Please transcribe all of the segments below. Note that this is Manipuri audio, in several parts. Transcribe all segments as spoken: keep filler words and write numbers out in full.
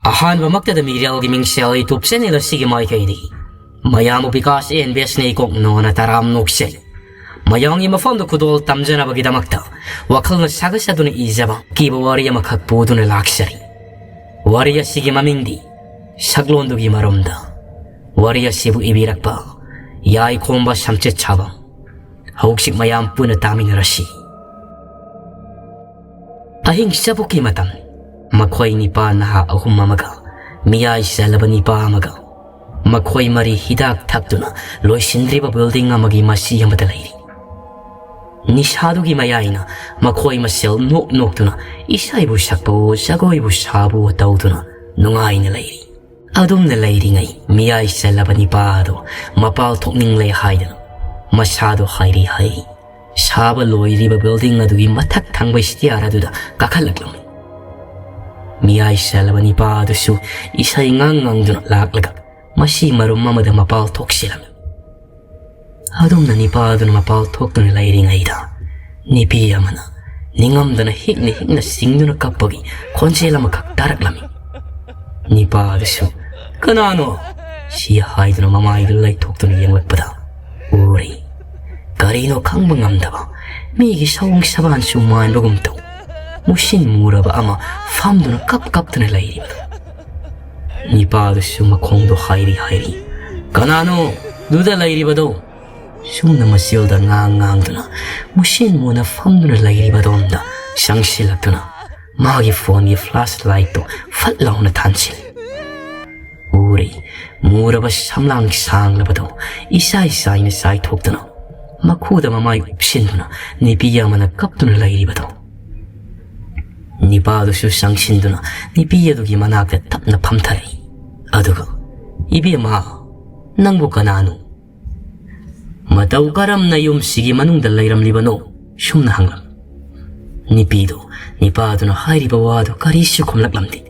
ꯑꯍꯥꯟꯕꯃꯛꯇꯗ ꯃꯤꯔꯦꯜꯒꯤ ꯃꯤꯡꯁꯦꯜ YouTube channel ꯑꯁꯤꯒꯤ ꯃꯥꯏꯀꯩꯗꯒꯤ ꯃꯌꯥꯝꯕꯨ ꯕꯤꯀꯥꯁ ꯑꯦꯟ ꯕꯦꯁꯅꯦ ꯀꯣꯛꯅꯣꯅ ꯇꯔꯥꯝ ꯅꯣꯛꯆꯩ꯫ ꯃꯌꯥꯝꯒꯤ ꯃꯐꯝꯗ ꯈꯨꯗꯣꯜ ꯇꯝꯖꯅꯕꯒꯤꯗꯃꯛꯇ ꯋꯥꯈꯜꯅ ꯁꯥꯒꯠꯆꯗꯨꯅ ꯏꯖꯕ ꯑꯀꯤꯕ ꯋꯥꯔꯤ ꯑꯃꯈꯛ ꯄꯨꯗꯨꯅ ꯂꯥꯛꯆꯔꯤ꯫ ꯋꯥꯔꯤ ꯑꯁꯤꯒꯤ ꯃꯃꯤꯡꯗꯤ ꯁꯛꯂꯣꯟꯗꯨꯒꯤ ꯃꯔꯨꯝꯗ꯫ ꯋꯥꯔꯤ ꯑꯁꯤꯕꯨ ꯏꯕꯤꯔꯛꯄ ꯌꯥꯏꯈꯣꯝꯕ ꯁꯝꯆꯦꯠ ꯁꯥꯕꯝ꯫ ꯍꯧꯖꯤꯛ ꯃꯌꯥꯝ ꯄꯨꯟꯅ ꯇꯥꯃꯤꯟꯅꯔꯁꯤ꯫ ꯑꯍꯤꯡ ꯆꯕꯨꯛꯀꯤ ꯃꯇꯝ꯫ ꯃꯈꯣꯏ ꯅꯤꯄꯥ ꯅꯍꯥ ꯑꯍꯨꯝ ꯑꯃꯒ ꯃꯤꯌꯥꯏ ꯆꯜꯂꯕ ꯅꯤꯄꯥ ꯑꯃꯒ ꯃꯈꯣꯏ ꯃꯔꯤ ꯍꯤꯗꯥꯛ ꯊꯛꯇꯨꯅ ꯂꯣꯏꯁꯤꯟꯗ꯭ꯔꯤꯕ building ꯑꯃꯒꯤ ꯃꯆꯤ ꯑꯃꯗ ꯂꯩꯔꯤ꯫ ꯅꯤꯁꯥꯗꯨꯒꯤ ꯃꯌꯥꯏꯅ ꯃꯈꯣꯏ ꯃꯁꯦꯜ ꯅꯣꯛ ꯅꯣꯛꯇꯨꯅ ꯏꯁꯩꯕꯨ ꯁꯛꯄꯋꯣ ꯖꯒꯣꯏꯕꯨ ꯁꯥꯕꯋꯣ ꯇꯧꯗꯨꯅ ꯅꯨꯡꯉꯥꯏꯅ ꯂꯩꯔꯤ꯫ ꯑꯗꯨꯝꯅ ꯂꯩꯔꯤꯉꯩ ꯃꯤꯌꯥꯏ ꯆꯜꯂꯕ ꯅꯤꯄꯥ ꯑꯗꯨ ꯃꯄꯥꯜ ꯊꯣꯛꯅꯤꯡꯂꯦ ꯍꯥꯏꯗꯨꯅ ꯃꯁꯥꯗꯣ ꯍꯥꯏꯔꯤ ꯍꯥꯏꯔꯤ ꯁꯥꯕ ꯂꯣꯏꯔꯤꯕ building ꯑꯗꯨꯒꯤ ꯃꯊꯛ ꯊꯪꯕ stair ꯑꯗꯨꯗ ꯀꯥꯈꯠꯂꯛꯂꯝꯃꯤ꯫ ꯃꯤꯌꯥꯏ ꯆꯜꯂꯕ ꯅꯤꯄꯥ ꯑꯗꯨꯁꯨ ꯏꯁꯩ ꯉꯥꯡ ꯉꯥꯡꯗꯨꯅ ꯂꯥꯛꯂꯒ ꯃꯁꯤ ꯃꯔꯨꯝ ꯑꯃꯗ ꯃꯄꯥꯜ ꯊꯣꯛꯁꯤꯜꯂꯝꯃꯤ꯫ ꯑꯗꯨꯝꯅ ꯅꯤꯄꯥ ꯑꯗꯨꯅ ꯃꯄꯥꯜ ꯊꯣꯛꯇꯨꯅ ꯂꯩꯔꯤꯉꯩꯗ ꯅꯤꯄꯤ ꯑꯃꯅ ꯅꯤꯡꯉꯝꯗꯅ ꯍꯤꯛꯅ ꯍꯤꯛꯅ ꯆꯤꯡꯗꯨꯅ ꯀꯞꯄꯒꯤ ꯈꯣꯟꯖꯦꯜ ꯑꯃꯈꯛ ꯇꯥꯔꯛꯂꯝꯃꯤ꯫ ꯅꯤꯄꯥ ꯑꯗꯨꯁꯨ "ꯀꯅꯥꯅꯣ?" ꯁꯤ ꯍꯥꯏꯗꯨꯅ ꯃꯃꯥꯏꯗꯨ ꯂꯩꯊꯣꯛꯇꯨꯅ ꯌꯦꯡꯂꯛꯄꯗ ꯎꯔꯤ꯫ ꯀꯔꯤꯅꯣ ꯈꯪꯕ ꯉꯝꯗꯕ ꯃꯤꯒꯤ ꯁꯑꯣꯡ ꯁꯕꯥꯟꯁꯨ ꯃꯥꯟꯕꯒꯨꯝ ꯇꯧ ꯃꯨꯁꯤꯟ ꯃꯨꯔꯕ ꯑꯃ ꯐꯝꯗꯨꯅ ꯀꯞ ꯀꯞꯇꯨꯅ ꯂꯩꯔꯤꯕꯗꯣ꯫ ꯅꯤꯄꯥꯗꯨꯁꯨ ꯃꯈꯣꯡꯗꯣ ꯍꯥꯏꯔꯤ ꯍꯥꯏꯔꯤ "ꯀꯅꯥꯅꯣ ꯗꯨꯗ ꯂꯩꯔꯤꯕꯗꯣ?" ꯁꯨꯝꯅ ꯃꯆꯤꯜꯗ ꯉꯥꯡ ꯉꯥꯡꯗꯨꯅ ꯃꯨꯁꯤꯟ ꯃꯨꯅ ꯐꯝꯗꯨꯅ ꯂꯩꯔꯤꯕꯗꯣꯝꯗ ꯆꯪꯁꯤꯜꯂꯛꯇꯨꯅ ꯃꯥꯒꯤ phoneꯒꯤ flash lightꯇꯣ ꯐꯠ ꯂꯥꯎꯅ ꯊꯥꯟꯁꯤꯜꯂꯤ꯫ ꯎꯔꯤ ꯃꯨꯔꯕ ꯁꯝꯂꯥꯡ ꯁꯥꯡꯂꯕꯗꯣ ꯏꯁꯥꯏ ꯆꯥꯏꯅ ꯆꯥꯏꯊꯣꯛꯇꯨꯅ ꯃꯈꯨꯗ ꯃꯃꯥꯏ ꯎꯞꯁꯤꯟꯗꯨꯅ ꯅꯤꯄꯤ ꯑꯃꯅ ꯀꯞꯇꯨꯅ ꯂꯩꯔꯤꯕꯗꯣ꯫ ꯅꯤꯄꯥꯗꯨꯁꯨ ꯆꯪꯁꯤꯟꯗꯨꯅ ꯅꯤꯄꯤ ꯑꯗꯨꯒꯤ ꯃꯅꯥꯛꯇ ꯇꯞꯅ ꯐꯝꯊꯔꯛꯏ꯫ ꯑꯗꯨꯒ "ꯏꯕꯦꯝꯃ, ꯅꯪꯕꯨ ꯀꯅꯥꯅꯣ? ꯃꯇꯧ ꯀꯔꯝꯅ ꯌꯨꯝꯁꯤꯒꯤ ꯃꯅꯨꯡꯗ ꯂꯩꯔꯝꯂꯤꯕꯅꯣ?" ꯁꯨꯝꯅ ꯍꯪꯂꯝꯃꯤ꯫ ꯅꯤꯄꯤꯗꯨ ꯅꯤꯄꯥꯗꯨꯅ ꯍꯥꯏꯔꯤꯕ ꯋꯥꯗꯨ ꯀꯔꯤꯁꯨ ꯈꯨꯝꯂꯛꯂꯝꯗꯦ꯫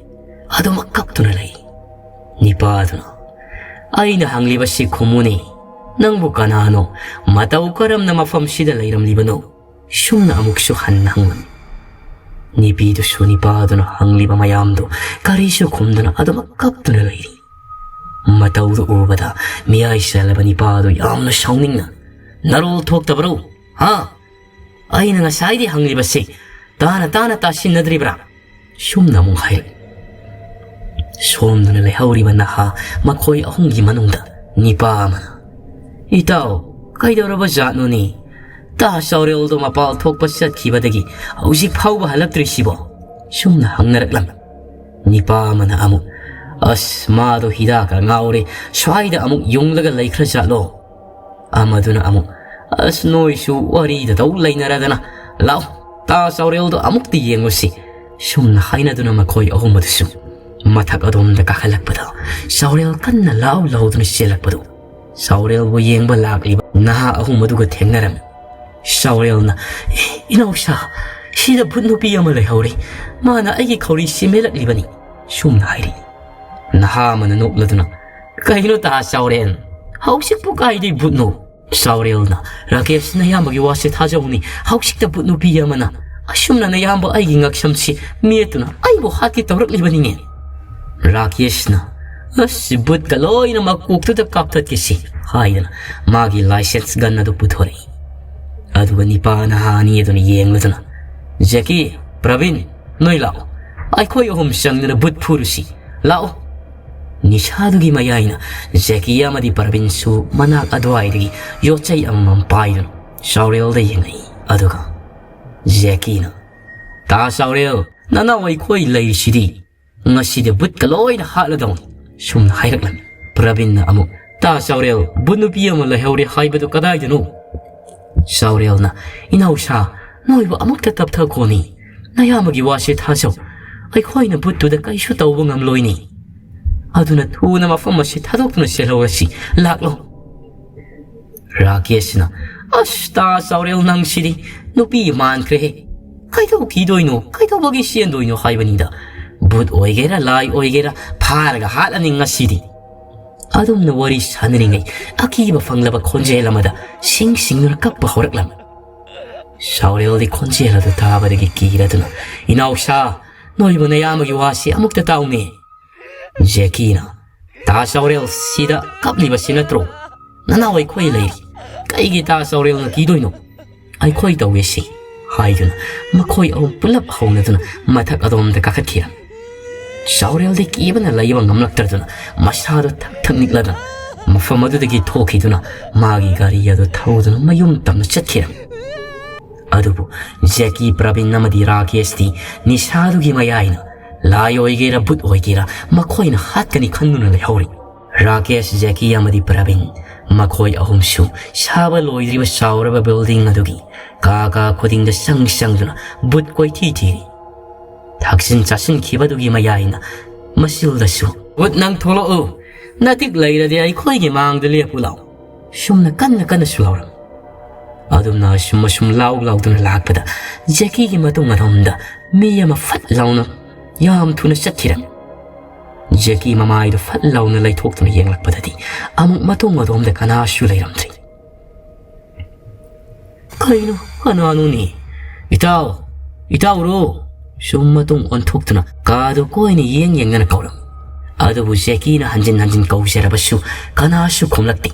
ꯑꯗꯨꯃꯛ ꯀꯞꯇꯨꯅ ꯂꯩ꯫ ꯅꯤꯄꯥꯗꯨꯅ "ꯑꯩꯅ ꯍꯪꯂꯤꯕꯁꯤ ꯈꯨꯝꯃꯨꯅꯦ, ꯅꯪꯕꯨ ꯀꯅꯥꯅꯣ? ꯃꯇꯧ ꯀꯔꯝꯅ ꯃꯐꯝꯁꯤꯗ ꯂꯩꯔꯝꯂꯤꯕꯅꯣ?" ꯁꯨꯝꯅ ꯑꯃꯨꯛꯁꯨ ꯍꯟꯅ ꯍꯪꯂꯝꯃꯤ꯫ ꯅꯨꯄꯤꯗꯨꯁꯨ ꯅꯤꯄꯥꯗꯨꯅ ꯍꯪꯂꯤꯕ ꯃꯌꯥꯝꯗꯨ ꯀꯔꯤꯁꯨ ꯈꯨꯝꯗꯨꯅ ꯑꯗꯨꯃꯛ ꯀꯞꯇꯨꯅ ꯂꯩꯔꯤ꯫ ꯃꯇꯧꯗꯨ ꯎꯕꯗ ꯃꯤꯌꯥꯏ ꯆꯜꯂꯕ ꯅꯤꯄꯥꯗꯨ ꯌꯥꯝꯅ ꯁꯥꯎꯅꯤꯡꯅ, "ꯅꯔꯣꯜ ꯊꯣꯛꯇꯕ꯭ꯔꯣ? ꯍꯥ? ꯑꯩꯅ ꯉꯁꯥꯏꯗꯤ ꯍꯪꯂꯤꯕꯁꯤ ꯇꯥꯅ ꯇꯥꯅ ꯇꯥꯁꯤꯟꯅꯗ꯭ꯔꯤꯕ꯭ꯔꯥ?" ꯁꯨꯝꯅ ꯑꯃꯨꯛ ꯍꯥꯏꯔꯛꯏ꯫ ꯁꯣꯝꯗꯅ ꯂꯩꯍꯧꯔꯤꯕ ꯅꯍꯥ ꯃꯈꯣꯏ ꯑꯍꯨꯝꯒꯤ ꯃꯅꯨꯡꯗ ꯅꯤꯄꯥ ꯑꯃꯅ, "ꯏꯇꯥꯎ, ꯀꯩꯗꯧꯔꯕ ꯖꯥꯠꯅꯣꯅꯦ? ꯇꯥ ꯆꯥꯎꯔꯦꯜꯗꯣ ꯃꯄꯥꯜ ꯊꯣꯛꯄ ꯆꯠꯈꯤꯕꯗꯒꯤ ꯍꯧꯖꯤꯛ ꯐꯥꯎꯕ ꯍꯜꯂꯛꯇ꯭ꯔꯤꯁꯤꯕꯣ?" ꯁꯨꯝꯅ ꯍꯪꯅꯔꯛꯂꯝꯃꯤ꯫ ꯅꯤꯄꯥ ꯑꯃꯅ ꯑꯃꯨꯛ, "ꯑꯁ, ꯃꯥꯗꯣ ꯍꯤꯗꯥꯛꯀ ꯉꯥꯎꯔꯦ, ꯁ꯭ꯋꯥꯏꯗ ꯑꯃꯨꯛ ꯌꯨꯡꯂꯒ ꯂꯩꯈ꯭ꯔ ꯖꯥꯠꯂꯣ?" ꯑꯃꯗꯨꯅ ꯑꯃꯨꯛ, "ꯑꯁ, ꯅꯣꯏꯁꯨ ꯋꯥꯔꯤꯗ ꯇꯧ ꯂꯩꯅꯔꯗꯅ, ꯂꯥꯛꯑꯣ, ꯇꯥ ꯆꯥꯎꯔꯦꯜꯗꯣ ꯑꯃꯨꯛꯇ ꯌꯦꯡꯉꯨꯁꯤ꯫" ꯁꯨꯝꯅ ꯍꯥꯏꯅꯗꯨꯅ ꯃꯈꯣꯏ ꯑꯍꯨꯝ ꯑꯗꯨꯁꯨ ꯃꯊꯛ ꯑꯗꯣꯝꯗ ꯀꯥꯈꯠꯂꯛꯄꯗ, ꯆꯥꯎꯔꯦꯜ ꯀꯟꯅ ꯂꯥꯎ ꯂꯥꯎꯗꯨꯅ ꯆꯦꯜꯂꯛꯄꯗꯨ ꯆꯥꯎꯔꯦꯜꯕꯨ ꯌꯦꯡꯕ ꯂꯥꯛꯂꯤꯕ ꯅꯍꯥ ꯑꯍꯨꯝ ꯑꯗꯨꯒ ꯊꯦꯡꯅꯔꯝꯃꯤ꯫ ꯆꯥꯎꯔꯦꯜꯅ, "ꯑꯦ, ꯏꯅꯥꯎꯁꯥ, ꯁꯤꯗ ꯚꯨꯠ ꯅꯨꯄꯤ ꯑꯃ ꯂꯩꯍꯧꯔꯦ꯫ ꯃꯥꯅ ꯑꯩꯒꯤ ꯈꯧꯔꯤ ꯁꯤꯃꯦꯜꯂꯛꯂꯤꯕꯅꯤ꯫" ꯁꯨꯝꯅ ꯍꯥꯏꯔꯤ꯫ ꯅꯍꯥ ꯑꯃꯅ ꯅꯣꯛꯂꯗꯨꯅ, "ꯀꯩꯅꯣ ꯇꯥ ꯆꯥꯎꯔꯦꯜ? ꯍꯧꯖꯤꯛꯄꯨ ꯀꯥꯏꯗꯩ ꯚꯨꯠꯅꯣ?" ꯆꯥꯎꯔꯦꯜꯅ, "ꯔꯥꯀꯦꯁ, ꯅꯌꯥꯝꯕꯒꯤ ꯋꯥꯁꯦ ꯊꯥꯖꯧꯅꯦ꯫ ꯍꯧꯖꯤꯛꯇ ꯚꯨꯠ ꯅꯨꯄꯤ ꯑꯃꯅ ꯑꯁꯨꯝꯅ ꯅꯌꯥꯝꯕ ꯑꯩꯒꯤ ꯉꯛꯁꯝꯁꯤ ꯃꯦꯠꯇꯨꯅ ꯑꯩꯕꯨ ꯍꯥꯠꯀꯦ ꯇꯧꯔꯛꯂꯤꯕꯅꯤꯅꯦ꯫" ꯔꯥꯀꯦꯁꯅ, "ꯑꯁ, ꯚꯨꯠꯀ ꯂꯣꯏꯅ ꯃꯀꯣꯛꯇꯨꯗ ꯀꯥꯞꯊꯠꯀꯦꯁꯤ," ꯍꯥꯏꯗꯅ ꯃꯥꯒꯤ ꯂꯥꯏꯁꯦꯟꯁ ꯒꯟ ꯑꯗꯨ ꯄꯨꯊꯣꯔꯛꯏ꯫ ꯑꯗꯨꯒ ꯅꯤꯄꯥ ꯅꯍꯥ ꯑꯅꯤ ꯑꯗꯨꯅ ꯌꯦꯡꯂꯗꯨꯅ, "ꯖꯦꯀꯤ, ꯄ꯭ꯔꯕꯤꯟ, ꯅꯣꯏ ꯂꯥꯛꯑꯣ꯫ ꯑꯩꯈꯣꯏ ꯑꯍꯨꯝ ꯆꯪꯗꯨꯅ ꯚꯨꯠ ꯐꯨꯔꯨꯁꯤ꯫ ꯂꯥꯛꯑꯣ꯫" ꯅꯤꯁꯥꯗꯨꯒꯤ ꯃꯌꯥꯏꯅ ꯖꯦꯀꯤ ꯑꯃꯗꯤ ꯄ꯭ꯔꯕꯤꯟꯁꯨ ꯃꯅꯥꯛ ꯑꯗꯨꯋꯥꯏꯗꯒꯤ ꯌꯣꯠꯆꯩ ꯑꯃꯃꯝ ꯄꯥꯏꯗꯨꯅ ꯆꯥꯎꯔꯦꯜꯗ ꯌꯦꯡꯉꯛꯏ꯫ ꯑꯗꯨꯒ ꯖꯦꯀꯤꯅ, "ꯇꯥ ꯆꯥꯎꯔꯦꯜ, ꯅꯅꯥꯎ ꯑꯩꯈꯣꯏ ꯂꯩꯔꯤꯁꯤꯗꯤ꯫ ꯉꯁꯤꯗꯤ ꯚꯨꯠꯀ ꯂꯣꯏꯅ ꯍꯥꯠꯂꯗꯧꯅꯤ꯫" ꯁꯨꯝꯅ ꯍꯥꯏꯔꯛꯂꯝꯃꯤ꯫ ꯄ꯭ꯔꯕꯤꯟꯅ ꯑꯃꯨꯛ, "ꯇꯥ ꯆꯥꯎꯔꯦꯜ, ꯚꯨꯠ ꯅꯨꯄꯤ ꯑꯃ ꯂꯩꯍꯧꯔꯦ ꯍꯥꯏꯕꯗꯨ ꯀꯗꯥꯏꯗꯅꯣ?" ꯆꯥꯎꯔꯦꯜꯅ, "ꯏꯅꯥꯎꯁꯥ, ꯅꯣꯏꯕꯨ ꯑꯃꯨꯛꯇ ꯇꯞꯊꯈꯣꯅꯤ꯫ ꯅꯌꯥꯝꯕꯒꯤ ꯋꯥꯁꯦ ꯊꯥꯖꯧ꯫ ꯑꯩꯈꯣꯏꯅ ꯚꯨꯠꯇꯨꯗ ꯀꯩꯁꯨ ꯇꯧꯕ ꯉꯝꯂꯣꯏꯅꯤ꯫ ꯑꯗꯨꯅ ꯊꯨꯅ ꯃꯐꯝ ꯑꯁꯤ ꯊꯥꯗꯣꯛꯇꯨꯅ ꯆꯦꯜꯍꯧꯔꯁꯤ꯫ ꯂꯥꯛꯂꯣ꯫" ꯔꯥꯀꯦꯁꯅ, "ꯑꯁ, ꯇꯥ ꯆꯥꯎꯔꯦꯜ, ꯅꯪꯁꯤꯗꯤ ꯅꯨꯄꯤ ꯃꯥꯟꯈ꯭ꯔꯦꯍꯦ꯫ ꯀꯩꯗꯧꯈꯤꯗꯣꯏꯅꯣ, ꯀꯩꯗꯧꯕꯒꯤ ꯆꯦꯟꯗꯣꯏꯅꯣ ꯍꯥꯏꯕꯅꯤꯗ꯫ ꯚꯨꯠ ꯑꯣꯏꯒꯦꯔꯥ ꯂꯥꯏ ꯑꯣꯏꯒꯦꯔꯥ ꯐꯥꯔꯒ ꯍꯥꯠꯂꯅꯤ ꯉꯁꯤꯗꯤ꯫" ꯑꯗꯨꯝꯅ ꯋꯥꯔꯤ ꯁꯥꯟꯅꯔꯤꯉꯩ ꯑꯀꯤꯕ ꯐꯪꯂꯕ ꯈꯣꯟꯖꯦꯜ ꯑꯃꯗ ꯁꯤꯡ ꯁꯤꯡꯗꯨꯅ ꯀꯞꯄ ꯍꯧꯔꯛꯂꯝꯃꯤ꯫ ꯁꯥꯎꯔꯦꯜꯗꯤ ꯈꯣꯟꯖꯦꯜ ꯑꯗꯨ ꯇꯥꯕꯗꯒꯤ ꯀꯤꯔꯗꯨꯅ, "ꯏꯅꯥꯎꯁꯥ, ꯅꯣꯏꯕꯨ ꯅꯌꯥꯝꯕꯒꯤ ꯋꯥꯁꯤ ꯑꯃꯨꯛꯇ ꯇꯥꯎꯅꯦ꯫" ꯖꯦꯀꯤꯅ, "ꯇꯥ ꯁꯥꯎꯔꯦꯜ, ꯁꯤꯗ ꯀꯞꯂꯤꯕꯁꯤ ꯅꯠꯇ꯭ꯔꯣ? ꯅꯅꯥꯎ ꯑꯩꯈꯣꯏ ꯂꯩꯔꯤ꯫ ꯀꯩꯒꯤ ꯇꯥ ꯁꯥꯎꯔꯦꯜꯅ ꯀꯤꯗꯣꯏꯅꯣ? ꯑꯩꯈꯣꯏ ꯇꯧꯋꯦ ꯁꯤ," ꯍꯥꯏꯗꯨꯅ ꯃꯈꯣꯏ ꯑꯍꯨꯝ ꯄꯨꯂꯞ ꯍꯧꯅꯗꯨꯅ ꯃꯊꯛ ꯑꯗꯣꯝꯗ ꯀꯥꯈꯠꯈꯤꯔꯝꯃꯤ꯫ ꯁꯥꯎꯔꯦꯜꯗꯤ ꯀꯤꯕꯅ ꯂꯩꯕ ꯉꯝꯂꯛꯇ꯭ꯔꯗꯨꯅ ꯃꯁꯥꯗꯨ ꯊꯛ ꯊꯛ ꯅꯤꯛꯂꯗꯨꯅ ꯃꯐꯝ ꯑꯗꯨꯗꯒꯤ ꯊꯣꯛꯈꯤꯗꯨꯅ ꯃꯥꯒꯤ ꯒꯥꯔꯤ ꯑꯗꯨ ꯊꯧꯗꯨꯅ ꯃꯌꯨꯝ ꯇꯝꯅ ꯆꯠꯈꯤꯔꯝꯃꯤ꯫ ꯑꯗꯨꯕꯨ ꯖꯦꯀꯤ, ꯄ꯭ꯔꯕꯤꯟ ꯑꯃꯗꯤ ꯔꯥꯀꯦꯁꯇꯤ ꯅꯤꯁꯥꯗꯨꯒꯤ ꯃꯌꯥꯏꯅ ꯂꯥꯏ ꯑꯣꯏꯒꯦꯔꯥ ꯚꯨꯠ ꯑꯣꯏꯒꯦꯔꯥ ꯃꯈꯣꯏꯅ ꯍꯥꯠꯀꯅꯤ ꯈꯟꯗꯨꯅ ꯂꯩꯍꯧꯔꯤ꯫ ꯔꯥꯀꯦꯁ, ꯖꯦꯀꯤ ꯑꯃꯗꯤ ꯄ꯭ꯔꯕꯤꯟ, ꯃꯈꯣꯏ ꯑꯍꯨꯝꯁꯨ ꯁꯥꯕ ꯂꯣꯏꯗ꯭ꯔꯤꯕ ꯆꯥꯎꯔꯕ building ꯑꯗꯨꯒꯤ ꯀꯥ ꯀꯥ ꯈꯨꯗꯤꯡꯗ ꯆꯪ ꯆꯪꯗꯨꯅ ꯚꯨꯠ ꯀꯣꯏꯊꯤ ꯊꯤꯔꯤ꯫ ꯊꯛꯆꯤꯟ ꯆꯥꯁꯤꯟꯈꯤꯕꯗꯨꯒꯤ ꯃꯌꯥꯏꯅ ꯃꯁꯤꯜꯗꯁꯨ, "ꯚꯨꯠ, ꯅꯪ ꯊꯣꯛꯂꯛꯎ, ꯅꯇꯤꯛ ꯂꯩꯔꯗꯤ ꯑꯩꯈꯣꯏꯒꯤ ꯃꯥꯡꯗ ꯂꯦꯞꯄꯨ ꯂꯥꯎ," ꯁꯨꯝꯅ ꯀꯟꯅ ꯀꯟꯅꯁꯨ ꯂꯥꯎꯔꯝꯃꯤ꯫ ꯑꯗꯨꯝꯅ ꯑꯁꯨꯝ ꯑꯁꯨꯝ ꯂꯥꯎ ꯂꯥꯎꯗꯨꯅ ꯂꯥꯛꯄꯗ ꯖꯦꯀꯤꯒꯤ ꯃꯇꯨꯡ ꯑꯔꯣꯝꯗ ꯃꯤ ꯑꯃ ꯐꯠ ꯂꯥꯎꯅ ꯌꯥꯝ ꯊꯨꯅ ꯆꯠꯈꯤꯔꯝꯃꯤ꯫ ꯖꯦꯀꯤ ꯃꯃꯥꯏꯗꯨ ꯐꯠ ꯂꯥꯎꯅ ꯂꯩꯊꯣꯛꯇꯨꯅ ꯌꯦꯡꯂꯛꯄꯗꯗꯤ ꯑꯃꯨꯛ ꯃꯇꯨꯡ ꯑꯗꯣꯝꯗ ꯀꯅꯥꯁꯨ ꯂꯩꯔꯝꯗ꯭ꯔꯤ꯫ "ꯀꯩꯅꯣ, ꯀꯅꯥꯅꯣꯅꯦ? ꯏꯇꯥꯎ, ꯏꯇꯥꯎꯔꯣ?" ꯁꯨꯝ ꯃꯇꯨꯡ ꯑꯣꯟꯊꯣꯛꯇꯨꯅ ꯀꯥꯗꯨ ꯀꯣꯏꯅ ꯌꯦꯡ ꯌꯦꯡꯗꯅ ꯀꯧꯔꯝꯃꯤ꯫ ꯑꯗꯨꯕꯨ ꯖꯦꯀꯤꯅ ꯍꯟꯖꯤꯟ ꯍꯟꯖꯤꯟ ꯀꯧꯖꯔꯕꯁꯨ ꯀꯅꯥꯁꯨ ꯈꯨꯝꯂꯛꯇꯦ꯫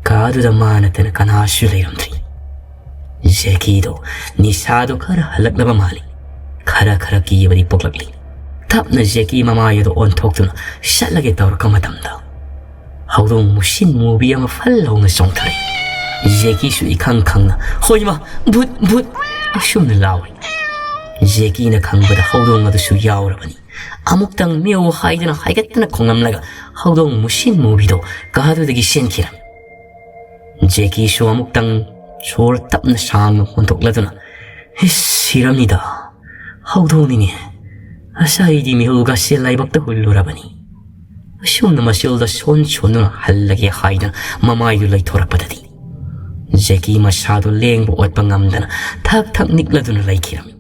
ꯀꯥꯗꯨꯗ ꯃꯥ ꯅꯠꯇꯅ ꯀꯅꯥꯁꯨ ꯂꯩꯔꯝꯗ꯭ꯔꯤ꯫ ꯖꯦꯀꯤꯗꯣ ꯅꯤꯁꯥꯗꯣ ꯈꯔ ꯍꯜꯂꯛꯂꯕ ꯃꯥꯜꯂꯤ꯫ ꯈꯔ ꯈꯔ ꯀꯤꯕꯗꯤ ꯄꯣꯛꯂꯛꯂꯤ꯫ ꯇꯞꯅ ꯖꯦꯀꯤ ꯃꯃꯥꯏ ꯑꯗꯨ ꯑꯣꯟꯊꯣꯛꯇꯨꯅ ꯆꯠꯂꯒꯦ ꯇꯧꯔꯛꯄ ꯃꯇꯝꯗ ꯍꯧꯗꯣꯡ ꯃꯨꯁꯤꯟ ꯃꯨꯕꯤ ꯑꯃ ꯐꯜ ꯂꯥꯎꯅ ꯆꯣꯡꯊꯔꯛꯏ꯫ ꯖꯦꯀꯤꯁꯨ ꯏꯈꯪ ꯈꯪꯅ, "ꯍꯣꯏꯃ, ꯚꯨꯠ, ꯚꯨꯠ!" ꯑꯁꯨꯝꯅ ꯂꯥꯎꯔꯤ꯫ ꯖꯦꯀꯤꯅ ꯈꯪꯕꯗ ꯍꯧꯗꯣꯡ ꯑꯗꯨꯁꯨ ꯌꯥꯎꯔꯕꯅꯤ꯫ ꯑꯃꯨꯛꯇꯪ ꯃꯤꯌꯧ ꯍꯥꯏꯗꯅ ꯍꯥꯏꯒꯠꯇꯅ ꯈꯣꯡꯂꯝꯂꯒ ꯍꯧꯗꯣꯡ ꯃꯨꯁꯤꯟ ꯃꯨꯕꯤꯗꯣ ꯀꯥꯗꯨꯗꯒꯤ ꯆꯦꯟꯈꯤꯔꯝꯃꯤ꯫ ꯖꯦꯀꯤꯁꯨ ꯑꯃꯨꯛꯇꯪ ꯁꯣꯔ ꯇꯞꯅ ꯁꯥꯡꯅ ꯍꯣꯟꯗꯣꯛꯂꯗꯨꯅ, "ꯏꯁ, ꯁꯤꯔꯝꯃꯤꯗ꯫ ꯍꯧꯗꯣꯡꯅꯤꯅꯦ꯫ ꯉꯁꯥꯏꯗꯤ ꯃꯤꯍꯨꯜꯒꯁꯦ ꯂꯥꯏꯕꯛꯇ ꯍꯨꯜꯂꯨꯔꯕꯅꯤ꯫" ꯑꯁꯨꯝꯅ ꯃꯆꯤꯜꯗ ꯁꯣꯟ ꯁꯣꯟꯗꯨꯅ ꯍꯜꯂꯒꯦ ꯍꯥꯏꯗꯨꯅ ꯃꯃꯥꯏꯗꯨ ꯂꯩꯊꯣꯔꯛꯄꯗꯗꯤ ꯖꯦꯀꯤ ꯃꯁꯥꯗꯨ ꯂꯦꯡꯕ ꯑꯣꯠꯄ ꯉꯝꯗꯅ ꯊꯛ ꯊꯛ ꯅꯤꯛꯂꯗꯨꯅ ꯂꯩꯈꯤꯔꯝꯃꯤ꯫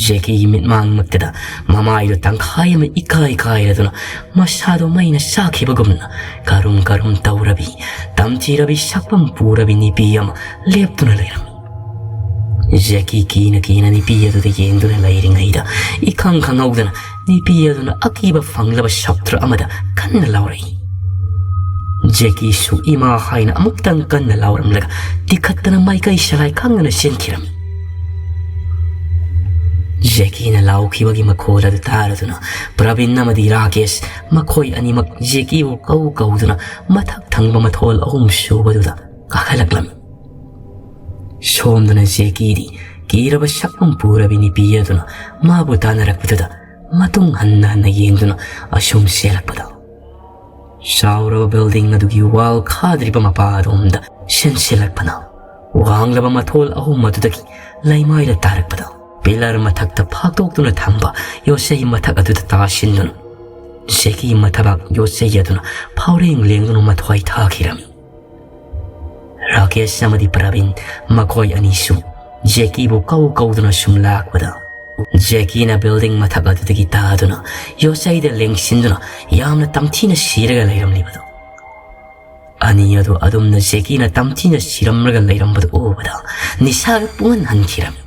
ꯖꯦꯀꯤꯒꯤ ꯃꯤꯠꯃꯥꯡꯃꯛꯇꯗ ꯃꯃꯥꯏꯗꯨ ꯇꯪꯈꯥꯏ ꯑꯃ ꯏꯀꯥꯏ ꯀꯥꯏꯔꯗꯨꯅ ꯃꯁꯥꯗꯨ ꯃꯩꯅ ꯆꯥꯛꯈꯤꯕꯒꯨꯝꯅ ꯀꯔꯨꯝ ꯀꯔꯨꯝ ꯇꯧꯔꯕꯤ, ꯇꯝꯊꯤꯔꯕꯤ ꯁꯛꯐꯝ ꯄꯨꯔꯕꯤ ꯅꯨꯄꯤ ꯑꯃ ꯂꯦꯞꯇꯨꯅ ꯂꯩꯔꯝꯃꯤ꯫ ꯖꯦꯀꯤ ꯀꯤꯅ ꯀꯤꯅ ꯅꯨꯄꯤ ꯑꯗꯨꯗ ꯌꯦꯡꯗꯨꯅ ꯂꯩꯔꯤꯉꯩꯗ, ꯏꯈꯪ ꯈꯪꯍꯧꯗꯅ ꯅꯨꯄꯤ ꯑꯗꯨꯅ ꯑꯀꯤꯕ ꯐꯪꯂꯕ ꯁꯛꯇ꯭ꯔ ꯑꯃꯗ ꯀꯟꯅ ꯂꯥꯎꯔꯛꯏ꯫ ꯖꯦꯀꯤꯁꯨ "ꯏꯃꯥ" ꯍꯥꯏꯅ ꯑꯃꯨꯛꯇꯪ ꯀꯟꯅ ꯂꯥꯎꯔꯝꯂꯒ ꯇꯤꯈꯠꯇꯅ ꯃꯥꯏꯀꯩ ꯁꯂꯥꯏ ꯈꯪꯗꯅ ꯆꯦꯟꯈꯤꯔꯝꯃꯤ꯫ ꯖꯦꯀꯤꯅ ꯂꯥꯎꯈꯤꯕꯒꯤ ꯃꯈꯣꯜ ꯑꯗꯨ ꯇꯥꯔꯗꯨꯅ ꯄ꯭ꯔꯕꯤꯟ ꯑꯃꯗꯤ ꯔꯥꯀꯦꯁ, ꯃꯈꯣꯏ ꯑꯅꯤꯃꯛ ꯖꯦꯀꯤꯕꯨ ꯀꯧ ꯀꯧꯗꯨꯅ ꯃꯊꯛ ꯊꯪꯕ ꯃꯊꯣꯜ ꯑꯍꯨꯝ ꯁꯨꯕꯗꯨꯗ ꯀꯥꯈꯠꯂꯛꯂꯝꯃꯤ꯫ ꯁꯣꯝꯗꯅ ꯖꯦꯀꯤꯗꯤ ꯀꯤꯔꯕ ꯁꯛꯐꯝ ꯄꯨꯔꯕꯤ ꯅꯨꯄꯤ ꯑꯗꯨꯅ ꯃꯥꯕꯨ ꯇꯥꯟꯅꯔꯛꯄꯗꯨꯗ ꯃꯇꯨꯡ ꯍꯟꯅ ꯍꯟꯅ ꯌꯦꯡꯗꯨꯅ ꯑꯁꯨꯝ ꯆꯦꯜꯂꯛꯄꯗ, ꯆꯥꯎꯔꯕ ꯕꯤꯜꯗꯤꯡ ꯑꯗꯨꯒꯤ ꯋꯥꯜ ꯈꯥꯗ꯭ꯔꯤꯕ ꯃꯄꯥ ꯑꯗꯣꯝꯗ ꯆꯦꯟꯁꯤꯜꯂꯛꯄꯅ, ꯋꯥꯡꯂꯕ ꯃꯊꯣꯜ ꯑꯍꯨꯝ ꯑꯗꯨꯗꯒꯤ ꯂꯩꯃꯥꯏꯗ ꯇꯥꯔꯛꯄꯗ, ꯄꯤꯂꯔ ꯃꯊꯛꯇ ꯐꯥꯛꯇꯣꯛꯇꯨꯅ ꯊꯝꯕ ꯌꯣꯠꯆꯩ ꯃꯊꯛ ꯑꯗꯨꯗ ꯇꯥꯁꯤꯟꯗꯨꯅ, ꯖꯦꯀꯤ ꯃꯊꯕꯥꯛ ꯌꯣꯠꯆꯩ ꯑꯗꯨꯅ ꯐꯥꯎꯔꯦꯡ ꯂꯦꯡꯗꯨꯅ ꯃꯊ꯭ꯋꯥꯏ ꯊꯥꯈꯤꯔꯝꯃꯤ꯫ ꯔꯥꯀꯦꯁ ꯑꯃꯗꯤ ꯄ꯭ꯔꯕꯤꯟ, ꯃꯈꯣꯏ ꯑꯅꯤꯁꯨ ꯖꯦꯀꯤꯕꯨ ꯀꯧ ꯀꯧꯗꯨꯅ ꯁꯨꯝ ꯂꯥꯛꯄꯗ, ꯖꯦꯀꯤꯅ ꯕꯤꯜꯗꯤꯡ ꯃꯊꯛ ꯑꯗꯨꯗꯒꯤ ꯇꯥꯗꯨꯅ ꯌꯣꯠꯆꯩꯗ ꯂꯦꯡꯁꯤꯟꯗꯨꯅ ꯌꯥꯝꯅ ꯇꯝꯊꯤꯅ ꯁꯤꯔꯒ ꯂꯩꯔꯝꯂꯤꯕꯗꯨ, ꯑꯅꯤ ꯑꯗꯨ ꯑꯗꯨꯝꯅ ꯖꯦꯀꯤꯅ ꯇꯝꯊꯤꯅ ꯁꯤꯔꯝꯂꯒ ꯂꯩꯔꯝꯕꯗꯨ ꯎꯕꯗ ꯅꯤꯁꯥꯒ ꯄꯨꯡꯍꯟ ꯍꯟꯈꯤꯔꯝꯃꯤ꯫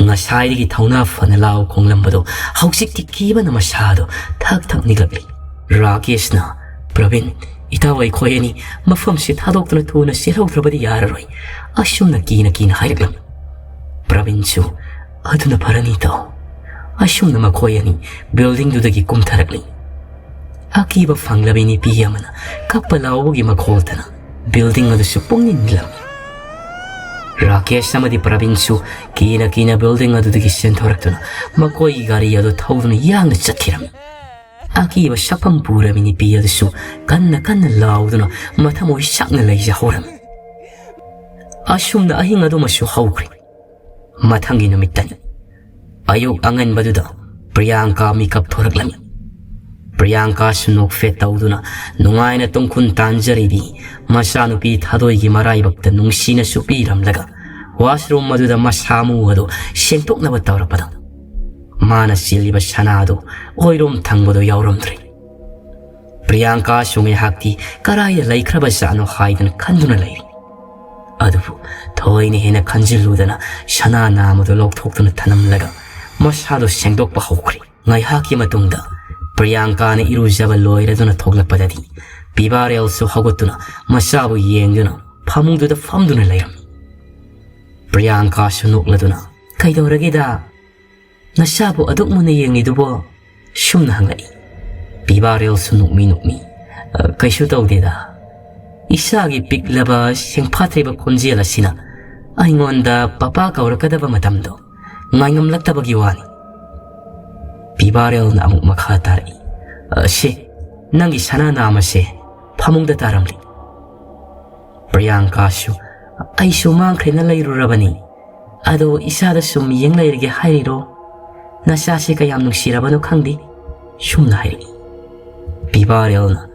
ꯉꯁꯥꯏꯗꯒꯤ ꯊꯧꯅꯥ ꯐꯅ ꯂꯥꯎ ꯈꯣꯡꯂꯝꯕꯗꯨ ꯍꯧꯖꯤꯛꯇꯤ ꯀꯤꯕꯅ ꯃꯁꯥꯗꯨ ꯊꯛ ꯊꯛ ꯅꯤꯛꯂꯛꯂꯤ꯫ ꯔꯥꯀꯦꯁꯅ, "ꯄ꯭ꯔꯕꯤꯟ, ꯏꯇꯥꯎ ꯑꯩꯈꯣꯏ ꯑꯅꯤ ꯃꯐꯝꯁꯤ ꯊꯥꯗꯣꯛꯇꯨꯅ ꯊꯨꯅ ꯆꯦꯜꯍꯧꯗ꯭ꯔꯕꯗꯤ ꯌꯥꯔꯔꯣꯏ," ꯑꯁꯨꯝꯅ ꯀꯤꯅ ꯀꯤꯅ ꯍꯥꯏꯔꯛꯂꯝꯃꯤ꯫ ꯄ꯭ꯔꯕꯤꯟꯁꯨ, "ꯑꯗꯨꯅ ꯐꯔꯅꯤ ꯏꯇꯥꯎ," ꯑꯁꯨꯝꯅ ꯃꯈꯣꯏ ꯑꯅꯤ ꯕꯤꯜꯗꯤꯡꯗꯨꯗꯒꯤ ꯀꯨꯝꯊꯔꯛꯂꯤ꯫ ꯑꯀꯤꯕ ꯐꯪꯂꯕꯤ ꯅꯨꯄꯤ ꯑꯃꯅ ꯀꯞꯄ ꯂꯥꯎꯕꯒꯤ ꯃꯈꯣꯜꯇꯅ ꯕꯤꯜꯗꯤꯡ ꯑꯗꯨꯁꯨ ꯄꯨꯡꯅꯤꯟ ꯅꯤꯜꯂꯝꯃꯤ꯫ ꯔꯥꯀꯦꯁ ꯑꯃꯗꯤ ꯄ꯭ꯔꯕꯤꯟꯁꯨ ꯀꯤꯅ ꯀꯤꯅ ꯕꯤꯜꯗꯤꯡ ꯑꯗꯨꯗꯒꯤ ꯆꯦꯟꯊꯣꯔꯛꯇꯨꯅ ꯃꯈꯣꯏꯒꯤ ꯒꯥꯔꯤ ꯑꯗꯨ ꯊꯧꯗꯨꯅ ꯌꯥꯡꯅ ꯆꯠꯈꯤꯔꯝꯃꯤ꯫ ꯑꯀꯤꯕ ꯁꯛꯐꯝ ꯄꯨꯔꯕꯤ ꯅꯨꯄꯤ ꯑꯗꯨꯁꯨ ꯀꯟꯅ ꯀꯟꯅ ꯂꯥꯎꯗꯨꯅ ꯃꯊꯃꯣꯏ ꯁꯛꯅ ꯂꯩꯖꯍꯧꯔꯝꯃꯤ꯫ ꯑꯁꯨꯝꯅ ꯑꯍꯤꯡ ꯑꯗꯨꯃꯁꯨ ꯍꯧꯈ꯭ꯔꯦ꯫ ꯃꯊꯪꯒꯤ ꯅꯨꯃꯤꯠꯇꯅꯤ꯫ ꯑꯌꯨꯛ ꯑꯉꯟꯕꯗꯨꯗ ꯄ꯭ꯔꯤꯌꯥꯡꯀꯥ ꯃꯤꯀꯞ ꯊꯣꯔꯛꯂꯝꯃꯤ꯫ ꯄ꯭ꯔꯤꯌꯥꯡꯀꯥꯁꯨ ꯅꯣꯛꯐꯦꯠ ꯇꯧꯗꯨꯅ ꯅꯨꯡꯉꯥꯏꯅ ꯇꯨꯡꯈꯨꯟ ꯇꯥꯟꯖꯔꯤꯕꯤ ꯃꯆꯥꯅꯨꯄꯤ ꯊꯥꯗꯣꯏꯒꯤ ꯃꯔꯥꯏꯕꯛꯇ ꯅꯨꯡꯁꯤꯅꯁꯨ ꯄꯤꯔꯝꯂꯒ, ꯋꯥꯁꯔꯨꯝ ꯑꯗꯨꯗ ꯃꯁꯥ ꯃꯎ ꯑꯗꯨ ꯁꯦꯡꯗꯣꯛꯅꯕ ꯇꯧꯔꯛꯄꯗ, ꯃꯥꯅ ꯆꯦꯜꯂꯤꯕ ꯁꯅꯥ ꯑꯗꯨ ꯑꯣꯏꯔꯣꯝ ꯊꯪꯕꯗ ꯌꯥꯎꯔꯝꯗ꯭ꯔꯦ꯫ ꯄ꯭ꯔꯤꯌꯥꯡꯀꯥꯁꯨ ꯉꯥꯏꯍꯥꯛꯇꯤ ꯀꯔꯥꯏꯗ ꯂꯩꯈ꯭ꯔꯕꯖꯥꯠꯅꯣ ꯍꯥꯏꯗꯅ ꯈꯟꯗꯨꯅ ꯂꯩꯔꯤ꯫ ꯑꯗꯨꯕꯨ ꯊꯣꯏꯅ ꯍꯦꯟꯅ ꯈꯟꯖꯤꯜꯂꯨꯗꯅ ꯁꯅꯥ ꯅꯥꯃꯗꯨ ꯂꯧꯊꯣꯛꯇꯨꯅ ꯊꯅꯝꯂꯒ ꯃꯁꯥꯗꯨ ꯁꯦꯡꯗꯣꯛꯄ ꯍꯧꯈ꯭ꯔꯦ꯫ ꯉꯥꯏꯍꯥꯛꯀꯤ ꯃꯇꯨꯡꯗ ꯄ꯭ꯔꯤꯌꯥꯡꯀꯥꯅ ꯏꯔꯨꯖꯕ ꯂꯣꯏꯔꯗꯨꯅ ꯊꯣꯛꯂꯛꯄꯗꯗꯤ ꯄꯤꯕꯥꯔꯦꯜꯁꯨ ꯍꯧꯒꯠꯇꯨꯅ ꯃꯆꯥꯕꯨ ꯌꯦꯡꯗꯨꯅ ꯐꯃꯨꯡꯗꯨꯗ ꯐꯝꯗꯨꯅ ꯂꯩꯔꯝꯃꯤ꯫ ꯄ꯭ꯔꯤꯌꯥꯡꯀꯥꯁꯨ ꯅꯣꯛꯂꯗꯨꯅ, "ꯀꯩꯗꯧꯔꯒꯦꯗ? ꯅꯆꯥꯕꯨ ꯑꯗꯨꯛ ꯃꯨꯟꯅ ꯌꯦꯡꯂꯤꯗꯨꯕꯣ?" ꯁꯨꯝꯅ ꯍꯪꯂꯛꯏ꯫ ꯄꯤꯕꯥꯔꯦꯜꯁꯨ ꯅꯣꯛꯃꯤ ꯅꯣꯛꯃꯤ, "ꯑ, ꯀꯩꯁꯨ ꯇꯧꯗꯦꯗ꯫ ꯏꯆꯥꯒꯤ ꯄꯤꯛꯂꯕ ꯁꯦꯡꯐꯥꯠꯇ꯭ꯔꯤꯕ ꯈꯣꯟꯖꯦꯜ ꯑꯁꯤꯅ ꯑꯩꯉꯣꯟꯗ ꯄꯄꯥ ꯀꯧꯔꯛꯀꯗꯕ ꯃꯇꯝꯗꯣ ꯉꯥꯏꯉꯝꯂꯛꯇꯕꯒꯤ ꯋꯥꯅꯤ꯫" ꯄꯤꯕꯥꯔꯦꯜꯅ ꯑꯃꯨꯛ ꯃꯈꯥ ꯇꯥꯔꯛꯏ, "ꯑ, ꯁꯦ, ꯅꯪꯒꯤ ꯁꯅꯥ ꯅꯥꯝ ꯑꯁꯦ ꯐꯃꯨꯡꯗ ꯇꯥꯔꯝꯂꯤ꯫" ꯄ꯭ꯔꯤꯌꯥꯡꯀꯥꯁꯨ, "ꯑꯩꯁꯨ ꯃꯥꯡꯈ꯭ꯔꯦꯅ ꯂꯩꯔꯨꯔꯕꯅꯤ꯫ ꯑꯗꯣ ꯏꯆꯥꯗ ꯁꯨꯝ ꯌꯦꯡ ꯂꯩꯔꯒꯦ ꯍꯥꯏꯔꯤꯔꯣ? ꯅꯆꯥꯁꯦ ꯀꯌꯥꯝ ꯅꯨꯡꯁꯤꯔꯕꯅꯣ ꯈꯪꯗꯦ꯫" ꯁꯨꯝꯅ ꯍꯥꯏꯔꯛꯏ꯫ ꯄꯤꯕꯥꯔꯦꯜꯅ,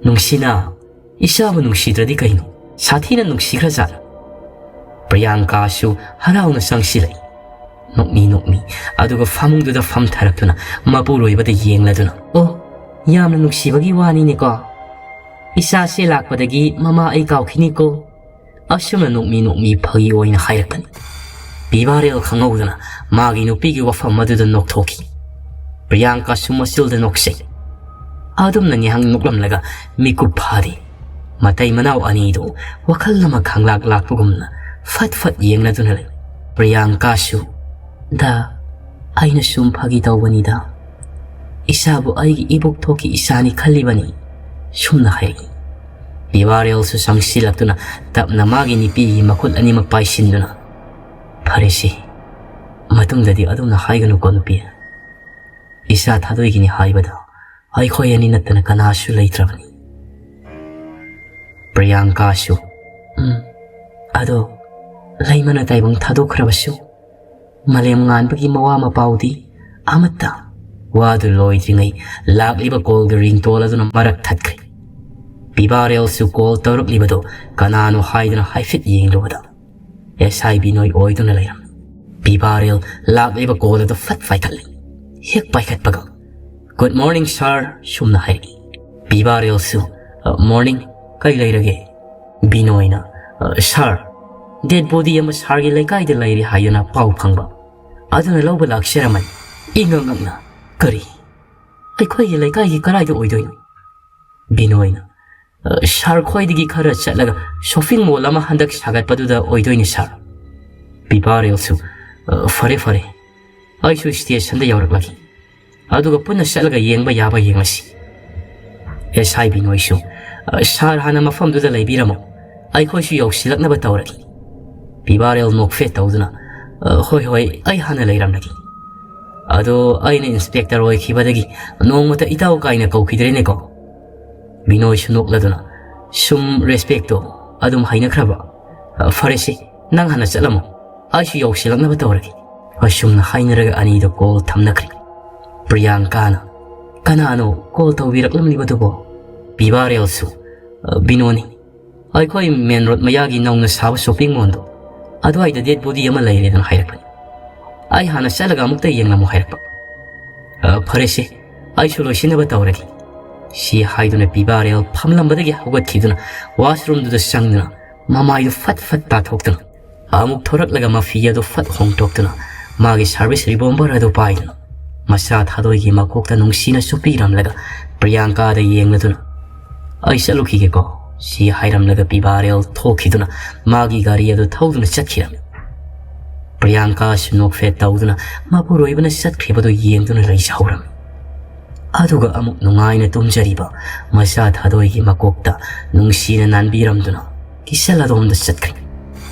"ꯅꯨꯡꯁꯤꯅ, ꯏꯆꯥꯕꯨ ꯅꯨꯡꯁꯤꯗ꯭ꯔꯗꯤ ꯀꯩꯅꯣ? ꯁꯥꯊꯤꯅ ꯅꯨꯡꯁꯤꯈ꯭ꯔꯖꯥꯠꯅꯤ꯫" ꯄ꯭ꯔꯤꯌꯥꯡꯀꯥꯁꯨ ꯍꯔꯥꯎꯅ ꯆꯪꯁꯤꯜꯂꯛꯏ꯫ ꯅꯣꯛꯃꯤ ꯅꯣꯛꯃꯤ, ꯑꯗꯨꯒ ꯐꯃꯨꯡꯗꯨꯗ ꯐꯝꯊꯔꯛꯇꯨꯅ ꯃꯄꯨꯔꯣꯏꯕꯗ ꯌꯦꯡꯂꯗꯨꯅ, "ꯑꯣ, ꯌꯥꯝꯅ ꯅꯨꯡꯁꯤꯕꯒꯤ ꯋꯥꯅꯤꯅꯦꯀꯣ꯫ ꯏꯆꯥꯁꯦ ꯂꯥꯛꯄꯗꯒꯤ ꯃꯃꯥ ꯑꯩ ꯀꯥꯎꯈꯤꯅꯤꯀꯣ꯫" ꯑꯁꯨꯝꯅ ꯅꯣꯛꯃꯤ ꯅꯣꯛꯃꯤ ꯐꯥꯒꯤ ꯑꯣꯏꯅ ꯍꯥꯏꯔꯛꯄꯅꯤ꯫ ꯄꯤꯕꯥꯔꯦꯜ ꯈꯪꯍꯧꯗꯅ ꯃꯥꯒꯤ ꯅꯨꯄꯤꯒꯤ ꯋꯥꯐꯝ ꯑꯗꯨꯗ ꯅꯣꯛꯊꯣꯛꯈꯤ꯫ ꯄ꯭ꯔꯤꯌꯥꯡꯀꯥꯁꯨ ꯃꯆꯤꯜꯗ ꯅꯣꯛꯆꯩ꯫ ꯑꯗꯨꯝꯅ ꯉꯥꯏꯍꯥꯛ ꯅꯣꯛꯂꯝꯂꯒ ꯃꯤꯀꯨꯞ ꯐꯥꯗꯦ꯫ ꯃꯇꯩ ꯃꯅꯥꯎ ꯑꯅꯤꯗꯨ ꯋꯥꯈꯜ ꯑꯃ ꯈꯪꯂꯥꯛ ꯂꯥꯛꯄꯒꯨꯝꯅ ꯐꯠ ꯐꯠ ꯌꯦꯡꯅꯗꯨꯅ ꯂꯩ꯫ ꯄ꯭ꯔꯤꯌꯥꯡꯀꯥꯁꯨ, "ꯗꯥ, ꯑꯩꯅ ꯁꯨꯝ ꯐꯥꯒꯤ ꯇꯧꯕꯅꯤꯗ꯫ ꯏꯆꯥꯕꯨ ꯑꯩꯒꯤ ꯏꯕꯣꯛ ꯊꯣꯛꯀꯤ ꯏꯆꯥꯅꯤ ꯈꯜꯂꯤꯕꯅꯤ꯫" ꯁꯨꯝꯅ ꯍꯥꯏꯔꯛꯏ꯫ ꯄꯤꯕꯥꯔꯦꯜꯁꯨ ꯆꯪꯁꯤꯜꯂꯛꯇꯨꯅ ꯇꯞꯅ ꯃꯥꯒꯤ ꯅꯨꯄꯤꯒꯤ ꯃꯈꯨꯠ ꯑꯅꯤꯃꯛ ꯄꯥꯏꯁꯤꯟꯗꯨꯅ, "ꯐꯔꯦꯁꯦ, ꯃꯇꯨꯡꯗꯗꯤ ꯑꯗꯨꯝꯅ ꯍꯥꯏꯒꯅꯨꯀꯣ ꯅꯨꯄꯤ꯫ ꯏꯆꯥ ꯊꯥꯗꯣꯏꯒꯤꯅꯤ ꯍꯥꯏꯕꯗ ꯑꯩꯈꯣꯏ ꯑꯅꯤ ꯅꯠꯇꯅ ꯀꯅꯥꯁꯨ ꯂꯩꯇ꯭ꯔꯕꯅꯤ꯫" ꯄ꯭ꯔꯤꯌꯥꯡꯀꯥꯁꯨ, "ꯎꯝ, ꯑꯗꯣ ꯂꯩꯃꯅ ꯇꯥꯏꯕꯪ ꯊꯥꯗꯣꯛꯈ꯭ꯔꯕꯁꯨ ꯃꯥꯂꯦꯝ ꯉꯥꯟꯕꯒꯤ ꯃꯋꯥ ꯃꯄꯥꯎꯗꯤ ꯑꯃꯠꯇ꯫" ꯋꯥꯗꯨ ꯂꯣꯏꯗ꯭ꯔꯤꯉꯩ ꯂꯥꯛꯂꯤꯕ ꯀꯣꯜꯒꯤ ꯔꯤꯡꯇꯣꯟ ꯑꯗꯨꯅ ꯃꯔꯛ ꯊꯠꯈ꯭ꯔꯦ꯫ ꯄꯤꯕꯥꯔꯦꯜꯁꯨ ꯀꯣꯜ ꯇꯧꯔꯛꯂꯤꯕꯗꯨ ꯀꯅꯥꯅꯣ ꯍꯥꯏꯗꯨꯅ ꯍꯥꯏꯐꯦꯠ ꯌꯦꯡꯂꯨꯕꯗ ꯑꯦꯁ ꯑꯥꯏ ꯕꯤꯅꯣꯏ ꯑꯣꯏꯗꯨꯅ ꯂꯩꯔꯝꯃꯤ꯫ ꯄꯤꯕꯥꯔꯦꯜ ꯂꯥꯛꯂꯤꯕ ꯀꯣꯜ ꯑꯗꯨ ꯐꯠ ꯄꯥꯏꯈꯠꯂꯤ꯫ ꯍꯦꯛ ꯄꯥꯏꯈꯠꯄꯒ, "Good morning, sir," ꯁꯨꯝꯅ ꯍꯥꯏꯔꯛꯏ꯫ ꯄꯤꯕꯥꯔꯦꯜꯁꯨ, "ꯑ, morning, ꯀꯩ ꯂꯩꯔꯒꯦ?" ꯕꯤꯅꯣꯏꯅ, "ꯑ, sir, ꯗꯦꯗ ꯕꯣꯗꯤ ꯑꯃ ꯁꯥꯔꯒꯤ ꯂꯩꯀꯥꯏꯗ ꯂꯩꯔꯦ ꯍꯥꯏꯗꯨꯅ ꯄꯥꯎ ꯐꯪꯕ꯫ ꯑꯗꯨꯅ ꯂꯧꯕ ꯂꯥꯛꯆꯔꯝꯃꯅꯤ꯫ ꯏꯉꯛ ꯉꯛꯅ, "ꯀꯔꯤ? ꯑꯩꯈꯣꯏꯒꯤ ꯂꯩꯀꯥꯏꯒꯤ ꯀꯗꯥꯏꯗ ꯑꯣꯏꯗꯣꯏꯅꯣ?" ꯕꯤꯅꯣꯏꯅ, "ꯑ, ꯁꯥꯔ ꯈꯣꯏꯗꯒꯤ ꯈꯔ ꯆꯠꯂꯒ ꯁꯣꯄꯤꯡ ꯃꯣꯜ ꯑꯃ ꯍꯟꯗꯛ ꯁꯥꯒꯠꯄꯗꯨꯗ ꯑꯣꯏꯗꯣꯏꯅꯤ ꯁꯥꯔ꯫" ꯄꯤꯕꯥꯔꯦꯜꯁꯨ, "ꯑ, ꯐꯔꯦ ꯐꯔꯦ, ꯑꯩꯁꯨ ꯁ꯭ꯇꯦꯁꯟꯗ ꯌꯧꯔꯛꯂꯒꯦ, ꯑꯗꯨꯒ ꯄꯨꯟꯅ ꯆꯠꯂꯒ ꯌꯦꯡꯕ ꯌꯥꯕ ꯌꯦꯡꯂꯁꯤ꯫" ꯑꯦꯁ ꯑꯥꯏ ꯕꯤꯅꯣꯏꯁꯨ, "ꯑ, ꯁꯥꯔ ꯍꯥꯟꯅ ꯃꯐꯝꯗꯨꯗ ꯂꯩꯕꯤꯔꯝꯃꯣ, ꯑꯩꯈꯣꯏꯁꯨ ꯌꯧꯁꯤꯜꯂꯛꯅꯕ ꯇꯧꯔꯒꯦ꯫" ꯄꯤꯕꯥꯔꯦꯜ ꯅꯣꯛꯐꯦꯠ ꯇꯧꯗꯨꯅ, "ꯑ, ꯍꯣꯏ ꯍꯣꯏ, ꯑꯩ ꯍꯥꯟꯅ ꯂꯩꯔꯝꯂꯒꯦ꯫ ꯑꯗꯣ ꯑꯩꯅ ꯏꯟꯁꯄꯦꯛꯇꯔ ꯑꯣꯏꯈꯤꯕꯗꯒꯤ ꯅꯣꯡꯃꯇ ꯏꯇꯥꯎ ꯀꯥꯏꯅ ꯀꯧꯈꯤꯗ꯭ꯔꯦꯅꯦꯀꯣ?" ꯕꯤꯅꯣꯏꯁꯨ ꯅꯣꯛꯂꯗꯨꯅ, "ꯁꯨꯝ ꯔꯦꯁꯄꯦꯛꯇꯣ ꯑꯗꯨꯝ ꯍꯩꯅꯈ꯭ꯔꯕ꯫ ꯑ, ꯐꯔꯦꯁꯦ, ꯅꯪ ꯍꯥꯟꯅ ꯆꯠꯂꯝꯃꯣ, ꯑꯩꯁꯨ ꯌꯧꯁꯤꯜꯂꯛꯅꯕ ꯇꯧꯔꯒꯦ꯫" ꯑꯁꯨꯝꯅ ꯍꯥꯏꯅꯔꯒ ꯑꯅꯤꯗꯣ ꯀꯣꯜ ꯊꯝꯅꯈ꯭ꯔꯦ꯫ ꯄ꯭ꯔꯤꯌꯥꯡꯀꯥꯅ, "ꯀꯅꯥꯅꯣ ꯀꯣꯜ ꯇꯧꯕꯤꯔꯛꯂꯝꯂꯤꯕꯗꯨꯕꯣ?" ꯄꯤꯕꯥꯔꯦꯜꯁꯨ, "ꯑ, ꯕꯤꯅꯣꯅꯤ, ꯑꯩꯈꯣꯏ ꯃꯦꯟ ꯔꯣꯗ ꯃꯌꯥꯒꯤ ꯅꯧꯅ ꯁꯥꯕ ꯁꯣꯄꯤꯡ ꯃꯣꯜꯗꯣ, ꯑꯗꯨꯋꯥꯏꯗ ꯗꯦꯗ ꯕꯣꯗꯤ ꯑꯃ ꯂꯩꯔꯦꯗꯅ ꯍꯥꯏꯔꯛꯄꯅꯤ꯫ ꯑꯩ ꯍꯥꯟꯅ ꯆꯠꯂꯒ ꯑꯃꯨꯛꯇ ꯌꯦꯡꯂꯝꯃꯨ ꯍꯥꯏꯔꯛꯄ꯫" "ꯑ, ꯐꯔꯦꯁꯦ, ꯑꯩꯁꯨ ꯂꯣꯏꯁꯤꯟꯅꯕ ꯇꯧꯔꯒꯦ꯫" ꯁꯤ ꯍꯥꯏꯗꯨꯅ ꯄꯤꯕꯥꯔꯦꯜ ꯐꯝꯂꯝꯕꯗꯒꯤ ꯍꯧꯒꯠꯈꯤꯗꯨꯅ ꯋꯥꯁꯔꯨꯝꯗꯨꯗ ꯆꯪꯗꯨꯅ ꯃꯃꯥꯏꯗꯨ ꯐꯠ ꯐꯠ ꯇꯥꯊꯣꯛꯇꯨꯅ, ꯑꯃꯨꯛ ꯊꯣꯔꯛꯂꯒ ꯃꯐꯤ ꯑꯗꯨ ꯐꯠ ꯍꯣꯡꯗꯣꯛꯇꯨꯅ ꯃꯥꯒꯤ ꯁꯥꯔꯚꯤꯁ ꯔꯤꯚꯣꯜꯚꯔ ꯑꯗꯨ ꯄꯥꯏꯗꯨꯅ ꯃꯆꯥ ꯊꯥꯗꯣꯏꯒꯤ ꯃꯀꯣꯛꯇ ꯅꯨꯡꯁꯤꯅ ꯆꯨꯞꯄꯤꯔꯝꯂꯒ ꯄ꯭ꯔꯤꯌꯥꯡꯀꯥꯗ ꯌꯦꯡꯂꯗꯨꯅ, "ꯑꯩ ꯆꯠꯂꯨꯈꯤꯒꯦꯀꯣ," ꯁꯤ ꯍꯥꯏꯔꯝꯂꯒ ꯄꯤꯕꯥꯔꯦꯜ ꯊꯣꯛꯈꯤꯗꯨꯅ ꯃꯥꯒꯤ ꯒꯥꯔꯤ ꯑꯗꯨ ꯊꯧꯗꯨꯅ ꯆꯠꯈꯤꯔꯝꯃꯤ꯫ ꯄ꯭ꯔꯤꯌꯥꯡꯀꯥꯁꯨ ꯅꯣꯛꯐꯦꯠ ꯇꯧꯗꯨꯅ ꯃꯄꯨꯔꯣꯏꯕꯅ ꯆꯠꯈ꯭ꯔꯤꯕꯗꯨ ꯌꯦꯡꯗꯨꯅ ꯂꯩꯖꯍꯧꯔꯝꯃꯤ꯫ ꯑꯗꯨꯒ ꯑꯃꯨꯛ ꯅꯨꯡꯉꯥꯏꯅ ꯇꯨꯝꯖꯔꯤꯕ ꯃꯆꯥ ꯊꯥꯗꯣꯏꯒꯤ ꯃꯀꯣꯛꯇ ꯅꯨꯡꯁꯤꯅ ꯅꯥꯟꯕꯤꯔꯝꯗꯨꯅ ꯀꯤꯁꯜ ꯑꯗꯣꯝꯗ ꯆꯠꯈ꯭ꯔꯦ꯫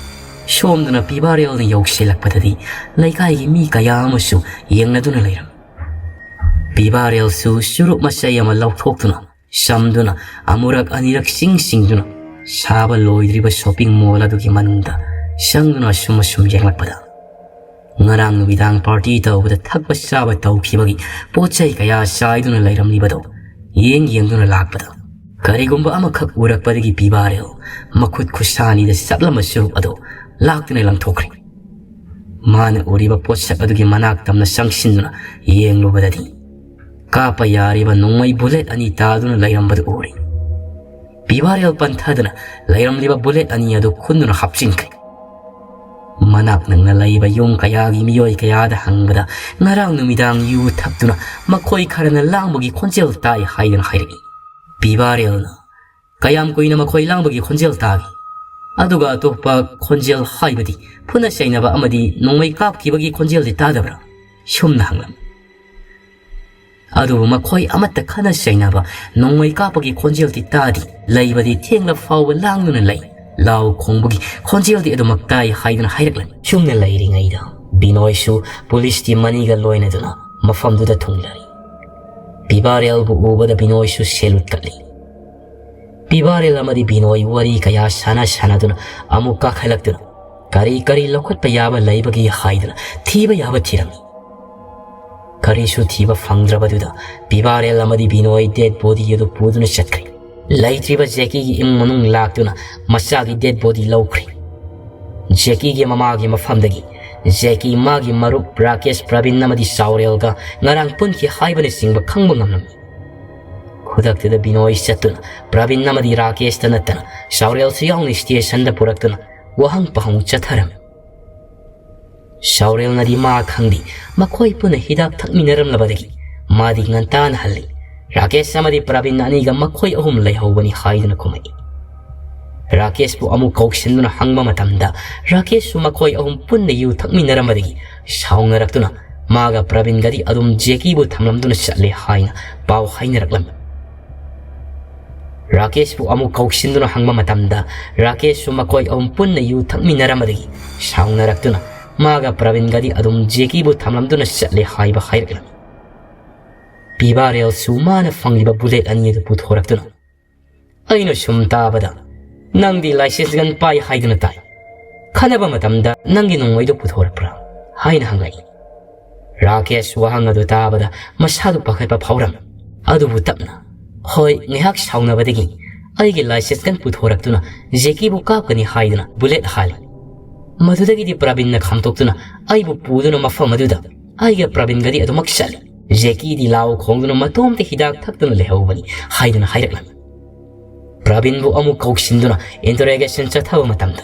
ꯁꯣꯝꯗꯅ ꯄꯤꯕꯥꯔꯦꯜꯅ ꯌꯧꯁꯤꯜꯂꯛꯄꯗꯗꯤ ꯂꯩꯀꯥꯏꯒꯤ ꯃꯤ ꯀꯌꯥ ꯑꯃꯁꯨ ꯌꯦꯡꯅꯗꯨꯅ ꯂꯩꯔꯝꯃꯤ꯫ ꯄꯤꯕꯥꯔꯦꯜꯁꯨ ꯆꯨꯔꯨꯞ ꯃꯆꯩ ꯑꯃ ꯂꯧꯊꯣꯛꯇꯨꯅ ꯆꯝꯗꯨꯅ ꯑꯃꯨꯔꯛ ꯑꯅꯤꯔꯛ ꯆꯤꯡ ꯆꯤꯡꯗꯨꯅ ꯁꯥꯕ ꯂꯣꯏꯗ꯭ꯔꯤꯕ ꯁꯣꯄꯤꯡ ꯃꯣꯜ ꯑꯗꯨꯒꯤ ꯃꯅꯨꯡꯗ ꯆꯪꯗꯨꯅ ꯑꯁꯨꯝ ꯑꯁꯨꯝ ꯌꯦꯡꯂꯛꯄꯗ, ꯉꯔꯥꯡ ꯅꯨꯃꯤꯗꯥꯡ ꯄꯥꯔꯇꯤ ꯇꯧꯕꯗ ꯊꯛꯄ ꯆꯥꯕ ꯇꯧꯈꯤꯕꯒꯤ ꯄꯣꯠ ꯆꯩ ꯀꯌꯥ ꯆꯥꯏꯗꯨꯅ ꯂꯩꯔꯝꯂꯤꯕꯗꯣ ꯌꯦꯡ ꯌꯦꯡꯗꯨꯅ ꯂꯥꯛꯄꯗ, ꯀꯔꯤꯒꯨꯝꯕ ꯑꯃꯈꯛ ꯎꯔꯛꯄꯗꯒꯤ ꯄꯤꯕꯥꯔꯦꯜ ꯃꯈꯨꯠ ꯈꯨꯠꯁꯥ ꯑꯅꯤꯗ ꯆꯞꯂꯝꯕ ꯆꯨꯔꯨꯞ ꯑꯗꯨ ꯂꯥꯛꯇꯨꯅ ꯂꯪꯊꯣꯛꯈ꯭ꯔꯦ꯫ ꯃꯥꯅ ꯎꯔꯤꯕ ꯄꯣꯠꯁꯛ ꯑꯗꯨꯒꯤ ꯃꯅꯥꯛ ꯇꯝꯅ ꯆꯪꯁꯤꯟꯗꯨꯅ ꯌꯦꯡꯂꯨꯕꯗꯗꯤ, ꯀꯥꯞꯄ ꯌꯥꯔꯤꯕ ꯅꯣꯡꯃꯩ ꯕꯨꯂꯦꯠ ꯑꯅꯤ ꯇꯥꯗꯨꯅ ꯂꯩꯔꯝꯕꯗꯨ ꯎꯔꯦ꯫ ꯄꯤꯕꯥꯔꯦꯜ ꯄꯟꯊꯗꯨꯅ ꯂꯩꯔꯝꯂꯤꯕ ꯕꯨꯂꯦꯠ ꯑꯅꯤ ꯑꯗꯨ ꯈꯨꯟꯗꯨꯅ ꯍꯥꯞꯆꯤꯟꯈ꯭ꯔꯦ꯫ ꯃꯅꯥꯛ ꯅꯛꯅ ꯂꯩꯕ ꯌꯨꯝ ꯀꯌꯥꯒꯤ ꯃꯤꯑꯣꯏ ꯀꯌꯥꯗ ꯍꯪꯕꯗ, ꯉꯔꯥꯡ ꯅꯨꯃꯤꯗꯥꯡ ꯌꯨ ꯊꯛꯇꯨꯅ ꯃꯈꯣꯏ ꯈꯔꯅ ꯂꯥꯡꯕꯒꯤ ꯈꯣꯟꯖꯦꯜ ꯇꯥꯏ ꯍꯥꯏꯗꯨꯅ ꯍꯥꯏꯔꯛꯏ꯫ ꯄꯤꯕꯥꯔꯦꯜꯅ ꯀꯌꯥꯝ ꯀꯨꯏꯅ ꯃꯈꯣꯏ ꯂꯥꯡꯕꯒꯤ ꯈꯣꯟꯖꯦꯜ ꯇꯥꯒꯦ? ꯑꯗꯨꯒ ꯑꯇꯣꯞꯄ ꯈꯣꯟꯖꯦꯜ ꯍꯥꯏꯕꯗꯤ ꯐꯨꯅ ꯆꯩꯅꯕ ꯑꯃꯗꯤ ꯅꯣꯡꯃꯩ ꯀꯥꯞꯈꯤꯕꯒꯤ ꯈꯣꯟꯖꯦꯜꯗꯤ ꯇꯥꯗꯕ꯭ꯔꯥ? ꯁꯨꯝꯅ ꯍꯪꯂꯝꯃꯤ꯫ ꯑꯗꯨꯕꯨ ꯃꯈꯣꯏ ꯑꯃꯠꯇ ꯈꯠꯅ ꯆꯩꯅꯕ, ꯅꯣꯡꯃꯩ ꯀꯥꯞꯄꯒꯤ ꯈꯣꯟꯖꯦꯜꯗꯤ ꯇꯥꯗꯦ꯫ ꯂꯩꯕꯗꯤ ꯊꯦꯡꯂ ꯐꯥꯎꯕ ꯂꯥꯡꯗꯨꯅ ꯂꯩ꯫ ꯂꯥꯎ ꯈꯣꯡꯕꯒꯤ ꯈꯣꯟꯖꯦꯜꯗꯤ ꯑꯗꯨꯃꯛ ꯇꯥꯏ ꯍꯥꯏꯗꯨꯅ ꯍꯥꯏꯔꯛꯂꯝꯃꯤ꯫ ꯁꯨꯝꯅ ꯂꯩꯔꯤꯉꯩꯗ ꯕꯤꯅꯣꯏꯁꯨ ꯄꯨꯂꯤꯁ ꯇꯤꯝ ꯑꯅꯤꯒ ꯂꯣꯏꯅꯗꯨꯅ ꯃꯐꯝꯗꯨꯗ ꯊꯨꯡꯂꯔꯤ꯫ ꯄꯤꯕꯥꯔꯦꯜꯕꯨ ꯎꯕꯗ ꯕꯤꯅꯣꯏꯁꯨ ꯁꯦꯂꯨꯠ ꯀꯠꯂꯤ꯫ ꯄꯤꯕꯥꯔꯦꯜ ꯑꯃꯗꯤ ꯕꯤꯅꯣꯏ ꯋꯥꯔꯤ ꯀꯌꯥ ꯁꯥꯟꯅ ꯁꯥꯟꯅꯗꯨꯅ ꯑꯃꯨꯛ ꯀꯥꯈꯠꯂꯛꯇꯨꯅ ꯀꯔꯤ ꯀꯔꯤ ꯂꯧꯈꯠꯄ ꯌꯥꯕ ꯂꯩꯕꯒꯦ ꯍꯥꯏꯗꯨꯅ ꯊꯤꯕ ꯌꯥꯕ ꯊꯤꯔꯝꯃꯤ꯫ ꯀꯔꯤꯁꯨ ꯊꯤꯕ ꯐꯪꯗ꯭ꯔꯕꯗꯨꯗ ꯄꯤꯕꯥꯔꯦꯜ ꯑꯃꯗꯤ ꯕꯤꯅꯣꯏ ꯗꯦꯗ ꯕꯣꯗꯤ ꯑꯗꯨ ꯄꯨꯗꯨꯅ ꯆꯠꯈ꯭ꯔꯦ꯫ ꯂꯩꯇ꯭ꯔꯤꯕ ꯖꯦꯀꯤꯒꯤ ꯏꯃꯨꯡ ꯃꯅꯨꯡ ꯂꯥꯛꯇꯨꯅ ꯃꯆꯥꯒꯤ ꯗꯦꯗ ꯕꯣꯗꯤ ꯂꯧꯈ꯭ꯔꯦ꯫ ꯖꯦꯀꯤꯒꯤ ꯃꯃꯥꯒꯤ ꯃꯐꯝꯗꯒꯤ ꯖꯦꯀꯤ, ꯃꯥꯒꯤ ꯃꯔꯨꯞ ꯔꯥꯀꯦꯁ, ꯄ꯭ꯔꯕꯤꯟ ꯑꯃꯗꯤ ꯆꯥꯎꯔꯦꯜꯒ ꯉꯔꯥꯡ ꯄꯨꯟꯈꯤ ꯍꯥꯏꯕꯅꯆꯤꯡꯕ ꯈꯪꯕ ꯉꯝꯂꯝꯃꯤ꯫ ꯈꯨꯗꯛꯇꯨꯗ ꯕꯤꯅꯣꯏ ꯆꯠꯇꯨꯅ ꯄ꯭ꯔꯕꯤꯟ ꯑꯃꯗꯤ ꯔꯥꯀꯦꯁꯇ ꯅꯠꯇꯅ ꯆꯥꯎꯔꯦꯜꯁꯨ ꯌꯥꯎꯅ ꯁ꯭ꯇꯦꯁꯟꯗ ꯄꯨꯔꯛꯇꯨꯅ ꯋꯥꯍꯪ ꯄꯥꯎꯍꯪ ꯆꯠꯊꯔꯝꯃꯤ꯫ ꯆꯥꯎꯔꯦꯜꯅꯗꯤ ꯃꯥ ꯈꯪꯗꯦ, ꯃꯈꯣꯏ ꯄꯨꯟꯅ ꯍꯤꯗꯥꯛ ꯊꯛꯃꯤꯟꯅꯔꯝꯂꯕꯗꯒꯤ ꯃꯥꯗꯤ ꯉꯟꯇꯥꯅ ꯍꯜꯂꯤ꯫ ꯔꯥꯀꯦꯁ ꯑꯃꯗꯤ ꯄ꯭ꯔꯕꯤꯟ ꯑꯅꯤꯒ ꯃꯈꯣꯏ ꯑꯍꯨꯝ ꯂꯩꯍꯧꯕꯅꯤ ꯍꯥꯏꯗꯨꯅ ꯈꯨꯝꯃꯛꯏ꯫ ꯔꯥꯀꯦꯁꯄꯨ ꯑꯃꯨꯛ ꯀꯧꯁꯤꯟꯗꯨꯅ ꯍꯪꯕ ꯃꯇꯝꯗ ꯔꯥꯀꯦꯁꯁꯨ ꯃꯈꯣꯏ ꯑꯍꯨꯝ ꯄꯨꯟꯅ ꯌꯨ ꯊꯛꯃꯤꯟꯅꯔꯝꯕꯗꯒꯤ ꯁꯥꯎꯅꯔꯛꯇꯨꯅ ꯃꯥꯒ ꯄ꯭ꯔꯕꯤꯟꯒꯗꯤ ꯑꯗꯨꯝ ꯖꯦꯀꯤꯕꯨ ꯊꯝꯂꯝꯗꯨꯅ ꯆꯠꯂꯦ ꯍꯥꯏꯅ ꯄꯥꯎ ꯍꯥꯏꯅꯔꯛꯂꯝꯃꯤ꯫ ꯔꯥꯀꯦꯁꯄꯨ ꯑꯃꯨꯛ ꯀꯧꯁꯤꯟꯗꯨꯅ ꯍꯪꯕ ꯃꯇꯝꯗ ꯔꯥꯀꯦꯁꯁꯨ ꯃꯈꯣꯏ ꯑꯍꯨꯝ ꯄꯨꯟꯅ ꯌꯨ ꯊꯛꯃꯤꯟꯅꯔꯝꯕꯗꯒꯤ ꯁꯥꯎꯅꯔꯛꯇꯨꯅ ꯃꯥꯒ ꯄ꯭ꯔꯕꯤꯟꯒꯗꯤ ꯑꯗꯨꯝ ꯖꯦꯀꯤꯕꯨ ꯊꯝꯂꯝꯗꯨꯅ ꯆꯠꯂꯦ ꯍꯥꯏꯕ ꯍꯥꯏꯔꯛꯂꯝꯃꯤ꯫ ꯄꯤꯕꯥꯔꯦꯜꯁꯨ ꯃꯥꯅ ꯐꯪꯂꯤꯕ ꯕꯨꯂꯦꯠ ꯑꯅꯤ ꯑꯗꯨ ꯄꯨꯊꯣꯔꯛꯇꯨꯅ, "ꯑꯩꯅ ꯁꯨꯝ ꯇꯥꯕꯗ ꯅꯪꯗꯤ ꯂꯥꯏꯁꯦꯟꯁ ꯒꯟ ꯄꯥꯏ ꯍꯥꯏꯗꯨꯅ ꯇꯥꯏ꯫ ꯈꯟꯅꯕ ꯃꯇꯝꯗ ꯅꯪꯒꯤ ꯅꯣꯡꯃꯩꯗꯨ ꯄꯨꯊꯣꯔꯛꯄ꯭ꯔꯥ?" ꯍꯥꯏꯅ ꯍꯪꯂꯛꯏ꯫ ꯔꯥꯀꯦꯁ ꯋꯥꯍꯪ ꯑꯗꯨ ꯇꯥꯕꯗ ꯃꯁꯥꯗꯨ ꯄꯥꯈꯠꯄ ꯐꯥꯎꯔꯝꯃꯤ꯫ ꯑꯗꯨꯕꯨ ꯇꯞꯅ, "ꯍꯣꯏ, ꯉꯥꯏꯍꯥꯛ ꯁꯥꯎꯅꯕꯗꯒꯤ ꯑꯩꯒꯤ ꯂꯥꯏꯁꯦꯟꯁ ꯒꯟ ꯄꯨꯊꯣꯔꯛꯇꯨꯅ ꯖꯦꯀꯤꯕꯨ ꯀꯥꯞꯀꯅꯤ ꯍꯥꯏꯗꯨꯅ ꯕꯨꯂꯦꯠ ꯍꯥꯜꯂꯤ꯫ ꯃꯗꯨꯗꯒꯤꯗꯤ ꯄ꯭ꯔꯕꯤꯟꯅ ꯈꯥꯝꯇꯣꯛꯇꯨꯅ ꯑꯩꯕꯨ ꯄꯨꯗꯨꯅ ꯃꯐꯝ ꯑꯗꯨꯗ ꯑꯩꯒ ꯄ꯭ꯔꯕꯤꯟꯒꯗꯤ ꯑꯗꯨꯃꯛ ꯆꯠꯂꯤ꯫ ꯖꯦꯀꯤꯗꯤ ꯂꯥꯎ ꯈꯣꯡꯗꯨꯅ ꯃꯇꯣꯝꯇ ꯍꯤꯗꯥꯛ ꯊꯛꯇꯨꯅ ꯂꯩꯍꯧꯕꯅꯤ" ꯍꯥꯏꯗꯨꯅ ꯍꯥꯏꯔꯛꯂꯝꯃꯤ꯫ ꯄ꯭ꯔꯕꯤꯟꯕꯨ ꯑꯃꯨꯛ ꯀꯧꯁꯤꯟꯗꯨꯅ ꯏꯟꯇꯔꯣꯒꯦꯁꯟ ꯆꯠꯊꯕ ꯃꯇꯝꯗ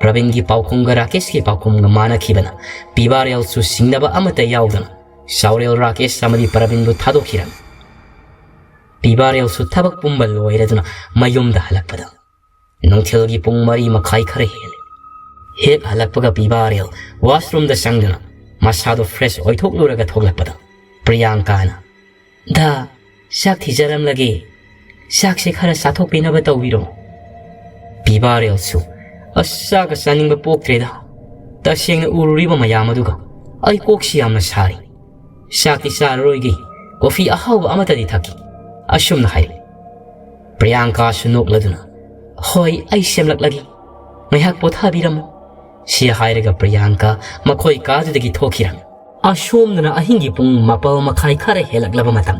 ꯄ꯭ꯔꯕꯤꯟꯒꯤ ꯄꯥꯎꯈꯨꯝꯒ ꯔꯥꯀꯦꯁꯀꯤ ꯄꯥꯎꯈꯨꯝꯒ ꯃꯥꯟꯅꯈꯤꯕꯅ ꯄꯤꯕꯥꯔꯦꯜꯁꯨ ꯁꯤꯡꯅꯕ ꯑꯃꯠꯇ ꯌꯥꯎꯗꯅ ꯆꯥꯎꯔꯦꯜ ꯔꯥꯀꯦꯁ ꯑꯃꯗꯤ ꯄ꯭ꯔꯕꯤꯟꯕꯨ ꯊꯥꯗꯣꯛꯈꯤꯔꯝꯃꯤ꯫ ꯄꯤꯕꯥꯔꯦꯜꯁꯨ ꯊꯕꯛ ꯄꯨꯝꯕ ꯂꯣꯏꯔꯗꯨꯅ ꯃꯌꯨꯝꯗ ꯍꯜꯂꯛꯄꯗ ꯅꯨꯡꯊꯤꯜꯒꯤ ꯄꯨꯡ ꯃꯔꯤ ꯃꯈꯥꯏ ꯈꯔ ꯍꯦꯜꯂꯦ꯫ ꯍꯦꯛ ꯍꯜꯂꯛꯄꯒ ꯄꯤꯕꯥꯔꯦꯜ ꯋꯥꯁꯔꯨꯝꯗ ꯆꯪꯗꯨꯅ ꯃꯁꯥꯗꯣ ꯐ꯭ꯔꯦꯁ ꯑꯣꯏꯊꯣꯛꯂꯨꯔꯒ ꯊꯣꯛꯂꯛꯄꯗ ꯄ꯭ꯔꯤꯌꯥꯡꯀꯥꯅ, "ꯗꯥ, ꯆꯥꯛ ꯊꯤꯖꯔꯝꯂꯒꯦ꯫ ꯆꯥꯛꯁꯦ ꯈꯔ ꯆꯥꯊꯣꯛꯄꯤꯅꯕ ꯇꯧꯕꯤꯔꯣ꯫" ꯄꯤꯕꯥꯔꯦꯜꯁꯨ, "ꯑꯁ, ꯆꯥꯛꯀ ꯆꯥꯅꯤꯡꯕ ꯄꯣꯛꯇ꯭ꯔꯦꯗ꯫ ꯇꯁꯦꯡꯅ ꯎꯔꯨꯔꯤꯕ ꯃꯌꯥꯝ ꯑꯗꯨꯒ ꯑꯩ ꯀꯣꯛꯁꯤ ꯌꯥꯝꯅ ꯁꯥꯔꯤ꯫ ꯆꯥꯛꯇꯤ ꯆꯥꯔꯔꯣꯏꯒꯦ, ꯀꯣꯐꯤ ꯑꯍꯥꯎꯕ ꯑꯃꯇꯗꯤ ꯊꯛꯀꯦ꯫" ꯑꯁꯨꯝꯅ ꯍꯥꯏꯔꯛꯏ꯫ ꯄ꯭ꯔꯤꯌꯥꯡꯀꯥꯁꯨ ꯅꯣꯛꯂꯗꯨꯅ, "ꯍꯣꯏ, ꯑꯩ ꯁꯦꯝꯂꯛꯂꯒꯦ꯫ ꯉꯥꯏꯍꯥꯛ ꯄꯣꯊꯥꯕꯤꯔꯝꯃꯨ꯫" ꯁꯤ ꯍꯥꯏꯔꯒ ꯄ꯭ꯔꯤꯌꯥꯡꯀꯥ ꯃꯈꯣꯏ ꯀꯥꯗꯨꯗꯒꯤ ꯊꯣꯛꯈꯤꯔꯝꯃꯤ꯫ ꯑꯁꯣꯝꯗꯅ ꯑꯍꯤꯡꯒꯤ ꯄꯨꯡ ꯃꯥꯄꯜ ꯃꯈꯥꯏ ꯈꯔ ꯍꯦꯜꯂꯛꯂꯕ ꯃꯇꯝ꯫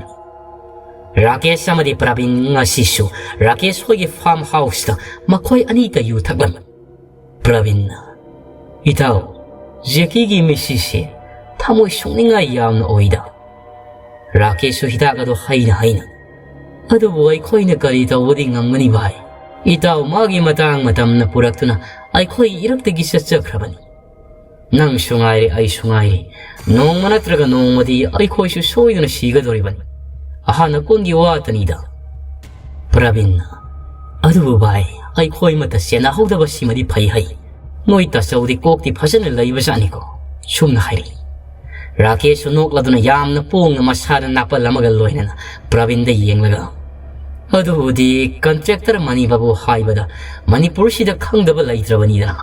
ꯔꯥꯀꯦꯁ ꯑꯃꯗꯤ ꯄ꯭ꯔꯕꯤꯟ ꯉꯁꯤꯁꯨ ꯔꯥꯀꯦꯁ ꯍꯣꯏꯒꯤ ꯐꯥꯔꯝ ꯍꯥꯎꯁꯇ ꯃꯈꯣꯏ ꯑꯅꯤꯇ ꯌꯨ ꯊꯛꯂꯝꯃꯤ꯫ ꯄ꯭ꯔꯕꯤꯟꯅ, "ꯏꯇꯥꯎ, ꯖꯦꯀꯤꯒꯤ ꯃꯤꯠꯁꯤꯁꯦ ꯊꯃꯣꯏ ꯁꯣꯛꯅꯤꯡꯉꯥꯏ ꯌꯥꯝꯅ ꯑꯣꯏꯗ꯫" ꯔꯥꯀꯦꯁꯁꯨ ꯍꯤꯗꯥꯛ ꯑꯗꯨ ꯍꯩꯅ ꯍꯩꯅ, "ꯑꯗꯨꯕꯨ ꯑꯩꯈꯣꯏꯅ ꯀꯔꯤ ꯇꯧꯕꯗꯤ ꯉꯝꯒꯅꯤ ꯚꯥꯏ? ꯏꯇꯥꯎ, ꯃꯥꯒꯤ ꯃꯇꯥꯡ ꯃꯇꯝꯅ ꯄꯨꯔꯛꯇꯨꯅ ꯑꯩꯈꯣꯏ ꯏꯔꯛꯇꯒꯤ ꯆꯠꯆꯈ꯭ꯔꯕꯅꯤ꯫ ꯅꯪꯁꯨ ꯉꯥꯏꯔꯦ, ꯑꯩꯁꯨ ꯉꯥꯏꯔꯦ, ꯅꯣꯡꯃ ꯅꯠꯇ꯭ꯔꯒ ꯅꯣꯡꯃꯗꯤ ꯑꯩꯈꯣꯏꯁꯨ ꯁꯣꯏꯗꯅ ꯁꯤꯒꯗꯧꯔꯤꯕꯅꯤ꯫ ꯑꯍꯥꯟꯅ ꯀꯣꯟꯒꯤ ꯋꯥꯇꯅꯤꯗ꯫" ꯄ꯭ꯔꯕꯤꯟꯅ, "ꯑꯗꯨꯕꯨ ꯚꯥꯏ, ꯑꯩꯈꯣꯏ ꯑꯃꯠꯇ ꯆꯦꯟꯅꯍꯧꯗꯕ ꯁꯤꯃꯗꯤ ꯐꯩ ꯍꯩ꯫ ꯅꯣꯏ ꯇꯥꯆꯧꯗꯤ ꯀꯣꯛꯇꯤ ꯐꯖꯅ ꯂꯩꯕꯖꯥꯠꯅꯤꯀꯣ꯫" ꯁꯨꯝꯅ ꯍꯥꯏꯔꯛꯏ꯫ ꯔꯥꯀꯦꯁꯁꯨ ꯅꯣꯛꯂꯗꯨꯅ ꯌꯥꯝꯅ ꯄꯣꯡꯅ ꯃꯁꯥꯗ ꯅꯥꯄꯜ ꯑꯃꯒ ꯂꯣꯏꯅꯅ ꯄ꯭ꯔꯕꯤꯟꯗ ꯌꯦꯡꯂꯒ, "ꯑꯗꯨꯕꯨꯗꯤ ꯀꯟꯇ꯭ꯔꯦꯛꯇꯔ ꯃꯅꯤꯕꯥꯕꯨ ꯍꯥꯏꯕꯗ ꯃꯅꯤꯄꯨꯔꯁꯤꯗ ꯈꯪꯗꯕ ꯂꯩꯇ꯭ꯔꯕꯅꯤꯗꯅ꯫"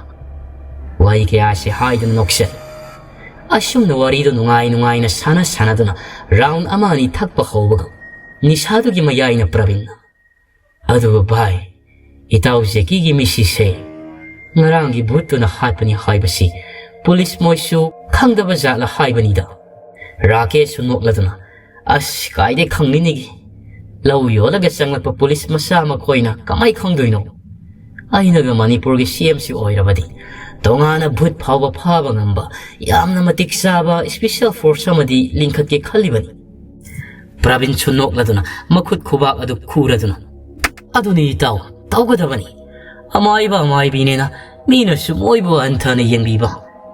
ꯋꯥꯍꯩ ꯀꯌꯥꯁꯤ ꯍꯥꯏꯗꯨꯅ ꯅꯣꯛꯆꯩ꯫ ꯑꯁꯨꯝꯅ ꯋꯥꯔꯤꯗꯨ ꯅꯨꯡꯉꯥꯏ ꯅꯨꯡꯉꯥꯏꯅ ꯁꯥꯟꯅ ꯁꯥꯟꯅꯗꯨꯅ ꯔꯥꯎꯟ ꯑꯃ ꯑꯅꯤ ꯊꯛꯄ ꯍꯧꯕꯒ ꯅꯤꯁꯥꯗꯨꯒꯤ ꯃꯌꯥꯏꯅ ꯄ꯭ꯔꯕꯤꯟꯅ, "ꯑꯗꯨꯕꯨ ꯚꯥꯏ, ꯏꯇꯥꯎ ꯖꯦꯀꯤꯒꯤ ꯃꯤꯠꯁꯤꯁꯦ ꯉꯔꯥꯡꯒꯤ ꯚꯨꯠꯇꯨꯅ ꯍꯥꯠꯄꯅꯤ ꯍꯥꯏꯕꯁꯤ ꯄꯨꯂꯤꯁ ꯃꯣꯏꯁꯨ ꯈꯪꯗꯕ ꯖꯥꯠꯂ ꯍꯥꯏꯕꯅꯤꯗ꯫" ꯔꯥꯀꯦꯁꯁꯨ ꯅꯣꯛꯂꯗꯨꯅ, "ꯑꯁ, ꯀꯥꯏꯗꯩ ꯈꯪꯅꯤꯅꯤꯒꯦ? ꯂꯧ ꯌꯣꯜꯂꯒ ꯆꯪꯂꯛꯄ ꯄꯨꯂꯤꯁ ꯃꯆꯥ ꯃꯈꯣꯏꯅ ꯀꯃꯥꯏ ꯈꯪꯗꯣꯏꯅꯣ? ꯑꯩꯅꯒ ꯃꯅꯤꯄꯨꯔꯒꯤ ꯁꯤ ꯑꯦꯝꯁꯤ ꯑꯣꯏꯔꯕꯗꯤ ꯇꯣꯉꯥꯟꯅ ꯚꯨꯠ ꯐꯥꯎꯕ ꯐꯥꯕ ꯉꯝꯕ ꯌꯥꯝꯅ ꯃꯇꯤꯛ ꯆꯥꯕ ꯏꯁꯄꯤꯁꯦꯜ ꯐꯣꯔꯁ ꯑꯃꯗꯤ ꯂꯤꯡꯈꯠꯀꯦ ꯈꯜꯂꯤꯕꯅꯤ꯫" ꯄ꯭ꯔꯕꯤꯟꯁꯨ ꯅꯣꯛꯂꯗꯨꯅ ꯃꯈꯨꯠ ꯈꯨꯕꯥꯛ ꯑꯗꯨ ꯈꯨꯔꯗꯨꯅ, "ꯑꯗꯨꯅꯤ ꯏꯇꯥꯎ, ꯇꯧꯒꯗꯕꯅꯤ꯫ ꯑꯃꯥꯏꯕ ꯑꯃꯥꯏꯕꯤꯅꯦꯅ ꯃꯤꯅꯁꯨ ꯃꯣꯏꯕꯨ ꯍꯟꯊꯅ ꯌꯦꯡꯕꯤꯕ,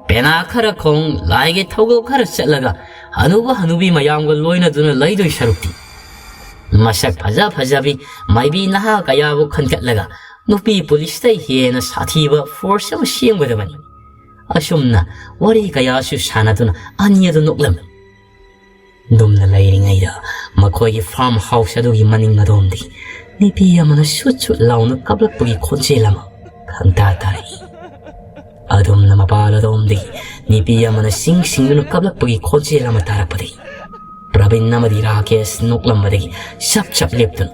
ꯄꯦꯅꯥ ꯈꯔ ꯈꯣꯡ, ꯂꯥꯏꯒꯤ ꯊꯧꯒꯜ ꯈꯔ ꯆꯠꯂꯒ ꯍꯅꯨꯕ ꯍꯅꯨꯕꯤ ꯃꯌꯥꯝꯒ ꯂꯣꯏꯅꯗꯨꯅ ꯂꯩꯗꯣꯏ ꯁꯔꯨꯛꯇꯤ, ꯃꯁꯛ ꯐꯖ ꯐꯖꯕꯤ ꯃꯥꯏꯕꯤ ꯅꯍꯥ ꯀꯌꯥꯕꯨ ꯈꯟꯒꯠꯂꯒ ꯅꯨꯄꯤ ꯄꯨꯂꯤꯁꯇꯩ ꯍꯦꯟꯅ ꯁꯥꯊꯤꯕ ꯐꯣꯔꯁ ꯑꯃ ꯁꯦꯝꯒꯗꯕꯅꯤ꯫ ꯑꯁꯨꯝꯅ ꯋꯥꯔꯤ ꯀꯌꯥꯁꯨ ꯁꯥꯟꯅꯗꯨꯅ ꯑꯅꯤ ꯑꯗꯨ ꯅꯣꯛꯂꯝꯃꯤ꯫ ꯗꯨꯝꯅ ꯂꯩꯔꯤꯉꯩꯗ ꯃꯈꯣꯏꯒꯤ ꯐꯥꯔꯝ ꯍꯥꯎꯁ ꯑꯗꯨꯒꯤ ꯃꯅꯤꯡ ꯑꯗꯣꯝꯗꯒꯤ ꯅꯨꯄꯤ ꯑꯃꯅ ꯁꯨꯠ ꯁꯨꯠ ꯂꯥꯎꯅ ꯀꯞꯂꯛꯄꯒꯤ ꯈꯣꯟꯖꯦꯜ ꯑꯃ ꯈꯪꯇꯥ ꯇꯥꯔꯛꯏ꯫ ꯑꯗꯨꯝꯅ ꯃꯄꯥꯜ ꯑꯗꯣꯝꯗꯒꯤ ꯅꯨꯄꯤ ꯑꯃꯅ ꯁꯤꯡ ꯁꯤꯡꯗꯨꯅ ꯀꯞꯂꯛꯄꯒꯤ ꯈꯣꯟꯖꯦꯜ ꯑꯃ ꯇꯥꯔꯛꯄꯗꯒꯤ ꯄ꯭ꯔꯕꯤꯟ ꯑꯃꯗꯤ ꯔꯥꯀꯦꯁ ꯅꯣꯛꯂꯝꯕꯗꯒꯤ ꯆꯞ ꯆꯞ ꯂꯦꯞꯇꯨꯅ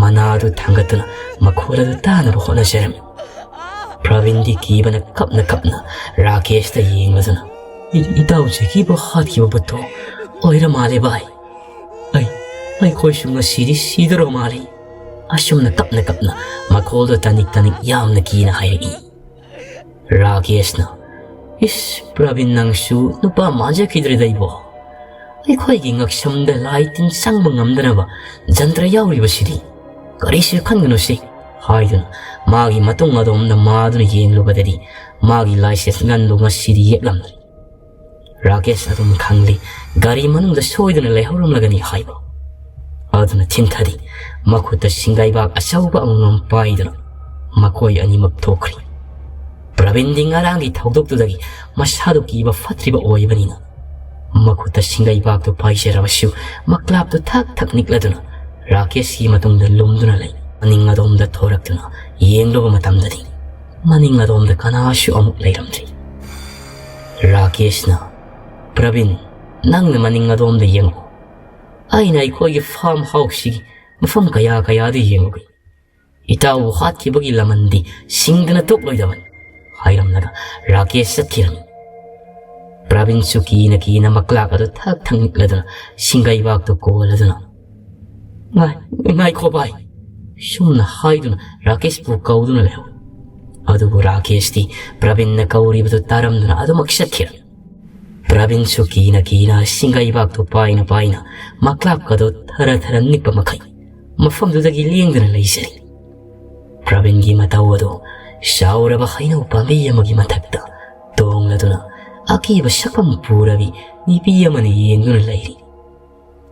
ꯃꯅꯥ ꯑꯗꯨ ꯊꯥꯡꯒꯠꯇꯨꯅ ꯃꯈꯣꯜ ꯑꯗꯨ ꯇꯥꯅꯕ ꯍꯣꯠꯅꯖꯔꯝꯃꯤ꯫ ꯄ꯭ꯔꯕꯤꯟꯗꯤ ꯀꯤꯕꯅ ꯀꯞꯅ ꯀꯞꯅ ꯔꯥꯀꯦꯁꯇ ꯌꯦꯡꯂꯗꯨꯅ, "ꯏ-, ꯏꯇꯥꯎ ꯖꯦꯀꯤꯕꯨ ꯍꯥꯠꯈꯤꯕ ꯚꯨꯠꯇꯣ ꯑꯣꯏꯔ ꯃꯥꯜꯂꯦ ꯚꯥꯏ꯫ ꯑꯩ, ꯑꯩꯈꯣꯏꯁꯨ ꯉꯁꯤꯗꯤ ꯁꯤꯗꯧꯔ ꯃꯥꯜꯂꯤ"꯫ ꯑꯁꯨꯝꯅ ꯀꯞꯅ ꯀꯞꯅ ꯃꯈꯣꯜꯗꯣ ꯇꯅꯤꯛ ꯇꯅꯤꯛ ꯌꯥꯝꯅ ꯀꯤꯅ ꯍꯥꯏꯔꯛꯏ꯫ ꯔꯥꯀꯦꯁꯅ, "ꯏꯁ, ꯄ꯭ꯔꯕꯤꯟ, ꯅꯪꯁꯨ ꯅꯨꯄꯥ ꯃꯥꯟꯖꯈꯤꯗ꯭ꯔꯦꯗ ꯏꯕꯣ꯫ ꯑꯩꯈꯣꯏꯒꯤ ꯉꯛꯁꯝꯗ ꯂꯥꯏ ꯇꯤꯟ ꯆꯪꯕ ꯉꯝꯗꯅꯕ ꯖꯟꯇ꯭ꯔ ꯌꯥꯎꯔꯤꯕꯁꯤꯗꯤ꯫ ꯀꯔꯤꯁꯨ ꯈꯟꯒꯅꯨꯁꯤ", ꯍꯥꯏꯗꯨꯅ ꯃꯥꯒꯤ ꯃꯇꯨꯡ ꯑꯗꯣꯝꯗ ꯃꯥꯗꯨꯅ ꯌꯦꯡꯂꯨꯕꯗꯗꯤ ꯃꯥꯒꯤ ꯂꯥꯏꯁꯦꯁ ꯉꯟꯗꯨ ꯉꯁꯤꯗꯤ ꯌꯦꯛꯂꯝꯗ꯭ꯔꯦ꯫ ꯔꯥꯀꯦꯁ ꯑꯗꯨꯝ ꯈꯪꯂꯤ, ꯒꯥꯔꯤ ꯃꯅꯨꯡꯗ ꯁꯣꯏꯗꯨꯅ ꯂꯩꯍꯧꯔꯝꯂꯒꯅꯤ ꯍꯥꯏꯕ꯫ ꯑꯗꯨꯅ ꯊꯤꯟꯊꯗꯤ ꯃꯈꯨꯠꯇ ꯁꯤꯡꯒꯩꯕꯥꯛ ꯑꯆꯧꯕ ꯑꯃꯃꯝ ꯄꯥꯏꯗꯨꯅ ꯃꯈꯣꯏ ꯑꯅꯤꯃꯛ ꯊꯣꯛꯈ꯭ꯔꯤ꯫ ꯄ꯭ꯔꯕꯤꯟꯗꯤ ꯉꯔꯥꯡꯒꯤ ꯊꯧꯗꯣꯛꯇꯨꯗꯒꯤ ꯃꯁꯥꯗꯨ ꯀꯤꯕ ꯐꯠꯇ꯭ꯔꯤꯕ ꯑꯣꯏꯕꯅꯤꯅ ꯃꯈꯨꯠꯇ ꯁꯤꯡꯒꯩꯕꯥꯛꯇꯨ ꯄꯥꯏꯖꯔꯕꯁꯨ ꯃꯀ꯭ꯂꯥꯞꯇꯨ ꯊꯛ ꯊꯛ ꯅꯤꯛꯂꯗꯨꯅ ꯔꯥꯀꯦꯁꯀꯤ ꯃꯇꯨꯡꯗ ꯂꯨꯝꯗꯨꯅ ꯂꯩ꯫ ꯃꯅꯤꯡ ꯑꯗꯣꯝꯗ ꯊꯣꯔꯛꯇꯨꯅ ꯌꯦꯡꯂꯨꯕ ꯃꯇꯝꯗꯗꯤ ꯃꯅꯤꯡ ꯑꯗꯣꯝꯗ ꯀꯅꯥꯁꯨ ꯑꯃꯨꯛ ꯂꯩꯔꯝꯗ꯭ꯔꯤ꯫ ꯔꯥꯀꯦꯁꯅ, "ꯄ꯭ꯔꯕꯤꯟ, ꯅꯪꯅ ꯃꯅꯤꯡ ꯑꯗꯣꯝꯗ ꯌꯦꯡꯉꯨ꯫ ꯑꯩꯅ ꯑꯩꯈꯣꯏꯒꯤ ꯐꯥꯔꯝ ꯍꯥꯎꯁꯁꯤꯒꯤ ꯃꯐꯝ ꯀꯌꯥ ꯀꯌꯥꯗ ꯌꯦꯡꯂꯨꯒꯦ꯫ ꯏꯇꯥꯎꯕꯨ ꯍꯥꯠꯈꯤꯕꯒꯤ ꯂꯃꯟꯗꯤ ꯁꯤꯡꯗꯅ ꯇꯣꯛꯂꯣꯏꯗꯕꯅꯤ", ꯍꯥꯏꯔꯝꯂꯒ ꯔꯥꯀꯦꯁ ꯆꯠꯈꯤꯔꯝꯃꯤ꯫ ꯄ꯭ꯔꯕꯤꯟꯁꯨ ꯀꯤꯅ ꯀꯤꯅ ꯃꯀ꯭ꯂꯥꯛ ꯑꯗꯨ ꯊꯛ ꯊꯛ ꯅꯤꯛꯂꯗꯨꯅ ꯁꯤꯡꯒꯩꯕꯥꯛꯇꯨ ꯀꯣꯜꯂꯗꯨꯅ, "ꯉꯥꯏ-, ꯉꯥꯏꯈꯣ ꯚꯥꯏ!" ꯁꯨꯝꯅ ꯍꯥꯏꯗꯨꯅ ꯔꯥꯀꯦꯁꯄꯨ ꯀꯧꯗꯨꯅ ꯂꯩꯍꯧꯏ꯫ ꯑꯗꯨꯕꯨ ꯔꯥꯀꯦꯁꯇꯤ ꯄ꯭ꯔꯕꯤꯟꯅ ꯀꯧꯔꯤꯕꯗꯨ ꯇꯥꯔꯝꯗꯨꯅ ꯑꯗꯨꯃꯛ ꯆꯠꯈꯤꯔꯝꯃꯤ꯫ ꯄ꯭ꯔꯕꯤꯟꯁꯨ ꯀꯤꯅ ꯀꯤꯅ ꯁꯤꯡꯒꯩꯕꯥꯛꯇꯨ ꯄꯥꯏꯅ ꯄꯥꯏꯅ ꯃꯀ꯭ꯂꯥꯛꯀꯗꯨ ꯊꯔ ꯊꯔ ꯅꯤꯛꯄ ꯃꯈꯩ ꯃꯐꯝꯗꯨꯗꯒꯤ ꯂꯦꯡꯗꯅ ꯂꯩꯖꯔꯤ꯫ ꯄ꯭ꯔꯕꯤꯟꯒꯤ ꯃꯇꯧ ꯑꯗꯨ ꯆꯥꯎꯔꯕ ꯍꯩꯅꯧ ꯄꯥꯝꯕꯤ ꯑꯃꯒꯤ ꯃꯊꯛꯇ ꯇꯣꯡꯂꯗꯨꯅ ꯑꯀꯤꯕ ꯁꯛꯐꯝ ꯄꯨꯔꯕꯤ ꯅꯨꯄꯤ ꯑꯃꯅ ꯌꯦꯡꯗꯨꯅ ꯂꯩꯔꯤ꯫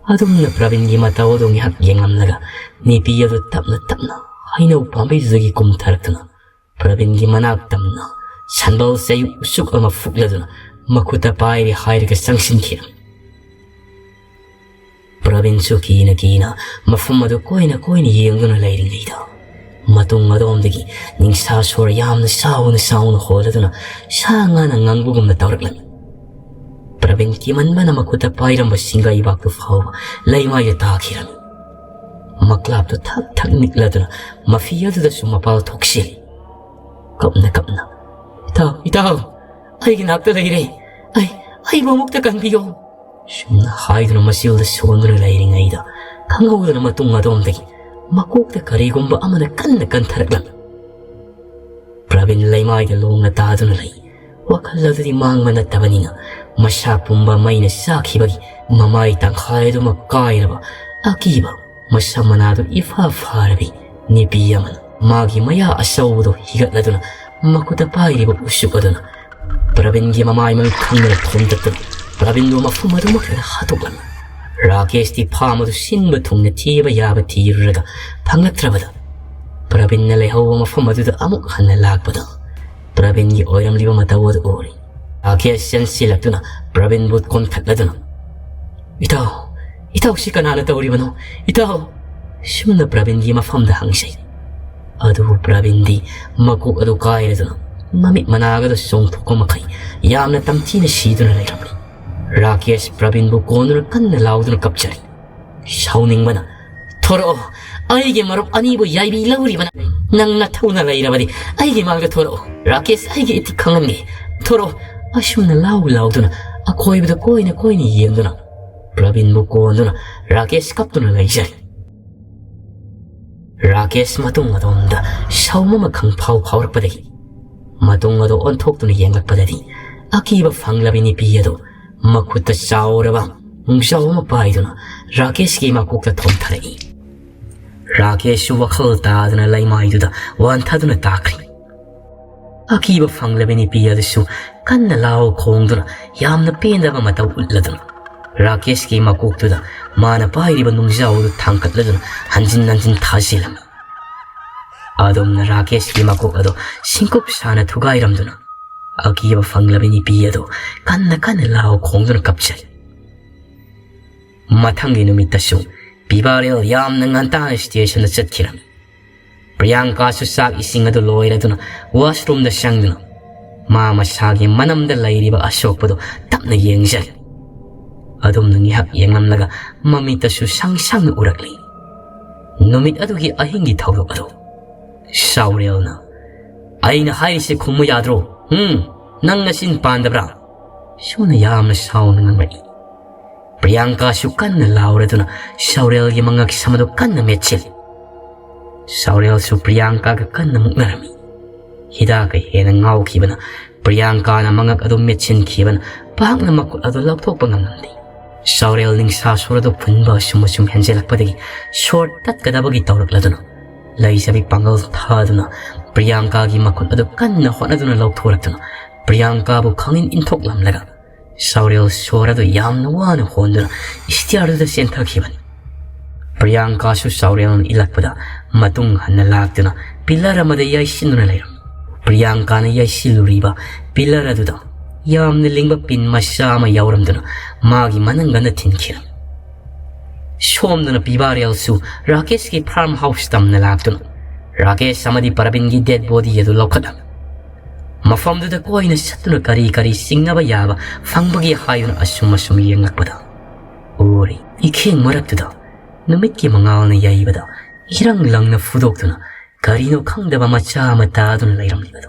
ꯑꯗꯨꯝꯅ ꯄ꯭ꯔꯕꯤꯟꯒꯤ ꯃꯇꯧ ꯑꯗꯨ ꯉꯥꯏꯍꯥꯛ ꯌꯦꯡꯂꯝꯂꯒ ꯅꯨꯄꯤ ꯑꯗꯨ ꯇꯞꯅ ꯇꯞꯅ ꯍꯩꯅꯧ ꯄꯥꯝꯕꯤꯗꯨꯗꯒꯤ ꯀꯨꯝꯊꯔꯛꯇꯨꯅ ꯄ꯭ꯔꯕꯤꯟꯒꯤ ꯃꯅꯥꯛ ꯇꯝꯅ ꯁꯟꯕꯜ ꯆꯌꯨ ꯎꯆꯨꯛ ꯑꯃ ꯐꯨꯛꯂꯗꯨꯅ ꯃꯈꯨꯠꯇ ꯄꯥꯏꯔꯦ ꯍꯥꯏꯔꯒ ꯆꯪꯁꯤꯟꯈꯤꯔꯝꯃꯤ꯫ ꯄ꯭ꯔꯕꯤꯟꯁꯨ ꯀꯤꯅ ꯀꯤꯅ ꯃꯐꯝ ꯑꯗꯨ ꯀꯣꯏꯅ ꯀꯣꯏꯅ ꯌꯦꯡꯗꯨꯅ ꯂꯩꯔꯤꯉꯩꯗ ꯃꯇꯨꯡ ꯑꯗꯣꯝꯗꯒꯤ ꯅꯤꯡꯁꯥ ꯁꯣꯔ ꯌꯥꯝꯅ ꯆꯥꯎꯅ ꯆꯥꯎꯅ ꯍꯣꯜꯂꯗꯨꯅ ꯁꯥ ꯉꯥꯅ ꯉꯪꯕꯒꯨꯝꯅ ꯇꯧꯔꯛꯂꯝꯃꯤ꯫ ꯄ꯭ꯔꯕꯤꯟ ꯀꯤꯃꯟꯕꯅ ꯃꯈꯨꯠꯇ ꯄꯥꯏꯔꯝꯕ ꯁꯤꯡꯒꯩꯕꯥꯛꯇꯨ ꯐꯥꯎꯕ ꯂꯩꯃꯥꯏꯗ ꯇꯥꯈꯤꯔꯝꯃꯤ꯫ ꯃꯀ꯭ꯂꯥꯞꯇꯨ ꯊꯛ ꯊꯛ ꯅꯤꯛꯂꯗꯨꯅ ꯃꯐꯤ ꯑꯗꯨꯗꯁꯨ ꯃꯄꯥꯜ ꯊꯣꯛꯁꯤꯜꯂꯤ꯫ ꯀꯞꯅ ꯀꯞꯅ, "ꯏꯇꯥꯎ, ꯏꯇꯥꯎ, ꯑꯩꯒꯤ ꯅꯥꯛꯇ ꯂꯩꯔꯦ꯫ ꯑꯩ, ꯑꯩꯕꯨ ꯑꯃꯨꯛꯇ ꯀꯟꯕꯤꯌꯣ!" ꯁꯨꯝꯅ ꯍꯥꯏꯗꯨꯅ ꯃꯆꯤꯜꯗ ꯁꯣꯟꯗꯨꯅ ꯂꯩꯔꯤꯉꯩꯗ ꯈꯪꯍꯧꯗꯅ ꯃꯇꯨꯡ ꯑꯗꯣꯝꯗꯒꯤ ꯃꯀꯣꯛꯇ ꯀꯔꯤꯒꯨꯝꯕ ꯑꯃꯅ ꯀꯟꯅ ꯀꯟꯊꯔꯛꯂꯝꯃꯤ꯫ ꯄ꯭ꯔꯕꯤꯟ ꯂꯩꯃꯥꯏꯗ ꯂꯣꯡꯅ ꯇꯥꯗꯨꯅ ꯂꯩ꯫ ꯋꯥꯈꯜ ꯑꯗꯨꯗꯤ ꯃꯥꯡꯕ ꯅꯠꯇꯕꯅꯤꯅ ꯃꯁꯥ ꯄꯨꯝꯕ ꯃꯩꯅ ꯆꯥꯛꯈꯤꯕꯒꯤ ꯃꯃꯥꯏ ꯇꯪꯈꯥꯏ ꯑꯗꯨꯃꯛ ꯀꯥꯏꯔꯕ ꯑꯀꯤꯕ ꯃꯁꯝ ꯃꯅꯥꯗꯨ ꯏꯐꯥ ꯐꯥꯔꯕꯤ ꯅꯨꯄꯤ ꯑꯃꯅ ꯃꯥꯒꯤ ꯃꯌꯥ ꯑꯆꯧꯕꯗꯨ ꯍꯤꯒꯠꯂꯗꯨꯅ ꯃꯈꯨꯠꯇ ꯄꯥꯏꯔꯤꯕ ꯎꯆꯨꯛ ꯑꯗꯨꯅ ꯄ꯭ꯔꯕꯤꯟꯒꯤ ꯃꯃꯥꯏ ꯃꯃꯤꯠ ꯈꯪꯗꯅ ꯊꯣꯝꯗꯠꯇꯨꯅ ꯄ꯭ꯔꯕꯤꯟꯕꯨ ꯃꯐꯝ ꯑꯗꯨꯃꯛꯇꯗ ꯍꯥꯠꯇꯣꯛꯂꯝꯃꯤ꯫ ꯔꯥꯀꯦꯁꯇꯤ ꯐꯥꯝ ꯑꯗꯨ ꯁꯤꯟꯕ ꯊꯨꯡꯅ ꯊꯤꯕ ꯌꯥꯕ ꯊꯤꯔꯨꯔꯒ ꯐꯪꯂꯛꯇ꯭ꯔꯕꯗ ꯄ꯭ꯔꯕꯤꯟꯅ ꯂꯩꯍꯧꯕ ꯃꯐꯝ ꯑꯗꯨꯗ ꯑꯃꯨꯛ ꯍꯟꯅ ꯂꯥꯛꯄꯗ ꯄ꯭ꯔꯕꯤꯟꯒꯤ ꯑꯣꯏꯔꯝꯂꯤꯕ ꯃꯇꯧ ꯑꯗꯨ ꯎꯔꯤ꯫ ꯔꯥꯀꯦꯁ ꯆꯦꯟꯁꯤꯜꯂꯛꯇꯨꯅ ꯄ꯭ꯔꯕꯤꯟꯕꯨ ꯀꯣꯟꯈꯠꯂꯗꯨꯅ, "ꯏꯇꯥꯎ, ꯏꯇꯥꯎ, ꯁꯤ ꯀꯅꯥꯅ ꯇꯧꯔꯤꯕꯅꯣ? ꯏꯇꯥꯎ!" ꯁꯨꯝꯅ ꯄ꯭ꯔꯕꯤꯟꯒꯤ ꯃꯐꯝꯗ ꯍꯪꯖꯩ꯫ ꯑꯗꯨꯕꯨ ꯄ꯭ꯔꯕꯤꯟꯗꯤ ꯃꯀꯣꯛ ꯑꯗꯨ ꯀꯥꯏꯔꯗꯨꯅ ꯃꯃꯤꯠ ꯃꯅꯥꯒꯗꯨ ꯆꯣꯡꯊꯣꯛꯄ ꯃꯈꯩ ꯌꯥꯝꯅ ꯇꯝꯊꯤꯅ ꯁꯤꯗꯨꯅ ꯂꯩꯔꯝꯂꯤ꯫ ꯔꯥꯀꯦꯁ ꯄ꯭ꯔꯕꯤꯟꯕꯨ ꯀꯣꯟꯗꯨꯅ ꯀꯟꯅ ꯂꯥꯎꯗꯨꯅ ꯀꯞꯆꯔꯤ꯫ ꯁꯥꯎꯅꯤꯡꯕꯅ, "ꯊꯣꯔꯛꯑꯣ, ꯑꯩꯒꯤ ꯃꯔꯨꯞ ꯑꯅꯤꯕꯨ ꯌꯥꯏꯕꯤ ꯂꯧꯔꯤꯕꯅ ꯅꯪ ꯅꯊꯧꯅ ꯂꯩꯔꯕꯗꯤ ꯑꯩꯒꯤ ꯃꯥꯡꯗ ꯊꯣꯔꯛꯑꯣ꯫ ꯔꯥꯀꯦꯁ ꯑꯩꯒꯤ ꯏꯊꯤꯛ ꯈꯪꯍꯟꯒꯦ꯫ ꯊꯣꯔꯛꯑꯣ!" ꯑꯁꯨꯝꯅ ꯂꯥꯎ ꯂꯥꯎꯗꯨꯅ ꯑꯀꯣꯏꯕꯗ ꯀꯣꯏꯅ ꯀꯣꯏꯅ ꯌꯦꯡꯗꯨꯅ ꯄ꯭ꯔꯕꯤꯟꯕꯨ ꯀꯣꯟꯗꯨꯅ ꯔꯥꯀꯦꯁ ꯀꯞꯇꯨꯅ ꯂꯩꯖꯔꯤ꯫ ꯔꯥꯀꯦꯁ ꯃꯇꯨꯡ ꯑꯗꯣꯝꯗ ꯁꯥꯎꯝ ꯑꯃ ꯈꯪꯐꯥꯎ ꯐꯥꯎꯔꯛꯄꯗꯒꯤ ꯃꯇꯨꯡ ꯑꯗꯨ ꯑꯣꯟꯊꯣꯛꯇꯨꯅ ꯌꯦꯡꯂꯛꯄꯗꯗꯤ ꯑꯀꯤꯕ ꯐꯪꯂꯕꯤ ꯅꯨꯄꯤ ꯑꯗꯨ ꯃꯈꯨꯠꯇ ꯆꯥꯎꯔꯕ ꯅꯨꯡꯖꯥꯎ ꯑꯃ ꯄꯥꯏꯗꯨꯅ ꯔꯥꯀꯦꯁꯀꯤ ꯃꯀꯣꯛꯇ ꯊꯣꯝꯊꯔꯛꯏ꯫ ꯔꯥꯀꯦꯁꯁꯨ ꯋꯥꯈꯜ ꯇꯥꯗꯅ ꯂꯩꯃꯥꯏꯗꯨꯗ ꯋꯥꯟꯊꯗꯨꯅ ꯇꯥꯈ꯭ꯔꯦ꯫ ꯑꯀꯤꯕ ꯐꯪꯂꯕ ꯅꯨꯄꯤ ꯑꯗꯨꯁꯨ ꯀꯟꯅ ꯂꯥꯎ ꯈꯣꯡꯗꯨꯅ ꯌꯥꯝꯅ ꯄꯦꯟꯗꯕ ꯃꯇꯧ ꯎꯠꯂꯗꯨꯅ ꯔꯥꯀꯦꯁꯀꯤ ꯃꯀꯣꯛꯇꯨꯗ ꯃꯥꯅ ꯄꯥꯏꯔꯤꯕ ꯅꯨꯡꯖꯥꯎ ꯑꯗꯨ ꯊꯥꯡꯒꯠꯂꯗꯨꯅ ꯍꯟꯖꯤꯟ ꯍꯟꯖꯤꯟ ꯊꯥꯖꯤꯜꯂꯝꯃꯤ꯫ ꯑꯗꯨꯝꯅ ꯔꯥꯀꯦꯁꯀꯤ ꯃꯀꯣꯛ ꯑꯗꯨ ꯁꯤꯡꯀꯨꯞ ꯁꯥꯅ ꯊꯨꯒꯥꯏꯔꯝꯗꯨꯅ ꯑꯀꯤꯕ ꯐꯪꯂꯕ ꯅꯨꯄꯤ ꯑꯗꯨ ꯀꯟꯅ ꯀꯟꯅ ꯂꯥꯎ ꯈꯣꯡꯗꯨꯅ ꯀꯞꯆꯩ꯫ ꯃꯊꯪꯒꯤ ꯅꯨꯃꯤꯠꯇꯁꯨ ꯄꯤꯕꯥꯔꯦꯜ ꯌꯥꯝꯅ ꯉꯟꯇꯥꯅ ꯁ꯭ꯇꯦꯁꯟꯗ ꯆꯠꯈꯤꯔꯝꯃꯤ꯫ ꯄ꯭ꯔꯤꯌꯥꯡꯀꯥꯁꯨ ꯆꯥꯛ ꯏꯁꯤꯡ ꯑꯗꯨ ꯂꯣꯏꯔꯗꯨꯅ ꯋꯥꯁꯔꯨꯝꯗ ꯆꯪꯗꯨꯅ ꯃꯥ ꯃꯁꯥꯒꯤ ꯃꯅꯝꯗ ꯂꯩꯔꯤꯕ ꯑꯁꯣꯛꯄꯗꯨ ꯇꯞꯅ ꯌꯦꯡꯖꯩ꯫ ꯑꯗꯨꯝꯅ ꯉꯥꯏꯍꯥꯛ ꯌꯦꯡꯂꯝꯂꯒ ꯃꯃꯤꯠꯇꯁꯨ ꯁꯪ ꯁꯪꯅ ꯎꯔꯛꯂꯤ꯫ ꯅꯨꯃꯤꯠ ꯑꯗꯨꯒꯤ ꯑꯍꯤꯡꯒꯤ ꯊꯧꯗꯣꯛ ꯑꯗꯨ ꯁꯥꯎꯔꯦꯜꯅ, "ꯑꯩꯅ ꯍꯥꯏꯔꯤꯁꯦ ꯈꯨꯝꯃꯨ ꯌꯥꯗ꯭ꯔꯣ? ꯎꯝ, ꯅꯪ ꯅꯆꯤꯟ ꯄꯥꯟꯗꯕ꯭ꯔꯥ?" ꯁꯨꯝꯅ ꯌꯥꯝꯅ ꯁꯥꯎꯅ ꯉꯥꯡꯂꯛꯏ꯫ ꯄ꯭ꯔꯤꯌꯥꯡꯀꯥꯁꯨ ꯀꯟꯅ ꯂꯥꯎꯔꯗꯨꯅ ꯁꯥꯎꯔꯦꯜꯒꯤ ꯃꯉꯛ ꯁꯝ ꯑꯗꯨ ꯀꯟꯅ ꯃꯦꯠꯁꯤꯜꯂꯤ꯫ ꯁꯥꯎꯔꯦꯜꯁꯨ ꯄ꯭ꯔꯤꯌꯥꯡꯀꯥꯒ ꯀꯟꯅ ꯃꯨꯛꯅꯔꯝꯃꯤ꯫ ꯍꯤꯗꯥꯛꯀ ꯍꯦꯟꯅ ꯉꯥꯎꯈꯤꯕꯅ ꯄ꯭ꯔꯤꯌꯥꯡꯀꯥꯅ ꯃꯉꯛ ꯑꯗꯨ ꯃꯦꯠꯁꯤꯟꯈꯤꯕꯅ ꯄꯥꯛꯅ ꯃꯈꯨꯠ ꯑꯗꯨ ꯂꯧꯊꯣꯛꯄ ꯉꯝꯂꯝꯗꯦ꯫ ꯁꯥꯎꯔꯦꯜ ꯅꯤꯡꯁꯥ ꯁꯣꯔ ꯑꯗꯨ ꯐꯨꯟꯕ ꯑꯁꯨꯝ ꯑꯁꯨꯝ ꯍꯦꯟꯖꯜꯂꯛꯄꯗꯒꯤ ꯁꯣꯔ ꯇꯠꯀꯗꯕꯒꯤ ꯇꯧꯔꯛꯂꯗꯨꯅ ꯂꯩꯖꯕꯤ ꯄꯥꯡꯒꯜ ꯊꯥꯗꯨꯅ ꯄ꯭ꯔꯤꯌꯥꯡꯀꯥꯒꯤ ꯃꯈꯨꯠ ꯑꯗꯨ ꯀꯟꯅ ꯍꯣꯠꯅꯗꯨꯅ ꯂꯧꯊꯣꯔꯛꯇꯨꯅ ꯄ꯭ꯔꯤꯌꯥꯡꯀꯥꯕꯨ ꯈꯪꯏꯟ ꯏꯟꯊꯣꯛꯂꯝꯂꯒ ꯁꯥꯎꯔꯦꯜ ꯁꯣꯔ ꯑꯗꯨ ꯌꯥꯝꯅ ꯋꯥꯅ ꯍꯣꯟꯗꯨꯅ ꯏꯁꯇꯤꯌꯥꯔꯗꯨꯗ ꯆꯦꯟꯊꯈꯤꯕꯅꯤ꯫ ꯄ꯭ꯔꯤꯌꯥꯡꯀꯥꯁꯨ ꯁꯥꯎꯔꯦꯜꯅ ꯏꯜꯂꯛꯄꯗ ꯃꯇꯨꯡ ꯍꯟꯅ ꯂꯥꯛꯇꯨꯅ ꯄꯤꯂꯔ ꯑꯃꯗ ꯌꯥꯏꯁꯤꯟꯗꯨꯅ ꯂꯩꯔꯝꯃꯤ꯫ ꯄ꯭ꯔꯤꯌꯥꯡꯀꯥꯅ ꯌꯥꯏꯁꯤꯜꯂꯨꯔꯤꯕ ꯄꯤꯂꯔ ꯑꯗꯨꯗ ꯌꯥꯝꯅ ꯂꯤꯡꯕ ꯄꯤꯟ ꯃꯆꯥ ꯑꯃ ꯌꯥꯎꯔꯝꯗꯨꯅ ꯃꯥꯒꯤ ꯃꯅꯪꯒꯟꯗ ꯊꯤꯟꯈꯤꯔꯝꯃꯤ꯫ ꯁꯣꯝꯗꯅ ꯄꯤꯕꯥꯔꯦꯜꯁꯨ ꯔꯥꯀꯦꯁꯀꯤ ꯐꯥꯔꯝ ꯍꯥꯎꯁ ꯇꯝꯅ ꯂꯥꯛꯇꯨꯅ ꯔꯥꯀꯦꯁ ꯑꯃꯗꯤ ꯄꯔꯕꯤꯟꯒꯤ ꯗꯦꯗ ꯕꯣꯗꯤ ꯑꯗꯨ ꯂꯧꯈꯠꯂꯝꯃꯤ꯫ ꯃꯐꯝꯗꯨꯗ ꯀꯣꯏꯅ ꯆꯠꯇꯨꯅ ꯀꯔꯤ ꯀꯔꯤ ꯆꯤꯡꯅꯕ ꯌꯥꯕ ꯐꯪꯕꯒꯦ ꯍꯥꯏꯗꯨꯅ ꯑꯁꯨꯝ ꯑꯁꯨꯝ ꯌꯦꯡꯂꯛꯄꯗ ꯎꯔꯤ, ꯏꯈꯦꯡ ꯃꯔꯛꯇꯨꯗ ꯅꯨꯃꯤꯠꯀꯤ ꯃꯉꯥꯜꯅ ꯌꯩꯕꯗ ꯏꯔꯪ ꯂꯪꯅ ꯐꯨꯗꯣꯛꯇꯨꯅ ꯀꯔꯤꯅꯣ ꯈꯪꯗꯕ ꯃꯆꯥ ꯑꯃ ꯇꯥꯗꯨꯅ ꯂꯩꯔꯝꯂꯤꯕꯗꯨ꯫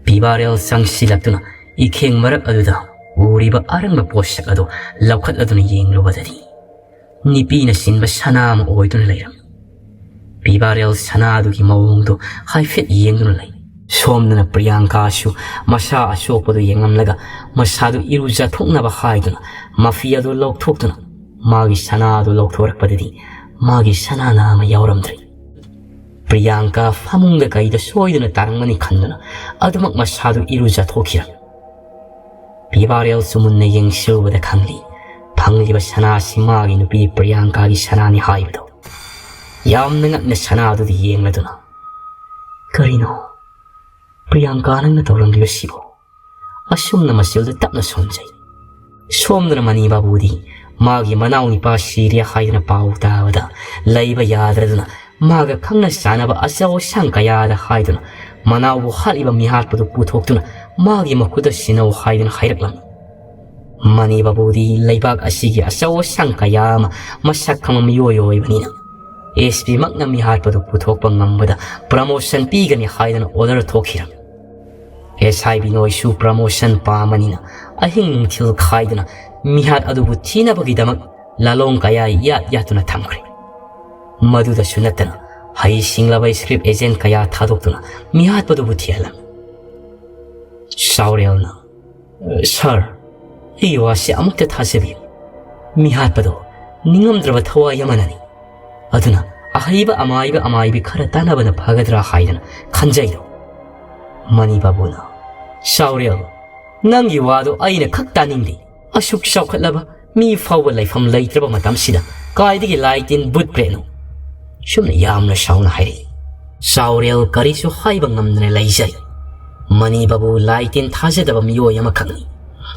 ꯄꯤꯕꯥꯔꯦꯜ ꯆꯪꯁꯤꯜꯂꯛꯇꯨꯅ ꯏꯈꯦꯡ ꯃꯔꯛ ꯑꯗꯨꯗ ꯎꯔꯤꯕ ꯑꯔꯪꯕ ꯄꯣꯠꯁꯛ ꯑꯗꯨ ꯂꯧꯈꯠꯂꯗꯨꯅ ꯌꯦꯡꯂꯨꯕꯗꯗꯤ ꯅꯨꯄꯤꯅ ꯁꯤꯟꯕ ꯁꯅꯥ ꯑꯃ ꯑꯣꯏꯗꯨꯅ ꯂꯩꯔꯝꯃꯤ꯫ ꯄꯤꯕꯥꯔꯦꯜ ꯁꯅꯥꯗꯨꯒꯤ ꯃꯑꯣꯡꯗꯨ ꯍꯥꯏꯐꯦꯠ ꯌꯦꯡꯗꯨꯅ ꯂꯩ꯫ ꯁꯣꯝꯗꯅ ꯄ꯭ꯔꯤꯌꯥꯡꯀꯥꯁꯨ ꯃꯁꯥ ꯑꯁꯣꯛꯄꯗꯨ ꯌꯦꯡꯂꯝꯂꯒ ꯃꯁꯥꯗꯨ ꯏꯔꯨꯖꯊꯣꯛꯅꯕ ꯍꯥꯏꯗꯨꯅ ꯃꯐꯤ ꯑꯗꯨ ꯂꯧꯊꯣꯛꯇꯨꯅ ꯃꯥꯒꯤ ꯁꯅꯥ ꯑꯗꯨ ꯂꯧꯊꯣꯔꯛꯄꯗꯗꯤ ꯃꯥꯒꯤ ꯁꯅꯥꯅ ꯑꯃ ꯌꯥꯎꯔꯝꯗ꯭ꯔꯦ꯫ ꯄ꯭ꯔꯤꯌꯥꯡꯀꯥ ꯐꯃꯨꯡꯗ ꯀꯩꯗ ꯁꯣꯏꯗꯨꯅ ꯇꯥꯔꯝꯒꯅꯤ ꯈꯟꯗꯨꯅ ꯑꯗꯨꯃꯛ ꯃꯁꯥꯗꯨ ꯏꯔꯨꯖꯊꯣꯛꯈꯤꯔꯝꯃꯤ꯫ ꯄꯤꯕꯥꯔꯦꯜꯁꯨ ꯃꯨꯟꯅ ꯌꯦꯡꯁꯤꯜꯂꯨꯕꯗ ꯈꯪꯂꯤ, ꯐꯪꯂꯤꯕ ꯁꯅꯥꯁꯤ ꯃꯥꯒꯤ ꯅꯨꯄꯤ ꯄ꯭ꯔꯤꯌꯥꯡꯀꯥꯒꯤ ꯁꯅꯥꯅꯤ ꯍꯥꯏꯕꯗꯣ꯫ ꯌꯥꯝꯅ ꯉꯛꯅ ꯁꯅꯥꯗꯨꯗ ꯌꯦꯡꯂꯗꯨꯅ, "ꯀꯔꯤꯅꯣ ꯄ꯭ꯔꯤꯌꯥꯡꯀꯥ ꯅꯪꯅ ꯇꯧꯔꯝꯂꯤꯕꯁꯤꯕꯣ?" ꯑꯁꯨꯝꯅ ꯃꯆꯤꯜꯗ ꯇꯞꯅ ꯁꯣꯟꯖꯩ꯫ ꯁꯣꯝꯗꯅ ꯃꯅꯤ ꯕꯥꯕꯨꯗꯤ ꯃꯥꯒꯤ ꯃꯅꯥꯎ ꯅꯤꯄꯥ ꯁꯤꯔꯦ ꯍꯥꯏꯗꯨꯅ ꯄꯥꯎ ꯇꯥꯕꯗ ꯂꯩꯕ ꯌꯥꯗ꯭ꯔꯗꯨꯅ ꯃꯥꯒ ꯈꯪꯅ ꯆꯥꯟꯅꯕ ꯑꯆꯧ ꯑꯁꯥꯡ ꯀꯌꯥꯗ ꯍꯥꯏꯗꯨꯅ ꯃꯅꯥꯎꯕꯨ ꯍꯥꯠꯂꯤꯕ ꯃꯤꯍꯥꯠꯄꯗꯨ ꯄꯨꯊꯣꯛꯇꯨꯅ ꯃꯥꯒꯤ ꯃꯈꯨꯠꯇ ꯁꯤꯟꯅꯧ ꯍꯥꯏꯗꯨꯅ ꯍꯥꯏꯔꯛꯂꯝꯃꯤ꯫ ꯃꯅꯤ ꯕꯥꯕꯨꯗꯤ ꯂꯩꯕꯥꯛ ꯑꯁꯤꯒꯤ ꯑꯆꯧ ꯑꯁꯥꯡ ꯀꯌꯥ ꯑꯃ ꯃꯁꯛ ꯈꯪꯕ ꯃꯤꯑꯣꯏ ꯑꯣꯏꯕꯅꯤꯅ ꯑꯦꯁ ꯄꯤ ꯃꯛꯅ ꯃꯤꯍꯥꯠꯄꯗꯨ ꯄꯨꯊꯣꯛꯄ ꯉꯝꯕꯗ ꯄ꯭ꯔꯃꯣꯁꯟ ꯄꯤꯒꯅꯤ ꯍꯥꯏꯗꯨꯅ ꯑꯣꯔꯗꯔ ꯊꯣꯛꯈꯤꯔꯝꯃꯤ꯫ ꯑꯦꯁ ꯑꯥꯏ ꯕꯤꯅꯣꯏꯁꯨ ꯄ꯭ꯔꯃꯣꯁꯟ ꯄꯥꯝꯕꯅꯤꯅ ꯑꯍꯤꯡ ꯅꯨꯡꯊꯤꯜ ꯈꯥꯏꯗꯨꯅ ꯃꯤꯍꯥꯠ ꯑꯗꯨꯕꯨ ꯊꯤꯅꯕꯒꯤꯗꯃꯛ ꯂꯥꯂꯣꯡ ꯀꯌꯥ ꯌꯥꯠ ꯌꯥꯠꯇꯨꯅ ꯊꯝꯈ꯭ꯔꯦ꯫ ꯃꯗꯨꯗꯁꯨ ꯅꯠꯇꯅ ꯍꯩꯁꯤꯡꯂꯕ ꯁ꯭ꯀ꯭ꯔꯤꯞ ꯑꯦꯖꯦꯟ ꯀꯌꯥ ꯊꯥꯗꯣꯛꯇꯨꯅ ꯃꯤꯍꯥꯠꯄꯗꯨꯕꯨ ꯊꯤꯍꯜꯂꯝꯃꯤ꯫ ꯆꯥꯎꯔꯦꯜꯅ, "ꯁꯥꯔ, ꯑꯩꯒꯤ ꯋꯥꯁꯤ ꯑꯃꯨꯛꯇ ꯊꯥꯖꯕꯤꯌꯨ꯫ ꯃꯤꯍꯥꯠꯄꯗꯣ ꯅꯤꯡꯉꯝꯗ꯭ꯔꯕ ꯊꯋꯥꯏ ꯑꯃꯅꯅꯤ꯫ ꯑꯗꯨꯅ ꯑꯍꯩꯕ ꯑꯃꯥꯏꯕ ꯑꯃꯥꯏꯕꯤ ꯈꯔ ꯇꯥꯟꯅꯕꯅ ꯐꯒꯗ꯭ꯔꯥ ꯍꯥꯏꯗꯅ ꯈꯟꯖꯩꯗꯣ꯫" ꯃꯅꯤ ꯕꯥꯕꯨꯅ, "ꯆꯥꯎꯔꯦꯜ, ꯅꯪꯒꯤ ꯋꯥꯗꯣ ꯑꯩꯅ ꯈꯛ ꯇꯥꯅꯤꯡꯗꯦ꯫ ꯑꯁꯨꯛ ꯆꯥꯎꯈꯠꯂꯕ ꯃꯤ ꯐꯥꯎꯕ ꯂꯩꯐꯝ ꯂꯩꯇ꯭ꯔꯕ ꯃꯇꯝꯁꯤꯗ ꯀꯥꯏꯗꯒꯤ ꯂꯥꯏ ꯇꯤꯟ ꯕꯨꯠ ꯄ꯭ꯔꯦꯠꯅꯣ?" ꯁꯨꯝꯅ ꯌꯥꯝꯅ ꯁꯥꯎꯅ ꯍꯥꯏꯔꯛꯏ꯫ ꯆꯥꯎꯔꯦꯜ ꯀꯔꯤꯁꯨ ꯍꯥꯏꯕ ꯉꯝꯗꯅ ꯂꯩꯖꯔꯤ꯫ ꯃꯅꯤ ꯕꯥꯕꯨ ꯂꯥꯏ ꯇꯤꯟ ꯊꯥꯖꯗꯕ ꯃꯤꯑꯣꯏ ꯑꯃꯈꯛꯅꯤ꯫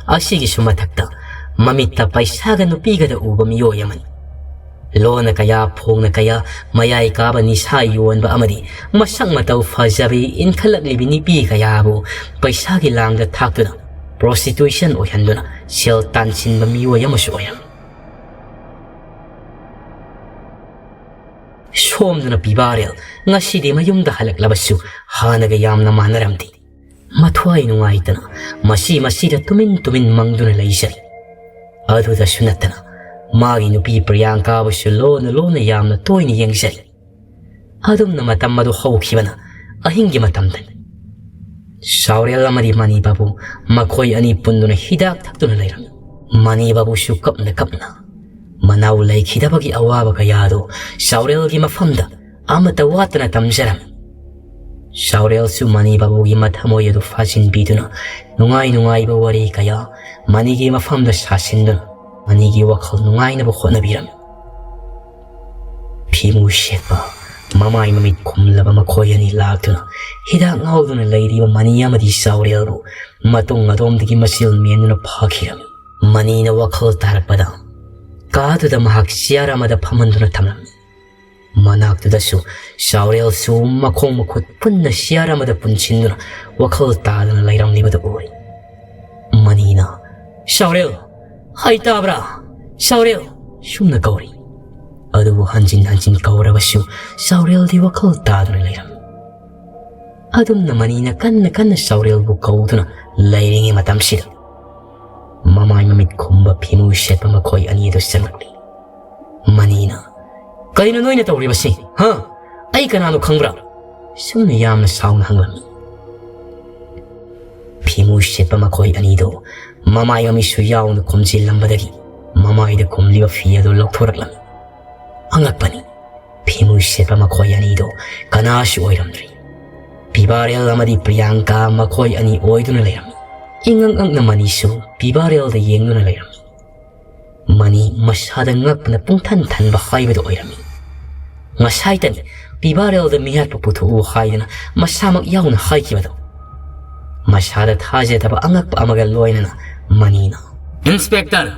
ꯑꯁꯤꯒꯤꯁꯨ ꯃꯊꯛꯇ ꯃꯃꯤꯠꯇ ꯄꯩꯁꯥꯒ ꯅꯨꯄꯤꯒꯗ ꯎꯕ ꯃꯤꯑꯣꯏ ꯑꯃꯅꯤ꯫ ꯂꯣꯟꯅ ꯀꯌꯥ, ꯐꯣꯡꯅ ꯀꯌꯥ, ꯃꯌꯥꯏ ꯀꯥꯕ ꯅꯤꯁꯥ ꯌꯣꯟꯕ ꯑꯃꯗꯤ ꯃꯁꯛ ꯃꯇꯧ ꯐꯖꯕꯤ ꯏꯟꯈꯠꯂꯛꯂꯤꯕꯤ ꯅꯨꯄꯤ ꯀꯌꯥꯕꯨ ꯄꯩꯁꯥꯒꯤ ꯂꯥꯡꯗ ꯊꯥꯛꯇꯨꯅ ꯄ꯭ꯔꯣꯁꯇꯤꯇ꯭ꯌꯨꯁꯟ ꯑꯣꯏꯍꯟꯗꯨꯅ ꯁꯦꯜ ꯇꯥꯟꯁꯤꯟꯕ ꯃꯤꯑꯣꯏ ꯑꯃꯁꯨ ꯑꯣꯏꯔꯝꯃꯤ꯫ ꯁꯣꯝꯗꯅ ꯄꯤꯕꯥꯔꯦꯜ ꯉꯁꯤꯗꯤ ꯃꯌꯨꯝꯗ ꯍꯜꯂꯛꯂꯕꯁꯨ ꯍꯥꯟꯅꯒ ꯌꯥꯝꯅ ꯃꯥꯟꯅꯔꯝꯗꯦ꯫ ꯃꯊ꯭ꯋꯥꯏ ꯅꯨꯡꯉꯥꯏꯇꯅ ꯃꯁꯤ ꯃꯁꯤꯗ ꯇꯨꯃꯤꯟ ꯇꯨꯃꯤꯟ ꯃꯪꯗꯨꯅ ꯂꯩꯖꯔꯤ꯫ ꯑꯗꯨꯗꯁꯨ ꯅꯠꯇꯅ ꯃꯥꯒꯤ ꯅꯨꯄꯤ ꯄ꯭ꯔꯤꯌꯥꯡꯀꯥꯕꯨꯁꯨ ꯂꯣꯟꯅ ꯂꯣꯟꯅ ꯌꯥꯝꯅ ꯇꯣꯏꯅ ꯌꯦꯡꯖꯔꯤ꯫ ꯑꯗꯨꯝꯅ ꯃꯇꯝ ꯑꯗꯨ ꯍꯧꯈꯤꯕꯅ ꯑꯍꯤꯡꯒꯤ ꯃꯇꯝꯗꯅꯤ꯫ ꯆꯥꯎꯔꯦꯜ ꯑꯃꯗꯤ ꯃꯅꯤ ꯕꯥꯕꯨ ꯃꯈꯣꯏ ꯑꯅꯤ ꯄꯨꯟꯗꯨꯅ ꯍꯤꯗꯥꯛ ꯊꯛꯇꯨꯅ ꯂꯩꯔꯝꯃꯤ꯫ ꯃꯅꯤ ꯕꯥꯕꯨꯁꯨ ꯀꯞꯅ ꯀꯞꯅ ꯃꯅꯥꯎ ꯂꯩꯈꯤꯗꯕꯒꯤ ꯑꯋꯥꯕ ꯀꯌꯥꯗꯨ ꯆꯥꯎꯔꯦꯜꯒꯤ ꯃꯐꯝꯗ ꯑꯃꯠꯇ ꯋꯥꯠꯇꯅ ꯇꯝꯖꯔꯝꯃꯤ꯫ ꯁꯥꯎꯔꯦꯜꯁꯨ ꯃꯅꯤ ꯕꯥꯕꯨꯒꯤ ꯃꯊꯃꯣꯏ ꯑꯗꯨ ꯐꯥꯖꯤꯟꯕꯤꯗꯨꯅ ꯅꯨꯡꯉꯥꯏ ꯅꯨꯡꯉꯥꯏꯕ ꯋꯥꯔꯤ ꯀꯌꯥ ꯃꯅꯤꯒꯤ ꯃꯐꯝꯗ ꯁꯥꯁꯤꯟꯗꯨꯅ ꯃꯅꯤꯒꯤ ꯋꯥꯈꯜ ꯅꯨꯡꯉꯥꯏꯅꯕ ꯍꯣꯠꯅꯕꯤꯔꯝꯃꯤ꯫ ꯐꯤꯃꯨ ꯁꯦꯠꯄ, ꯃꯃꯥꯏ ꯃꯃꯤꯠ ꯈꯨꯝꯂꯕ ꯃꯈꯣꯏ ꯑꯅꯤ ꯂꯥꯛꯇꯨꯅ ꯍꯤꯗꯥꯛ ꯉꯥꯎꯗꯨꯅ ꯂꯩꯔꯤꯕ ꯃꯅꯤ ꯑꯃꯗꯤ ꯁꯥꯎꯔꯦꯜꯕꯨ ꯃꯇꯨꯡ ꯑꯗꯣꯝꯗꯒꯤ ꯃꯆꯤꯜ ꯃꯦꯟꯗꯨꯅ ꯐꯥꯈꯤꯔꯝꯃꯤ꯫ ꯃꯅꯤꯅ ꯋꯥꯈꯜ ꯇꯥꯔꯛꯄꯗ ꯀꯥꯗꯨꯗ ꯃꯍꯥꯛ ꯆꯤꯌꯥꯔ ꯑꯃꯗ ꯐꯝꯍꯟꯗꯨꯅ ꯊꯝꯂꯝꯃꯤ꯫ ꯃꯅꯥꯛꯇꯨꯗꯁꯨ ꯁꯥꯎꯔꯦꯜꯁꯨ ꯃꯈꯣꯡ ꯃꯈꯨꯠ ꯄꯨꯟꯅ ꯆꯤꯌꯥꯔ ꯑꯃꯗ ꯄꯨꯟꯁꯤꯟꯗꯨꯅ ꯋꯥꯈꯜ ꯇꯥꯗꯅ ꯂꯩꯔꯝꯂꯤꯕꯗꯨ ꯎꯔꯤ꯫ ꯃꯅꯤꯅ, "ꯁꯥꯎꯔꯦꯜ, ꯍꯩ ꯇꯥꯕ꯭ꯔꯥ? ꯁꯥꯎꯔꯦꯜ!" ꯁꯨꯝꯅ ꯀꯧꯔꯤ꯫ ꯑꯗꯨꯕꯨ ꯍꯟꯖꯤꯟ ꯍꯟꯖꯤꯟ ꯀꯧꯔꯕꯁꯨ ꯁꯥꯎꯔꯦꯜꯗꯤ ꯋꯥꯈꯜ ꯇꯥꯗꯨꯅ ꯂꯩꯔꯝꯃꯤ꯫ ꯑꯗꯨꯝꯅ ꯃꯅꯤꯅ ꯀꯟꯅ ꯀꯟꯅ ꯁꯥꯎꯔꯦꯜꯕꯨ ꯀꯧꯗꯨꯅ ꯂꯩꯔꯤꯉꯩ ꯃꯇꯝꯁꯤꯗ ꯃꯃꯥꯏ ꯃꯃꯤꯠ ꯈꯨꯝꯕ ꯐꯤꯃꯨ ꯁꯦꯠꯄ ꯃꯈꯣꯏ ꯑꯅꯤ ꯑꯗꯨ ꯆꯪꯂꯛꯂꯤ꯫ ꯃꯅꯤꯅ, "ꯀꯔꯤꯅꯣ ꯅꯣꯏꯅ ꯇꯧꯔꯤꯕꯁꯤ? ꯍꯥ? ꯑꯩ ꯀꯅꯥꯅꯣ ꯈꯪꯕ꯭ꯔꯥ?" ꯁꯨꯝꯅ ꯌꯥꯝꯅ ꯁꯥꯎꯅ ꯍꯪꯂꯝꯃꯤ꯫ ꯐꯤꯃꯨ ꯁꯦꯠꯄ ꯃꯈꯣꯏ ꯑꯅꯤꯗꯨ ꯃꯃꯥꯏ ꯃꯃꯤꯠꯁꯨ ꯌꯥꯎꯅ ꯈꯨꯝꯖꯤꯜꯂꯝꯕꯗꯒꯤ ꯃꯃꯥꯏꯗ ꯈꯨꯝꯂꯤꯕ ꯐꯤ ꯑꯗꯨ ꯂꯧꯊꯣꯔꯛꯂꯝꯃꯤ꯫ ꯑꯉꯛꯄꯅꯤ, ꯐꯤꯃꯨ ꯁꯦꯠꯄ ꯃꯈꯣꯏ ꯑꯅꯤꯗꯨ ꯀꯅꯥꯁꯨ ꯑꯣꯏꯔꯝꯗ꯭ꯔꯤ꯫ ꯄꯤꯕꯥꯔꯦꯜ ꯑꯃꯗꯤ ꯄ꯭ꯔꯤꯌꯥꯡꯀꯥ ꯃꯈꯣꯏ ꯑꯅꯤ ꯑꯣꯏꯗꯨꯅ ꯂꯩꯔꯝꯃꯤ꯫ ꯏꯉꯛ ꯉꯛꯅ ꯃꯅꯤꯁꯨ ꯄꯤꯕꯥꯔꯦꯜꯗ ꯌꯦꯡꯗꯨꯅ ꯂꯩꯔꯝꯃꯤ꯫ ꯃꯅꯤ ꯃꯁꯥꯗ ꯉꯛꯄꯅ ꯄꯨꯡꯊꯟ ꯊꯟꯕ ꯍꯥꯏꯕꯗꯨ ꯑꯣꯏꯔꯝꯃꯤ꯫ ꯉꯁꯥꯏꯇꯅꯤ ꯄꯤꯕꯥꯔꯦꯜꯗ ꯃꯤꯍꯥꯠꯄ ꯄꯨꯊꯣꯛꯎ ꯍꯥꯏꯗꯅ ꯃꯁꯥꯃꯛ ꯌꯥꯎꯅ ꯍꯥꯏꯈꯤꯕꯗꯣ꯫ ꯃꯁꯥꯗ ꯊꯥꯖꯗꯕ ꯑꯉꯛꯄ ꯑꯃꯒ ꯂꯣꯏꯅꯅ ꯃꯅꯤꯅ, "ꯏꯟꯁꯄꯦꯛꯇꯔ,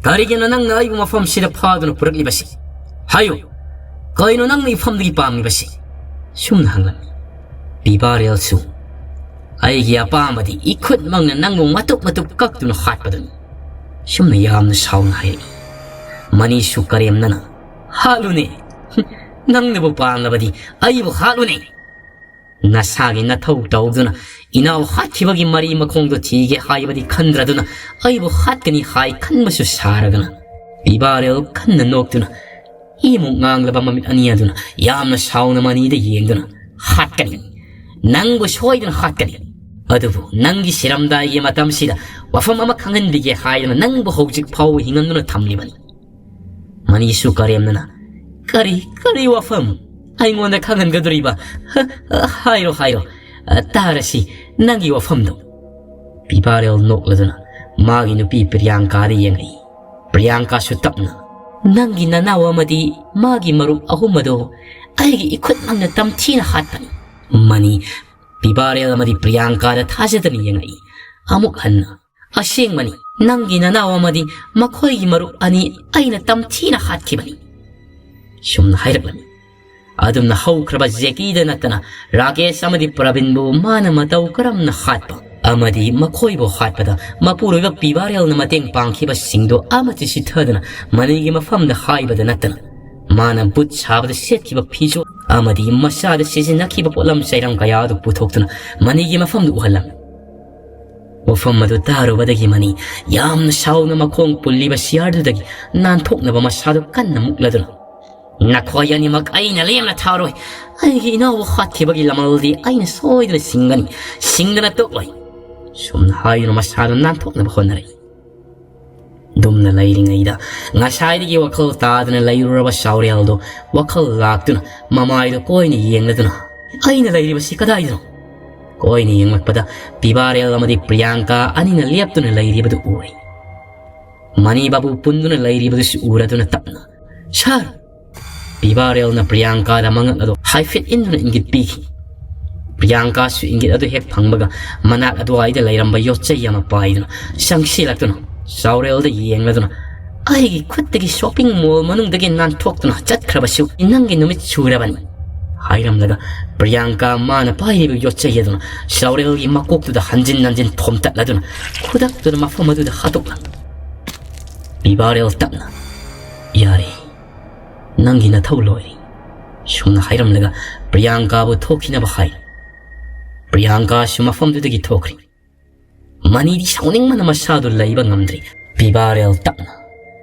ꯀꯔꯤꯒꯤꯅꯣ ꯅꯪꯅ ꯑꯩꯕꯨ ꯃꯐꯝꯁꯤꯗ ꯐꯥꯗꯨꯅ ꯄꯨꯔꯛꯂꯤꯕꯁꯤ? ꯍꯥꯏꯌꯨ, ꯀꯩꯅꯣ ꯅꯪꯅ ꯏꯐꯝꯗꯒꯤ ꯄꯥꯝꯂꯤꯕꯁꯤ?" ꯁꯨꯝꯅ ꯍꯪꯂꯝꯃꯤ꯫ ꯄꯤꯕꯥꯔꯦꯜꯁꯨ, "ꯑꯩꯒꯤ ꯑꯄꯥꯝꯕꯗꯤ ꯏꯈꯨꯠꯃꯛꯅ ꯅꯪꯕꯨ ꯃꯇꯨꯞ ꯃꯇꯨꯞ ꯀꯛꯇꯨꯅ ꯍꯥꯠꯄꯗꯨꯅꯤ꯫" ꯁꯨꯝꯅ ꯌꯥꯝꯅ ꯁꯥꯎꯅ ꯍꯥꯏꯔꯛꯏ꯫ ꯃꯅꯤꯁꯨ ꯀꯔꯦꯝꯅꯅ, "ꯍꯥꯠꯂꯨꯅꯦ, ꯅꯪꯅꯕꯨ ꯄꯥꯝꯂꯕꯗꯤ ꯑꯩꯕꯨ ꯍꯥꯠꯂꯨꯅꯦ꯫ ꯅꯁꯥꯒꯤ ꯅꯊꯧ ꯇꯧꯗꯨꯅ ꯏꯅꯥꯎ ꯍꯥꯠꯈꯤꯕꯒꯤ ꯃꯔꯤ ꯃꯈꯣꯡꯗꯣ ꯊꯤꯒꯦ ꯍꯥꯏꯕꯗꯤ ꯈꯟꯗ꯭ꯔꯗꯨꯅ ꯑꯩꯕꯨ ꯍꯥꯠꯀꯅꯤ ꯍꯥꯏ ꯈꯟꯕꯁꯨ ꯁꯥꯔꯗꯨꯅ꯫" ꯄꯤꯕꯥꯔꯦꯜ ꯀꯟꯅ ꯅꯣꯛꯇꯨꯅ ꯏꯃꯨꯛ ꯉꯥꯡꯂꯕ ꯃꯃꯤꯠ ꯑꯅꯤ ꯑꯗꯨꯅ ꯌꯥꯝꯅ ꯁꯥꯎꯅ ꯃꯅꯤꯗ ꯌꯦꯡꯗꯨꯅ, "ꯍꯥꯠꯀꯅꯤ, ꯅꯪꯕꯨ ꯁꯣꯏꯗꯅ ꯍꯥꯠꯀꯅꯤ꯫ ꯑꯗꯨꯕꯨ ꯅꯪꯒꯤ ꯁꯤꯔꯝꯗꯥꯏꯒꯤ ꯃꯇꯝꯁꯤꯗ ꯋꯥꯐꯝ ꯑꯃ ꯈꯪꯍꯟꯕꯤꯒꯦ ꯍꯥꯏꯗꯅ ꯅꯪꯕꯨ ꯍꯧꯖꯤꯛ ꯐꯥꯎꯕ ꯍꯤꯡꯍꯟꯗꯨꯅ ꯊꯝꯂꯤꯕꯅꯤ꯫" ꯃꯅꯤꯁꯨ ꯀꯔꯦꯝꯅꯅ, "ꯀꯔꯤ, ꯀꯔꯤ ꯋꯥꯐꯝ? ꯑꯩꯉꯣꯟꯗ ꯈꯪꯍꯟꯒꯗꯣꯔꯤꯕ? ꯍ, ꯍꯥꯏꯔꯣ, ꯍꯥꯏꯔꯣ꯫ ꯑ, ꯇꯥꯔꯁꯤ ꯅꯪꯒꯤ ꯋꯥꯐꯝꯗꯣ꯫ ꯄꯤꯕꯥꯔꯦꯜ ꯅꯣꯛꯂꯗꯨꯅ ꯃꯥꯒꯤ ꯅꯨꯄꯤ ꯄ꯭ꯔꯤꯌꯥꯡꯀꯥꯗ ꯌꯦꯡꯉꯛꯏ꯫ ꯄ꯭ꯔꯤꯌꯥꯡꯀꯥꯁꯨ ꯇꯞꯅ, "ꯅꯪꯒꯤ ꯅꯅꯥꯎ ꯑꯃꯗꯤ ꯃꯥꯒꯤ ꯃꯔꯨꯞ ꯑꯍꯨꯝ ꯑꯗꯣ ꯑꯩꯒꯤ ꯏꯈꯨꯠꯃꯛꯅ ꯇꯝꯊꯤꯅ ꯍꯥꯠꯄꯅꯤ꯫" ꯃꯅꯤ ꯄꯤꯕꯥꯔꯦꯜ ꯑꯃꯗꯤ ꯄ꯭ꯔꯤꯌꯥꯡꯀꯥꯗ ꯊꯥꯖꯗꯅ ꯌꯦꯡꯉꯛꯏ꯫ ꯑꯃꯨꯛ ꯍꯟꯅ, "ꯑꯁꯦꯡꯕꯅꯤ, ꯅꯪꯒꯤ ꯅꯅꯥꯎ ꯑꯃꯗꯤ ꯃꯈꯣꯏꯒꯤ ꯃꯔꯨꯞ ꯑꯅꯤ ꯑꯩꯅ ꯇꯝꯊꯤꯅ ꯍꯥꯠꯈꯤꯕꯅꯤ," ꯁꯨꯝꯅ ꯍꯥꯏꯔꯛꯂꯝꯃꯤ꯫ ꯑꯗꯨꯝꯅ ꯍꯧꯈ꯭ꯔꯕ ꯖꯦꯀꯤꯗ ꯅꯠꯇꯅ ꯔꯥꯀꯦꯁ ꯑꯃꯗꯤ ꯄ꯭ꯔꯕꯤꯟꯕꯨ ꯃꯥꯅ ꯃꯇꯧ ꯀꯔꯝꯅ ꯍꯥꯠꯄ ꯑꯃꯗꯤ ꯃꯈꯣꯏꯕꯨ ꯍꯥꯠꯄꯗ ꯃꯄꯨꯔꯣꯏꯕ ꯄꯤꯕꯥꯔꯦꯜꯅ ꯃꯇꯦꯡ ꯄꯥꯡꯈꯤꯕꯁꯤꯡꯗꯨ ꯑꯃꯠꯇ ꯆꯤꯊꯗꯅ ꯃꯅꯤꯒꯤ ꯃꯐꯝꯗ ꯍꯥꯏꯕꯗ ꯅꯠꯇꯅ ꯃꯥꯅ ꯕꯨꯠ ꯁꯥꯕꯗ ꯁꯦꯠꯈꯤꯕ ꯐꯤꯖꯣꯜ ꯑꯃꯗꯤ ꯃꯁꯥꯗ ꯁꯤꯖꯤꯟꯅꯈꯤꯕ ꯄꯣꯠꯂꯝ ꯆꯩꯔꯝ ꯀꯌꯥ ꯑꯗꯨ ꯄꯨꯊꯣꯛꯇꯨꯅ ꯃꯅꯤꯒꯤ ꯃꯐꯝꯗ ꯎꯍꯜꯂꯝꯃꯤ꯫ ꯋꯥꯐꯝ ꯑꯗꯨ ꯇꯥꯔꯨꯕꯗꯒꯤ ꯃꯅꯤ ꯌꯥꯝꯅ ꯁꯥꯎꯅ ꯃꯈꯣꯡ ꯄꯨꯜꯂꯤꯕ ꯁꯤꯌꯥꯔꯗꯨꯗꯒꯤ ꯅꯥꯟꯊꯣꯛꯅꯕ ꯃꯁꯥꯗꯨ ꯀꯟꯅ ꯃꯨꯛꯂꯗꯨꯅ, "ꯅꯈꯣꯏ ꯑꯅꯤꯃꯛ ꯑꯩꯅ ꯂꯦꯝꯅ ꯊꯥꯔꯣꯏ꯫ ꯑꯩꯒꯤ ꯏꯅꯥꯎꯕꯨ ꯍꯥꯠꯈꯤꯕꯒꯤ ꯂꯃꯜꯗꯤ ꯑꯩꯅ ꯁꯣꯏꯗꯅ ꯁꯤꯡꯒꯅꯤ, ꯁꯤꯡꯗꯅ ꯇꯣꯛꯂꯣꯏ," ꯁꯨꯝꯅ ꯍꯥꯏꯗꯨꯅ ꯃꯁꯥꯗꯨ ꯅꯥꯟꯊꯣꯛꯅꯕ ꯍꯣꯠꯅꯔꯛꯏ꯫ ꯑꯗꯨꯝꯅ ꯂꯩꯔꯤꯉꯩꯗ ꯉꯁꯥꯏꯗꯒꯤ ꯋꯥꯈꯜ ꯇꯥꯗꯅ ꯂꯩꯔꯨꯔꯕ ꯁꯥꯎꯔꯦꯜꯗꯣ ꯋꯥꯈꯜ ꯂꯥꯛꯇꯨꯅ ꯃꯃꯥꯏꯗꯣ ꯀꯣꯏꯅ ꯌꯦꯡꯂꯗꯨꯅ, "ꯑꯩꯅ ꯂꯩꯔꯤꯕꯁꯤ ꯀꯗꯥꯏꯗꯅꯣ?" ꯀꯣꯏꯅ ꯌꯦꯡꯂꯛꯄꯗ ꯄꯤꯕꯥꯔꯦꯜ ꯑꯃꯗꯤ ꯄ꯭ꯔꯤꯌꯥꯡꯀꯥ ꯑꯅꯤꯅ ꯂꯦꯞꯇꯨꯅ ꯂꯩꯔꯤꯕꯗꯨ ꯎꯔꯦ꯫ ꯃꯅꯤ ꯕꯥꯕꯨ ꯄꯨꯟꯗꯨꯅ ꯂꯩꯔꯤꯕꯗꯨꯁꯨ ꯎꯔꯗꯨꯅ ꯇꯞꯅ, "ꯁꯥꯔ!" ꯄꯤꯕꯥꯔꯦꯜꯅ ꯄ꯭ꯔꯤꯌꯥꯡꯀꯥꯗ ꯃꯉꯛ ꯑꯗꯨ ꯍꯥꯏꯐꯦꯠ ꯏꯟꯗꯨꯅ ꯏꯪꯒꯤꯠ ꯄꯤꯈꯤ꯫ ꯄ꯭ꯔꯤꯌꯥꯡꯀꯥꯁꯨ ꯏꯪꯒꯤꯠ ꯑꯗꯨ ꯍꯦꯛ ꯐꯪꯕꯒ ꯃꯅꯥꯛ ꯑꯗꯨꯋꯥꯏꯗ ꯂꯩꯔꯝꯕ ꯌꯣꯠꯆꯩ ꯑꯃ ꯄꯥꯏꯗꯨꯅ ꯆꯪꯁꯤꯜꯂꯛꯇꯨꯅ ꯆꯥꯎꯔꯦꯜꯗ ꯌꯦꯡꯂꯗꯨꯅ, "ꯑꯩꯒꯤ ꯈꯨꯠꯇꯒꯤ ꯁꯣꯞꯄꯤꯡ ꯃꯣꯜ ꯃꯅꯨꯡꯗꯒꯤ ꯅꯥꯟꯊꯣꯛꯇꯨꯅ ꯆꯠꯈ꯭ꯔꯕꯁꯨ ꯅꯪꯒꯤ ꯅꯨꯃꯤꯠ ꯁꯨꯔꯕꯅꯤ," ꯍꯥꯏꯔꯝꯂꯒ ꯄ꯭ꯔꯤꯌꯥꯡꯀꯥ ꯃꯥꯅ ꯄꯥꯏꯔꯤꯕ ꯌꯣꯠꯆꯩ ꯑꯗꯨꯅ ꯆꯥꯎꯔꯦꯜꯒꯤ ꯃꯀꯣꯛꯇꯨꯗ ꯍꯟꯖꯤꯟ ꯍꯟꯖꯤꯟ ꯊꯣꯝꯇꯠꯂꯗꯨꯅ ꯈꯨꯗꯛꯇꯨꯗ ꯃꯐꯝ ꯑꯗꯨꯗ ꯍꯥꯠꯇꯣꯛꯂꯝꯃꯤ꯫ ꯄꯤꯕꯥꯔꯦꯜ ꯇꯞꯅ, "ꯌꯥꯔꯦ, ꯅꯪꯒꯤ ꯅꯊꯧ ꯂꯣꯏꯔꯦ," ꯁꯨꯝꯅ ꯍꯥꯏꯔꯝꯂꯒ ꯄ꯭ꯔꯤꯌꯥꯡꯀꯥꯕꯨ ꯊꯣꯛꯈꯤꯅꯕ ꯍꯥꯏ꯫ ꯄ꯭ꯔꯤꯌꯥꯡꯀꯥꯁꯨ ꯃꯐꯝꯗꯨꯗꯒꯤ ꯊꯣꯛꯈ꯭ꯔꯤ꯫ ꯃꯅꯤꯗꯤ ꯁꯥꯎꯅꯤꯡꯕꯅ ꯃꯁꯥꯗꯨ ꯂꯩꯕ ꯉꯝꯗ꯭ꯔꯤ꯫ ꯄꯤꯕꯥꯔꯦꯜ ꯇꯞꯅ,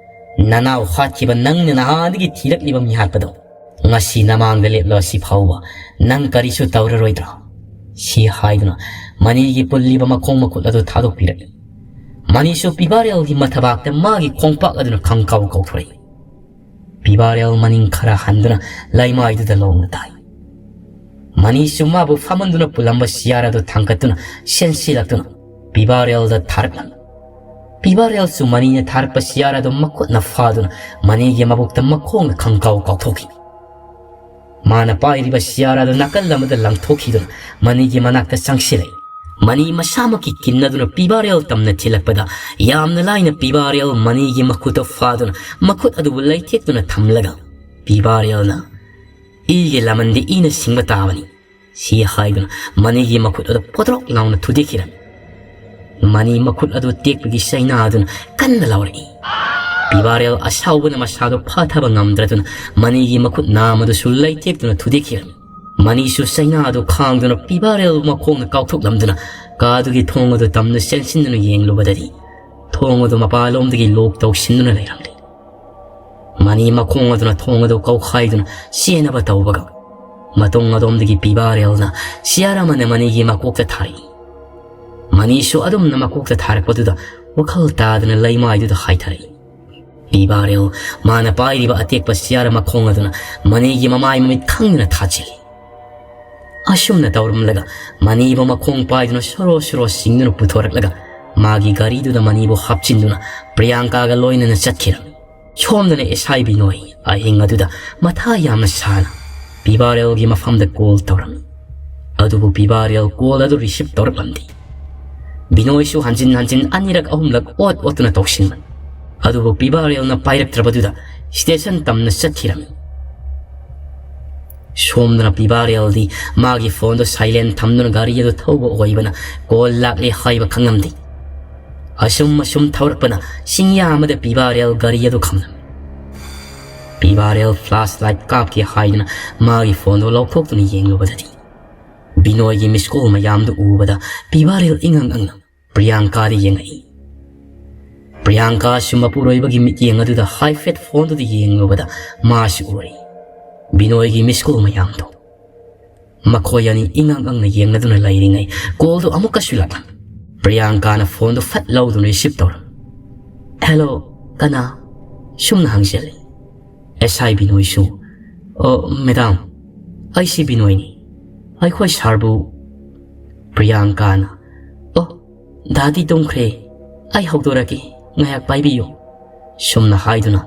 "ꯅꯅꯥꯎ ꯍꯥꯠꯈꯤꯕ ꯅꯪꯅ ꯅꯍꯥꯟꯗꯒꯤ ꯊꯤꯔꯛꯂꯤꯕ ꯃꯤꯍꯥꯠꯄꯗꯣ ꯉꯁꯤ ꯅꯃꯥꯡꯗ ꯂꯦꯞꯂꯣ, ꯑꯁꯤ ꯐꯥꯎꯕ ꯅꯪ ꯀꯔꯤꯁꯨ ꯇꯧꯔꯔꯣꯏꯗ꯭ꯔꯣ?" ꯁꯤ ꯍꯥꯏꯗꯨꯅ ꯃꯅꯤꯒꯤ ꯄꯨꯜꯂꯤꯕ ꯃꯈꯣꯡ ꯃꯈꯨꯠ ꯑꯗꯨ ꯊꯥꯗꯣꯛꯄꯤꯔꯛꯏ꯫ ꯃꯅꯤꯁꯨ ꯄꯤꯕꯥꯔꯦꯜꯒꯤ ꯃꯊꯕꯥꯛꯇ ꯃꯥꯒꯤ ꯈꯣꯡꯄꯥꯛ ꯑꯗꯨꯅ ꯈꯪꯀꯥꯎ ꯀꯥꯎꯊꯣꯔꯛꯏ꯫ ꯄꯤꯕꯥꯔꯦꯜ ꯃꯅꯤꯡ ꯈꯔ ꯍꯟꯗꯨꯅ ꯂꯩꯃꯥꯏꯗꯨꯗ ꯂꯣꯡꯅ ꯇꯥꯏ꯫ ꯃꯅꯤꯁꯨ ꯃꯥꯕꯨ ꯐꯝꯍꯟꯗꯨꯅ ꯄꯨꯜꯂꯝꯕ ꯁꯤꯌꯥꯔ ꯑꯗꯨ ꯊꯥꯡꯒꯠꯇꯨꯅ ꯁꯦꯟꯁꯤꯜꯂꯛꯇꯨꯅ ꯄꯤꯕꯥꯔꯦꯜꯗ ꯊꯥꯔꯛꯂꯝꯃꯤ꯫ ꯄꯤꯕꯥꯔꯦꯜꯁꯨ ꯃꯅꯤꯅ ꯊꯥꯔꯛꯄ ꯁꯤꯌꯥꯔ ꯑꯗꯨ ꯃꯈꯨꯠꯅ ꯐꯥꯗꯨꯅ ꯃꯅꯤꯒꯤ ꯃꯕꯨꯛꯇ ꯃꯈꯣꯡꯅ ꯈꯪꯀꯥꯎ ꯀꯥꯎꯊꯣꯛꯈꯤ꯫ ꯃꯥꯅ ꯄꯥꯏꯔꯤꯕ ꯁꯤꯌꯥꯔ ꯑꯗꯨ ꯅꯥꯀꯜ ꯑꯃꯗ ꯂꯪꯊꯣꯛꯈꯤꯗꯨꯅ ꯃꯅꯤꯒꯤ ꯃꯅꯥꯛꯇ ꯆꯪꯁꯤꯜꯂꯛꯏ꯫ ꯃꯅꯤ ꯃꯁꯥꯃꯛꯀꯤ ꯀꯤꯟ ꯑꯗꯨꯅ ꯄꯤꯕꯥꯔꯦꯜ ꯇꯝꯅ ꯊꯤꯜꯂꯛꯄꯗ ꯌꯥꯝꯅ ꯂꯥꯏꯅ ꯄꯤꯕꯥꯔꯦꯜ ꯃꯅꯤꯒꯤ ꯃꯈꯨꯠꯇ ꯐꯥꯗꯨꯅ ꯃꯈꯨꯠ ꯑꯗꯨꯕꯨ ꯂꯩꯊꯦꯛꯇꯨꯅ ꯊꯝꯂꯒ ꯄꯤꯕꯥꯔꯦꯜꯅ "ꯏꯒꯤ ꯂꯃꯟꯗꯤ ꯏꯅ ꯁꯤꯡꯕ ꯇꯥꯕꯅꯤ" ꯁꯤ ꯍꯥꯏꯗꯨꯅ ꯃꯅꯤꯒꯤ ꯃꯈꯨꯠ ꯑꯗꯨ ꯄꯣꯗ꯭ꯔꯣꯛ ꯂꯥꯎꯅ ꯊꯨꯗꯦꯛꯈꯤꯔꯝꯃꯤ꯫ ꯃꯅꯤ ꯃꯈꯨꯠ ꯑꯗꯨ ꯇꯦꯛꯄꯒꯤ ꯆꯩꯅꯥ ꯑꯗꯨꯅ ꯀꯟꯅ ꯂꯥꯎꯔꯛꯏ꯫ ꯄꯤꯕꯥꯔꯦꯜ ꯑꯁꯥꯎꯕꯅ ꯃꯁꯥꯗꯨ ꯐꯥꯊꯕ ꯉꯝꯗ꯭ꯔꯗꯨꯅ ꯃꯅꯤꯒꯤ ꯃꯈꯨꯠ ꯅꯥꯝ ꯑꯗꯨꯁꯨ ꯂꯩꯊꯦꯛꯇꯨꯅ ꯊꯨꯗꯦꯛꯈꯤꯔꯝꯃꯤ꯫ ꯃꯅꯤꯁꯨ ꯆꯩꯅꯥ ꯑꯗꯨ ꯈꯥꯡꯗꯨꯅ ꯄꯤꯕꯥꯔꯦꯜ ꯃꯈꯣꯡꯅ ꯀꯥꯎꯊꯣꯛꯂꯝꯗꯨꯅ ꯀꯥꯗꯨꯒꯤ ꯊꯣꯡ ꯑꯗꯨ ꯇꯝꯅ ꯆꯦꯟꯁꯤꯟꯗꯨꯅ ꯌꯦꯡꯂꯨꯕꯗꯗꯤ ꯊꯣꯡ ꯑꯗꯨ ꯃꯄꯥꯟꯂꯣꯝꯗꯒꯤ ꯂꯣꯛ ꯇꯧꯁꯤꯟꯗꯨꯅ ꯂꯩꯔꯝꯂꯦ꯫ ꯃꯅꯤ ꯃꯈꯣꯡ ꯑꯗꯨꯅ ꯊꯣꯡ ꯑꯗꯨ ꯀꯧꯈꯥꯏꯗꯨꯅ ꯆꯦꯟꯅꯕ ꯇꯧꯕꯒ ꯃꯇꯨꯡ ꯑꯗꯣꯝꯗꯒꯤ ꯄꯤꯕꯥꯔꯦꯜꯅ ꯁꯤꯌꯥꯔ ꯑꯃꯅ ꯃꯅꯤꯒꯤ ꯃꯀꯣꯛꯇ ꯊꯥꯔꯛꯏ꯫ ꯃꯅꯤꯁꯨ ꯑꯗꯨꯝꯅ ꯃꯀꯣꯛꯇ ꯊꯥꯔꯛꯄꯗꯨꯗ ꯋꯥꯈꯜ ꯇꯥꯗꯅ ꯂꯩꯃꯥꯏꯗꯨꯗ ꯍꯥꯏꯊꯔꯛꯏ꯫ ꯄꯤꯕꯥꯔꯦꯜ ꯃꯥꯅ ꯄꯥꯏꯔꯤꯕ ꯑꯇꯦꯛꯄ ꯁꯤꯌꯥꯔ ꯃꯈꯣꯡ ꯑꯗꯨꯅ ꯃꯅꯤꯒꯤ ꯃꯃꯥꯏ ꯃꯃꯤꯠ ꯈꯪꯗꯅ ꯊꯥꯖꯤꯜꯂꯤ꯫ ꯑꯁꯨꯝꯅ ꯇꯧꯔꯝꯂꯒ ꯃꯅꯤꯕꯨ ꯃꯈꯣꯡ ꯄꯥꯏꯗꯨꯅ ꯁꯣꯔꯣ ꯁꯣꯔꯣ ꯆꯤꯡꯗꯨꯅ ꯄꯨꯊꯣꯔꯛꯂꯒ ꯃꯥꯒꯤ ꯒꯥꯔꯤꯗꯨꯗ ꯃꯅꯤꯕꯨ ꯍꯥꯞꯆꯤꯟꯗꯨꯅ ꯄ꯭ꯔꯤꯌꯥꯡꯀꯥꯒ ꯂꯣꯏꯅꯅ ꯆꯠꯈꯤꯔꯝꯃꯤ꯫ ꯁꯣꯝꯗꯅ ꯑꯦꯁ ꯑꯥꯏ ꯕꯤꯅꯣꯏ ꯑꯍꯤꯡ ꯑꯗꯨꯗ ꯃꯊꯥ ꯌꯥꯝꯅ ꯁꯥꯅ ꯄꯤꯕꯥꯔꯦꯜꯒꯤ ꯃꯐꯝꯗ ꯀꯣꯜ ꯇꯧꯔꯝꯃꯤ꯫ ꯑꯗꯨꯕꯨ ꯄꯤꯕꯥꯔꯦꯜ ꯀꯣꯜ ꯑꯗꯨ ꯔꯤꯁꯤꯞ ꯇꯧꯔꯛꯂꯝꯗꯦ꯫ ꯕꯤꯅꯣꯏꯁꯨ ꯍꯟꯖꯤꯟ ꯍꯟꯖꯤꯟ ꯑꯅꯤꯔꯛ ꯑꯍꯨꯝꯂꯛ ꯑꯣꯠ ꯑꯣꯠꯇꯨꯅ ꯇꯧꯁꯤꯟꯕꯅꯤ꯫ ꯑꯗꯨꯕꯨ ꯄꯤꯕꯥꯔꯦꯜꯅ ꯄꯥꯏꯔꯛꯇ꯭ꯔꯕꯗꯨꯗ ꯁ꯭ꯇꯦꯁꯟ ꯇꯝꯅ ꯆꯠꯈꯤꯔꯝꯃꯤ꯫ ꯁꯣꯝꯗꯅ ꯄꯤꯕꯥꯔꯦꯜꯗꯤ ꯃꯥꯒꯤ ꯐꯣꯟꯗꯨ ꯁꯥꯏꯂꯦꯟ ꯊꯝꯗꯨꯅ ꯒꯥꯔꯤ ꯑꯗꯨ ꯊꯧꯕ ꯑꯣꯏꯕꯅ ꯀꯣꯜ ꯂꯥꯛꯂꯦ ꯍꯥꯏꯕ ꯈꯪꯂꯝꯗꯦ꯫ ꯑꯁꯨꯝ ꯑꯁꯨꯝ ꯊꯧꯔꯛꯄꯅ ꯆꯤꯡꯌꯥ ꯑꯃꯗ ꯄꯤꯕꯥꯔꯦꯜ ꯒꯥꯔꯤ ꯑꯗꯨ ꯈꯥꯝꯂꯝꯃꯤ꯫ ꯄꯤꯕꯥꯔꯦꯜ ꯐ꯭ꯂꯥꯁ ꯂꯥꯏꯠ ꯀꯥꯞꯀꯦ ꯍꯥꯏꯗꯨꯅ ꯃꯥꯒꯤ ꯐꯣꯟꯗꯨ ꯂꯧꯊꯣꯛꯇꯨꯅ ꯌꯦꯡꯂꯨꯕꯗꯗꯤ ꯕꯤꯅꯣꯏꯒꯤ ꯃꯤꯁ ꯀꯣꯜ ꯃꯌꯥꯝꯗꯨ ꯎꯕꯗ ꯄꯤꯕꯥꯔꯦꯜ ꯏꯉꯛ ꯉꯛꯅ ꯄ꯭ꯔꯤꯌꯥꯡꯀꯥꯗ ꯌꯦꯡꯉꯛꯏ꯫ ꯄ꯭ꯔꯤꯌꯥꯡꯀꯥꯁꯨ ꯃꯄꯨꯔꯣꯏꯕꯒꯤ ꯃꯤꯠꯌꯦꯡ ꯑꯗꯨꯗ ꯍꯥꯏꯐꯦꯠ ꯐꯣꯟꯗꯨꯗ ꯌꯦꯡꯂꯨꯕꯗ ꯃꯥꯁꯨ ꯎꯔꯦ ꯕꯤꯅꯣꯏꯒꯤ ꯃꯤꯁ ꯀꯣꯜ ꯃꯌꯥꯝꯗꯣ꯫ ꯃꯈꯣꯏ ꯑꯅꯤ ꯏꯉꯛ ꯉꯛꯅ ꯌꯦꯡꯅꯗꯨꯅ ꯂꯩꯔꯤꯉꯩ ꯀꯣꯜꯗꯨ ꯑꯃꯨꯛꯀꯁꯨ ꯂꯥꯛꯂꯝꯃꯤ꯫ ꯄ꯭ꯔꯤꯌꯥꯡꯀꯥꯅ ꯐꯣꯟꯗꯨ ꯐꯠ ꯂꯧꯗꯨꯅ ꯔꯤꯁꯤꯞ ꯇꯧꯔꯝꯃꯤ꯫ "ꯍꯦꯜꯂꯣ, ꯀꯅꯥ?" ꯁꯨꯝꯅ ꯍꯪꯖꯜꯂꯤ꯫ ꯑꯦꯁ ꯑꯥꯏ ꯕꯤꯅꯣꯏꯁꯨ, "ꯑꯣ ꯃꯦꯗꯥꯝ, ꯑꯩꯁꯤ ꯕꯤꯅꯣꯏꯅꯤ, ꯑꯩꯈꯣꯏ ꯁꯥꯔꯕꯨ"꯫ ꯄ꯭ꯔꯤꯌꯥꯡꯀꯥꯅ, "ꯑꯣ, ꯗꯥꯗꯤ ꯇꯨꯝꯈ꯭ꯔꯦ, ꯑꯩ ꯍꯧꯗꯣꯔꯛꯀꯦ, ꯉꯥꯏꯍꯥꯛ ꯄꯥꯏꯕꯤꯌꯨ"꯫ ꯁꯨꯝꯅ ꯍꯥꯏꯗꯨꯅ,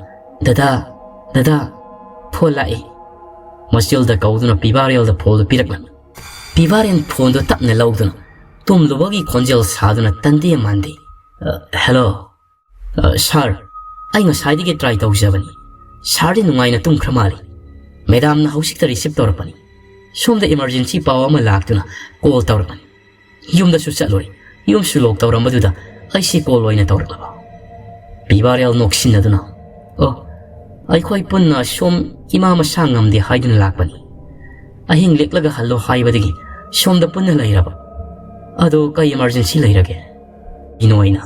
"ꯗꯗꯥ, ꯗꯗꯥ, ꯐꯣꯟ ꯂꯥꯛꯑꯦ"꯫ ꯃꯆꯤꯜꯗ ꯀꯧꯗꯨꯅ ꯄꯤꯕꯥꯔꯦꯜꯗ ꯐꯣꯟꯗꯨ ꯄꯤꯔꯛꯂꯝꯃꯤ꯫ ꯄꯤꯕꯥꯔꯦꯜ ꯐꯣꯟꯗꯨ ꯇꯞꯅ ꯂꯧꯗꯨꯅ ꯇꯨꯝꯂꯨꯕꯒꯤ ꯈꯣꯟꯖꯦꯜ ꯁꯥꯗꯨꯅ ꯇꯟꯗꯦ ꯃꯥꯟꯗꯦ꯫ "ꯑ, ꯍꯦꯜꯂꯣ"꯫ "ꯑ, ꯁꯥꯔ, ꯑꯩ ꯉꯁꯥꯏꯗꯒꯤ ꯇ꯭ꯔꯥꯏ ꯇꯧꯖꯕꯅꯤ꯫ ꯁꯥꯔꯗꯤ ꯅꯨꯡꯉꯥꯏꯅ ꯇꯨꯝꯈ꯭ꯔ ꯃꯥꯜꯂꯤ꯫ ꯃꯦꯗꯥꯝꯅ ꯍꯧꯖꯤꯛꯇ ꯔꯤꯁꯤꯞ ꯇꯧꯔꯛꯄꯅꯤ꯫ ꯁꯣꯝꯗ ꯏꯃꯥꯔꯖꯦꯟꯁꯤ ꯄꯥꯎ ꯑꯃ ꯂꯥꯛꯇꯨꯅ ꯀꯣꯜ ꯇꯧꯔꯛꯄꯅꯤ꯫ ꯌꯨꯝꯗꯁꯨ ꯆꯠꯂꯨꯔꯦ꯫ ꯌꯨꯝꯁꯨ ꯂꯣꯛ ꯇꯧꯔꯝꯕꯗꯨꯗ ꯑꯩꯁꯤ ꯀꯣꯜ ꯑꯣꯏꯅ ꯇꯧꯔꯛꯂꯕ"꯫ ꯄꯤꯕꯥꯔꯦꯜ ꯅꯣꯛꯁꯤꯟꯅꯗꯨꯅ, "ꯑꯣ, ꯑꯩꯈꯣꯏ ꯄꯨꯟꯅ ꯁꯣꯝ ꯏꯃꯥ ꯃꯁꯥ ꯉꯝꯗꯦ ꯍꯥꯏꯗꯨꯅ ꯂꯥꯛꯄꯅꯤ꯫ ꯑꯍꯤꯡ ꯂꯦꯛꯂꯒ ꯍꯜꯂꯣ ꯍꯥꯏꯕꯗꯒꯤ ꯁꯣꯝꯗ ꯄꯨꯟꯅ ꯂꯩꯔꯕ꯫ ꯑꯗꯣ ꯀꯩ ꯏꯃꯥꯔꯖꯦꯟꯁꯤ ꯂꯩꯔꯒꯦ?" ꯕꯤꯅꯣꯏꯅ,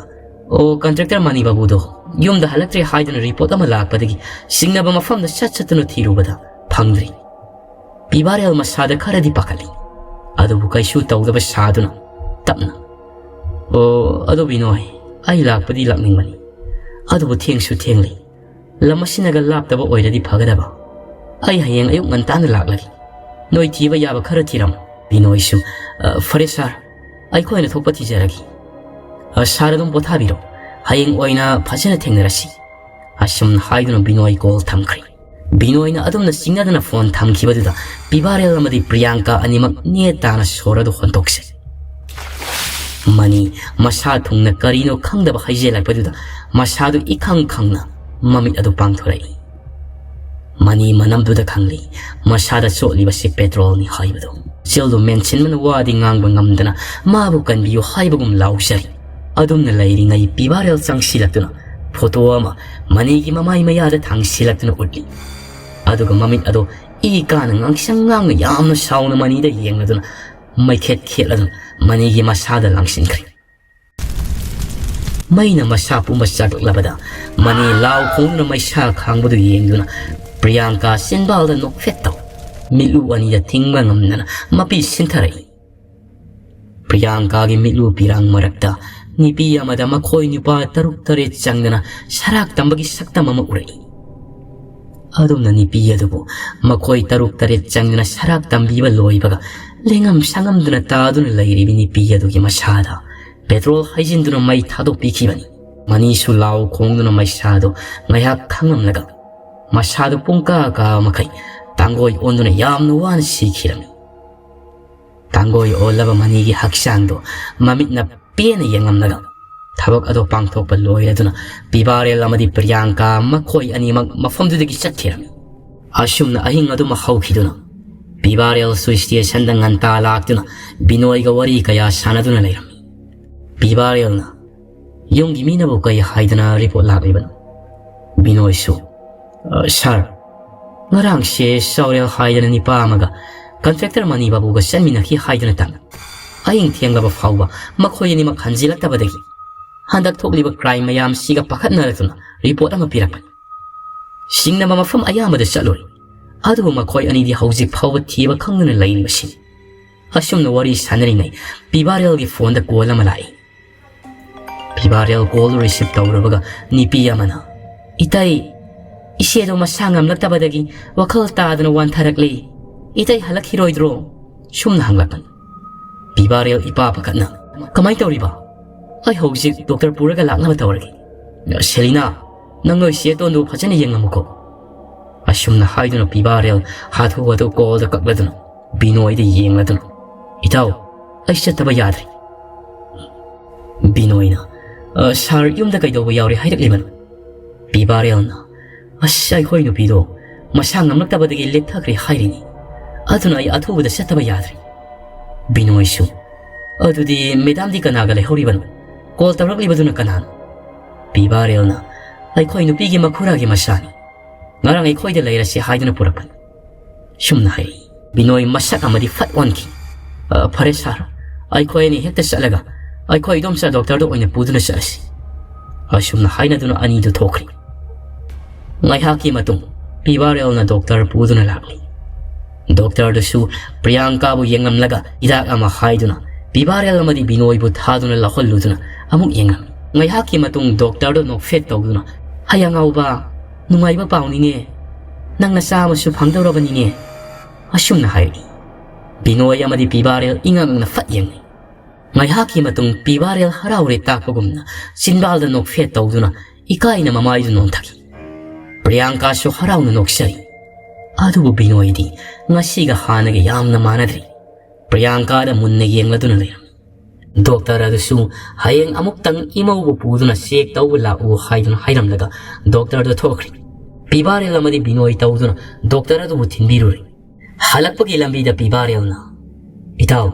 "ꯑꯣ, ꯀꯟꯇ꯭ꯔꯦꯛꯇꯔ ꯃꯅꯤ ꯕꯥꯕꯨꯗꯣ ꯌꯨꯝꯗ ꯍꯜꯂꯛꯇ꯭ꯔꯦ ꯍꯥꯏꯗꯨꯅ ꯔꯤꯄꯣꯔꯠ ꯑꯃ ꯂꯥꯛꯄꯗꯒꯤ ꯆꯤꯡꯅꯕ ꯃꯐꯝꯗ ꯆꯠ ꯆꯠꯇꯨꯅ ꯊꯤꯔꯨꯕꯗ ꯐꯪꯗ꯭ꯔꯦ"꯫ ꯄꯤꯕꯥꯔꯦꯜ ꯃꯁꯥꯗ ꯈꯔꯗꯤ ꯄꯥꯈꯠꯂꯤ꯫ ꯑꯗꯨꯕꯨ ꯀꯩꯁꯨ ꯇꯧꯗꯕ ꯁꯥꯗꯨꯅ ꯇꯞꯅ, "ꯑꯣ, ꯑꯗꯨ ꯕꯤꯅꯣꯏ, ꯑꯩ ꯂꯥꯛꯄꯗꯤ ꯂꯥꯛꯅꯤꯡꯕꯅꯤ꯫ ꯑꯗꯨꯕꯨ ꯊꯦꯡꯁꯨ ꯊꯦꯡꯂꯦ꯫ ꯂꯝ ꯑꯁꯤꯅꯒ ꯂꯥꯞꯇꯕ ꯑꯣꯏꯔꯗꯤ ꯐꯒꯗꯕ꯫ ꯑꯩ ꯍꯌꯦꯡ ꯑꯌꯨꯛ ꯉꯟꯇꯥꯅ ꯂꯥꯛꯂꯒꯦ꯫ ꯅꯣꯏ ꯊꯤꯕ ꯌꯥꯕ ꯈꯔ ꯊꯤꯔꯝꯃꯨ"꯫ ꯕꯤꯅꯣꯏꯁꯨ, "ꯑ, ꯐꯔꯦ ꯁꯥꯔ, ꯑꯩꯈꯣꯏꯅ ꯊꯣꯛꯄ ꯊꯤꯖꯔꯒꯦ꯫ ꯑ, ꯁꯥꯔ ꯑꯗꯨꯝ ꯄꯣꯊꯥꯕꯤꯔꯣ꯫ ꯍꯌꯦꯡ ꯑꯣꯏꯅ ꯐꯖꯅ ꯊꯦꯡꯅꯔꯁꯤ"꯫ ꯑꯁꯨꯝꯅ ꯍꯥꯏꯗꯨꯅ ꯕꯤꯅꯣꯏ ꯀꯣꯜ ꯊꯝꯈ꯭ꯔꯦ꯫ ꯕꯤꯅꯣꯏꯅ ꯑꯗꯨꯝꯅ ꯆꯤꯡꯅꯗꯅ ꯐꯣꯟ ꯊꯝꯈꯤꯕꯗꯨꯗ ꯄꯤꯕꯥꯔꯦꯜ ꯑꯃꯗꯤ ꯄ꯭ꯔꯤꯌꯥꯡꯀꯥ ꯑꯅꯤꯃꯛ ꯅꯦ ꯇꯥꯅ ꯁꯣꯔ ꯑꯗꯨ ꯍꯣꯟꯗꯣꯛꯆꯩ꯫ ꯃꯅꯤ ꯃꯁꯥ ꯊꯨꯡꯅ ꯀꯔꯤꯅꯣ ꯈꯪꯗꯕ ꯍꯩꯖꯤꯜꯂꯛꯄꯗꯨꯗ ꯃꯁꯥꯗꯨ ꯏꯈꯪ ꯈꯪꯅ ꯃꯃꯤꯠ ꯑꯗꯨ ꯄꯥꯡꯊꯣꯔꯛꯏ꯫ ꯃꯅꯤ ꯃꯅꯝꯗꯨꯗ ꯈꯪꯂꯤ ꯃꯁꯥꯗ ꯆꯣꯠꯂꯤꯕꯁꯤ ꯄꯦꯇ꯭ꯔꯣꯜꯅꯤ ꯍꯥꯏꯕꯗꯨ꯫ ꯆꯤꯜꯗꯨ ꯃꯦꯟꯁꯤꯟꯕꯅ ꯋꯥꯗꯤ ꯉꯥꯡꯕ ꯉꯝꯗꯅ ꯃꯥꯕꯨ ꯀꯟꯕꯤꯌꯨ ꯍꯥꯏꯕꯒꯨꯝ ꯂꯥꯎꯖꯔꯤ꯫ ꯑꯗꯨꯝꯅ ꯂꯩꯔꯤꯉꯩ ꯄꯤꯕꯥꯔꯦꯜ ꯆꯪꯁꯤꯜꯂꯛꯇꯨꯅ ꯐꯣꯇꯣ ꯑꯃ ꯃꯅꯤꯒꯤ ꯃꯃꯥꯏ ꯃꯌꯥꯗ ꯊꯥꯡꯁꯤꯜꯂꯛꯇꯨꯅ ꯎꯠꯂꯤ꯫ ꯑꯗꯨꯒ ꯃꯃꯤꯠ ꯑꯗꯨ ꯏ ꯀꯥꯅ ꯉꯥꯡꯁꯪ ꯉꯥꯡꯅ ꯌꯥꯝꯅ ꯁꯥꯎꯅ ꯃꯅꯤꯗ ꯌꯦꯡꯂꯗꯨꯅ ꯃꯩꯈꯦꯠ ꯈꯦꯠꯂꯗꯨꯅ ꯃꯅꯤꯒꯤ ꯃꯁꯥꯗ ꯂꯪꯁꯤꯟꯈ꯭ꯔꯦ꯫ ꯃꯩꯅ ꯃꯁꯥ ꯄꯨꯝꯕ ꯆꯥꯛꯂꯛꯂꯕꯗ ꯃꯅꯤ ꯂꯥꯎ ꯈꯣꯡꯗꯨꯅ ꯃꯩꯁꯥ ꯈꯥꯡꯕꯗꯨ ꯌꯦꯡꯗꯨꯅ ꯄ꯭ꯔꯤꯌꯥꯡꯀꯥ ꯆꯤꯟꯕꯥꯜꯗ ꯅꯣꯛꯐꯦꯠ ꯇꯧ ꯃꯤꯠꯂꯨ ꯑꯅꯤꯗ ꯊꯤꯡꯕ ꯉꯝꯗꯅ ꯃꯄꯤ ꯁꯤꯟꯊꯔꯛꯏ꯫ ꯄ꯭ꯔꯤꯌꯥꯡꯀꯥꯒꯤ ꯃꯤꯠꯂꯨ ꯄꯤꯔꯥꯡ ꯃꯔꯛꯇ ꯅꯨꯄꯤ ꯑꯃꯗ ꯃꯈꯣꯏ ꯅꯨꯄꯥ ꯇꯔꯨꯛ ꯇꯔꯦꯠ ꯆꯪꯗꯅ ꯁꯔꯥꯛ ꯇꯝꯕꯒꯤ ꯁꯛꯇꯝ ꯑꯃ ꯎꯔꯛꯏ꯫ ꯑꯗꯨꯝꯅ ꯅꯨꯄꯤ ꯑꯗꯨꯕꯨ ꯃꯈꯣꯏ ꯇꯔꯨꯛ ꯇꯔꯦꯠ ꯆꯪꯗꯨꯅ ꯁꯔꯥꯛ ꯇꯝꯕꯤꯕ ꯂꯣꯏꯕꯒ, ꯂꯦꯡꯉꯝ ꯁꯥꯉꯝꯗꯨꯅ ꯇꯥꯗꯨꯅ ꯂꯩꯔꯤꯕ ꯅꯨꯄꯤ ꯑꯗꯨꯒꯤ ꯃꯁꯥꯗ ꯄꯦꯇ꯭ꯔꯣꯜ ꯍꯩꯖꯤꯟꯗꯨꯅ ꯃꯩ ꯊꯥꯗꯣꯛꯄꯤꯈꯤꯕꯅꯤ꯫ ꯃꯅꯤꯁꯨ ꯂꯥꯎ ꯈꯣꯡꯗꯨꯅ ꯃꯩꯁꯥꯗꯨ ꯉꯥꯏꯍꯥꯛ ꯈꯪꯂꯝꯂꯒ, ꯃꯁꯥꯗꯨ ꯄꯨꯡꯀꯥ ꯀꯥꯕ ꯃꯈꯩ ꯇꯥꯡꯒꯣꯏ ꯑꯣꯟꯗꯨꯅ ꯌꯥꯝꯅ ꯋꯥꯅ ꯁꯤꯈꯤꯔꯝꯃꯤ꯫ ꯇꯥꯡꯒꯣꯏ ꯑꯣꯜꯂꯕ ꯃꯅꯤꯒꯤ ꯍꯛꯆꯥꯡꯗꯨ ꯃꯃꯤꯠꯅ ꯄꯦꯟꯅ ꯌꯦꯡꯂꯝꯂꯒ, ꯊꯕꯛ ꯑꯗꯨ ꯄꯥꯡꯊꯣꯛꯄ ꯂꯣꯏꯔꯗꯨꯅ ꯄꯤꯕꯥꯔꯦꯜ ꯑꯃꯗꯤ ꯄ꯭ꯔꯤꯌꯥꯡꯀꯥ ꯃꯈꯣꯏ ꯑꯅꯤꯃꯛ ꯃꯐꯝꯗꯨꯗꯒꯤ ꯆꯠꯈꯤꯔꯝꯃꯤ꯫ ꯑꯁꯨꯝꯅ ꯑꯍꯤꯡ ꯑꯗꯨꯃꯛ ꯍꯧꯈꯤꯗꯨꯅ ꯄꯤꯕꯥꯔꯦꯜꯁꯨ ꯁ꯭ꯇꯦꯁꯟꯗ ꯉꯟꯇꯥ ꯂꯥꯛꯇꯨꯅ ꯕꯤꯅꯣꯏꯒ ꯋꯥꯔꯤ ꯀꯌꯥ ꯁꯥꯟꯅꯗꯨꯅ ꯂꯩꯔꯝꯃꯤ꯫ ꯄꯤꯕꯥꯔꯦꯜꯅ ꯌꯨꯝꯒꯤ ꯃꯤꯅꯕꯨ ꯀꯩ ꯍꯥꯏꯗꯅ ꯔꯤꯄꯣꯔꯠ ꯂꯥꯛꯂꯤꯕꯅꯣ? ꯕꯤꯅꯣꯏꯁꯨ, "ꯑ, ꯁꯥꯔ, ꯉꯔꯥꯡꯁꯦ ꯆꯥꯎꯔꯦꯜ ꯍꯥꯏꯗꯅ ꯅꯤꯄꯥ ꯑꯃꯒ ꯀꯟꯇ꯭ꯔꯦꯛꯇꯔ ꯃꯅꯤ ꯕꯥꯕꯨꯒ ꯆꯠꯃꯤꯟꯅꯈꯤ ꯍꯥꯏꯗꯨꯅ ꯇꯥꯡ ꯑꯍꯤꯡ ꯊꯦꯡꯂꯕ ꯐꯥꯎꯕ ꯃꯈꯣꯏ ꯑꯅꯤꯃꯛ ꯍꯟꯖꯤꯜꯂꯛꯇꯕꯗꯒꯤ ꯍꯟꯗꯛ ꯊꯣꯛꯂꯤꯕ ꯀ꯭ꯔꯥꯏꯝ ꯃꯌꯥꯝꯁꯤꯒ ꯄꯥꯈꯠꯅꯔꯗꯨꯅ ꯔꯤꯄꯣꯔꯠ ꯑꯃ ꯄꯤꯔꯛꯄꯅꯤ꯫ ꯁꯤꯡꯅꯕ ꯃꯐꯝ ꯑꯌꯥꯝꯕꯗ ꯆꯠꯂꯨꯔꯦ, ꯑꯗꯨꯕꯨ ꯃꯈꯣꯏ ꯑꯅꯤꯗꯤ ꯍꯧꯖꯤꯛ ꯐꯥꯎꯕ ꯊꯤꯕ ꯈꯪꯗꯅ ꯂꯩꯔꯤꯕꯁꯤꯅꯤ꯫" ꯑꯁꯨꯝꯅ ꯋꯥꯔꯤ ꯁꯥꯟꯅꯔꯤꯉꯩ ꯄꯤꯕꯥꯔꯦꯜꯒꯤ ꯐꯣꯟꯗ ꯀꯣꯜ ꯑꯃ ꯂꯥꯛꯏ꯫ ꯄꯤꯕꯥꯔꯦꯜ ꯀꯣꯜ ꯔꯤꯁꯤꯞ ꯇꯧꯔꯕꯒ ꯅꯨꯄꯤ ꯑꯃꯅ, "ꯏꯇꯩ, ꯏꯆꯦꯗꯣ ꯃꯁꯥ ꯉꯝꯂꯛꯇꯕꯗꯒꯤ ꯋꯥꯈꯜ ꯇꯥꯗꯅ ꯋꯥꯟꯊꯔꯛꯂꯦ꯫ ꯏꯇꯩ ꯍꯜꯂꯛꯈꯤꯔꯣꯏꯗ꯭ꯔꯣ?" ꯁꯨꯝꯅ ꯍꯪꯂꯛꯄꯅꯤ꯫ ꯄꯤꯕꯥꯔꯦꯜ ꯏꯄꯥ ꯄꯥꯈꯠꯅ, "ꯀꯃꯥꯏ ꯇꯧꯔꯤꯕ? ꯑꯩ ꯍꯧꯖꯤꯛ ꯗꯣꯛꯇꯔ ꯄꯨꯔꯒ ꯂꯥꯛꯅꯕ ꯇꯧꯔꯒꯦ꯫ ꯁꯦꯂꯤꯅꯥ, ꯅꯪ ꯅꯣꯏ ꯆꯦ ꯇꯣꯟꯗꯨ ꯐꯖꯅ ꯌꯦꯡꯉꯝꯃꯨꯀꯣ꯫" ꯑꯁꯨꯝꯅ ꯍꯥꯏꯗꯨꯅ ꯄꯤꯕꯥꯔꯦꯜ ꯍꯥꯊꯨ ꯍꯥꯊꯨ ꯀꯣꯜꯗ ꯀꯛꯂꯗꯨꯅ ꯕꯤꯅꯣꯏꯗ ꯌꯦꯡꯂꯗꯨꯅ, "ꯏꯇꯥꯎ, ꯑꯩ ꯆꯠꯇꯕ ꯌꯥꯗ꯭ꯔꯦ꯫" ꯕꯤꯅꯣꯏꯅ, "ꯑ, ꯁꯥꯔ, ꯌꯨꯝꯗ ꯀꯩꯗꯧꯕ ꯌꯥꯎꯔꯦ ꯍꯥꯏꯔꯛꯂꯤꯕꯅꯣ?" ꯄꯤꯕꯥꯔꯦꯜꯅ, "ꯑꯁ, ꯑꯩꯈꯣꯏ ꯅꯨꯄꯤꯗꯣ ꯃꯁꯥ ꯉꯝꯂꯛꯇꯕꯗꯒꯤ ꯂꯦꯞꯊꯈ꯭ꯔꯦ ꯍꯥꯏꯔꯤꯅꯤ꯫ ꯑꯗꯨꯅ ꯑꯩ ꯑꯊꯨꯕꯗ ꯆꯠꯇꯕ ꯌꯥꯗ꯭ꯔꯦ꯫" ꯕꯤꯅꯣꯏꯁꯨ, "ꯑꯗꯨꯗꯤ ꯃꯦꯗꯥꯝꯗꯤ ꯀꯅꯥꯒ ꯂꯩꯍꯧꯔꯤꯕꯅꯣ? ꯀꯣꯜ ꯇꯧꯔꯛꯂꯤꯕꯗꯨꯅ ꯀꯅꯥꯅꯣ?" ꯄꯤꯕꯥꯔꯦꯜꯅ, "ꯑꯩꯈꯣꯏ ꯅꯨꯄꯤꯒꯤ ꯃꯈꯨꯔꯥꯒꯤ ꯃꯆꯥꯅꯤ꯫ ꯉꯔꯥꯡ ꯑꯩꯈꯣꯏꯗ ꯂꯩꯔꯁꯤ ꯍꯥꯏꯗꯨꯅ ꯄꯨꯔꯛꯄꯅꯤ꯫" ꯁꯨꯝꯅ ꯍꯥꯏꯔꯛꯏ꯫ ꯕꯤꯅꯣꯏ ꯃꯁꯛ ꯑꯃꯗꯤ ꯐꯠ ꯑꯣꯟꯈꯤ꯫ "ꯑ, ꯐꯔꯦ ꯁꯥꯔ, ꯑꯩꯈꯣꯏ ꯑꯅꯤ ꯍꯦꯛꯇ ꯆꯠꯂꯒ ꯑꯩꯈꯣꯏ ꯏꯗꯣꯝꯆꯥ ꯗꯣꯛꯇꯔꯗ ꯑꯣꯏꯅ ꯄꯨꯗꯨꯅ ꯆꯠꯂꯁꯤ꯫" ꯑꯁꯨꯝꯅ ꯍꯥꯏꯅꯗꯨꯅ ꯑꯅꯤꯗꯨ ꯊꯣꯛꯈ꯭ꯔꯦ꯫ ꯉꯥꯏꯍꯥꯛꯀꯤ ꯃꯇꯨꯡ ꯄꯤꯕꯥꯔꯦꯜꯅ ꯗꯣꯛꯇꯔ ꯄꯨꯗꯨꯅ ꯂꯥꯛꯂꯤ꯫ ꯗꯣꯛꯇꯔꯗꯨꯁꯨ ꯄ꯭ꯔꯤꯌꯥꯡꯀꯥꯕꯨ ꯌꯦꯡꯂꯝꯂꯒ ꯍꯤꯗꯥꯛ ꯑꯃ ꯍꯥꯏꯗꯨꯅ ꯄꯤꯕꯥꯔꯦꯜ ꯑꯃꯗꯤ ꯕꯤꯅꯣꯏꯕꯨ ꯊꯥꯗꯨꯅ ꯂꯧꯍꯜꯂꯨꯗꯨꯅ ꯑꯃꯨꯛ ꯌꯦꯡꯂꯝꯃꯤ꯫ ꯉꯥꯏꯍꯥꯛꯀꯤ ꯃꯇꯨꯡ ꯗꯣꯛꯇꯔꯗꯨ ꯅꯣꯛꯐꯦꯠ ꯇꯧꯗꯨꯅ, "ꯍꯩ ꯑꯉꯥꯎꯕ, ꯅꯨꯡꯉꯥꯏꯕ ꯄꯥꯎꯅꯤꯅꯦ꯫ "ꯅꯪ ꯅꯆꯥ ꯑꯃꯁꯨ ꯐꯪꯗꯧꯔꯕꯅꯤꯅꯦ?" ꯑꯁꯨꯝꯅ ꯍꯥꯏꯔꯛꯏ꯫ ꯕꯤꯅꯣꯏ ꯑꯃꯗꯤ ꯄꯤꯕꯥꯔꯦꯜ ꯏꯉꯛꯅ ꯐꯠ ꯌꯦꯡꯅꯩ꯫ ꯉꯥꯏꯍꯥꯛꯀꯤ ꯃꯇꯨꯡ ꯄꯤꯕꯥꯔꯦꯜ ꯍꯔꯥꯎꯔꯦ ꯇꯥꯛꯄꯒꯨꯝꯅ ꯆꯤꯟꯕꯥꯜꯗ ꯅꯣꯛꯐꯦꯠ ꯇꯧꯗꯨꯅ ꯏꯀꯥꯏꯅ ꯃꯃꯥꯏꯗꯨ ꯅꯣꯟꯊꯈꯤ꯫ ꯄ꯭ꯔꯤꯌꯥꯡꯀꯥꯁꯨ ꯍꯔꯥꯎꯅ ꯅꯣꯛꯆꯔꯤ꯫ ꯑꯗꯨꯕꯨ ꯕꯤꯅꯣꯏꯗꯤ ꯉꯁꯤꯒ ꯍꯥꯟꯅꯒ ꯌꯥꯝꯅ ꯃꯥꯟꯅꯗ꯭ꯔꯤ꯫ ꯄ꯭ꯔꯤꯌꯥꯡꯀꯥꯗ ꯃꯨꯟꯅ ꯌꯦꯡꯂꯗꯨꯅ ꯂꯩꯔꯝꯃꯤ꯫ ꯗꯣꯛꯇꯔ ꯑꯗꯨꯁꯨ ꯍꯌꯦꯡ ꯑꯃꯨꯛꯇꯪ ꯏꯃꯧꯕꯨ ꯄꯨꯗꯨꯅ ꯆꯦꯛ ꯇꯧꯕ ꯂꯥꯛꯎ ꯍꯥꯏꯗꯨꯅ ꯍꯥꯏꯔꯝꯂꯒ ꯗꯣꯛꯇꯔꯗꯨ ꯊꯣꯛꯈ꯭ꯔꯦ꯫ ꯄꯤꯕꯥꯔꯦꯜ ꯑꯃꯗꯤ ꯕꯤꯅꯣꯏ ꯇꯧꯗꯨꯅ ꯗꯣꯛꯇꯔ ꯑꯗꯨꯕꯨ ꯊꯤꯟꯕꯤꯔꯨꯔꯦ꯫ ꯍꯜꯂꯛꯄꯒꯤ ꯂꯝꯕꯤꯗ ꯄꯤꯕꯥꯔꯦꯜꯅ, "ꯏꯇꯥꯎ,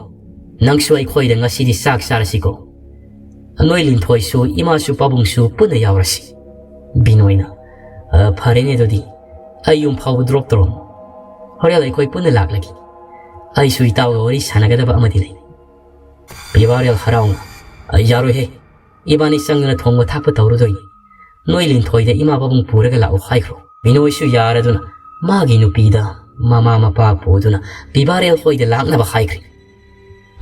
ꯅꯪꯁꯨ ꯑꯩꯈꯣꯏꯗ ꯉꯁꯤꯗꯤ ꯆꯥꯛ ꯆꯥꯔꯁꯤꯀꯣ꯫ ꯅꯣꯏ ꯂꯤꯟꯊꯣꯏꯁꯨ ꯏꯃꯥꯁꯨ ꯄꯥꯕꯨꯡꯁꯨ ꯄꯨꯟꯅ ꯌꯥꯎꯔꯁꯤ꯫" ꯕꯤꯅꯣꯏꯅ, "ꯑ, ꯐꯔꯦꯅꯦ ꯑꯗꯨꯗꯤ꯫ ꯑꯩ ꯌꯨꯝ ꯐꯥꯎꯕ ꯗ꯭ꯔꯣꯞ ꯇꯧꯔꯝꯃꯣ꯫ ꯍꯣꯔꯦꯟ ꯑꯩꯈꯣꯏ ꯄꯨꯟꯅ ꯂꯥꯛꯂꯒꯦ꯫ ꯑꯩꯁꯨ ꯏꯇꯥꯎꯒ ꯋꯥꯔꯤ ꯁꯥꯟꯅꯒꯗꯕ ꯑꯃꯗꯤ ꯂꯩ꯫" ꯄꯤꯕꯥꯔꯦꯜ ꯍꯔꯥꯎꯅ, "ꯑ, ꯌꯥꯔꯣꯏꯍꯦ꯫ ꯏꯕꯥꯅꯤ ꯆꯪꯗꯨꯅ ꯊꯣꯡꯕ ꯊꯥꯛꯄ ꯇꯧꯔꯨꯗꯣꯏꯅꯤ꯫ ꯅꯣꯏ ꯂꯤꯟꯊꯣꯏꯗ ꯏꯃꯥ ꯄꯥꯕꯨꯡ ꯄꯨꯔꯒ ꯂꯥꯛꯑꯣ ꯍꯥꯏꯈ꯭ꯔꯣ꯫" ꯕꯤꯅꯣꯏꯁꯨ ꯌꯥꯔꯗꯨꯅ ꯃꯥꯒꯤ ꯅꯨꯄꯤꯗ ꯃꯃꯥ ꯃꯄꯥ ꯄꯨꯗꯨꯅ ꯄꯤꯕꯥꯔꯦꯜ ꯍꯣꯏꯗ ꯂꯥꯛꯅꯕ ꯍꯥꯏꯈ꯭ꯔꯦ꯫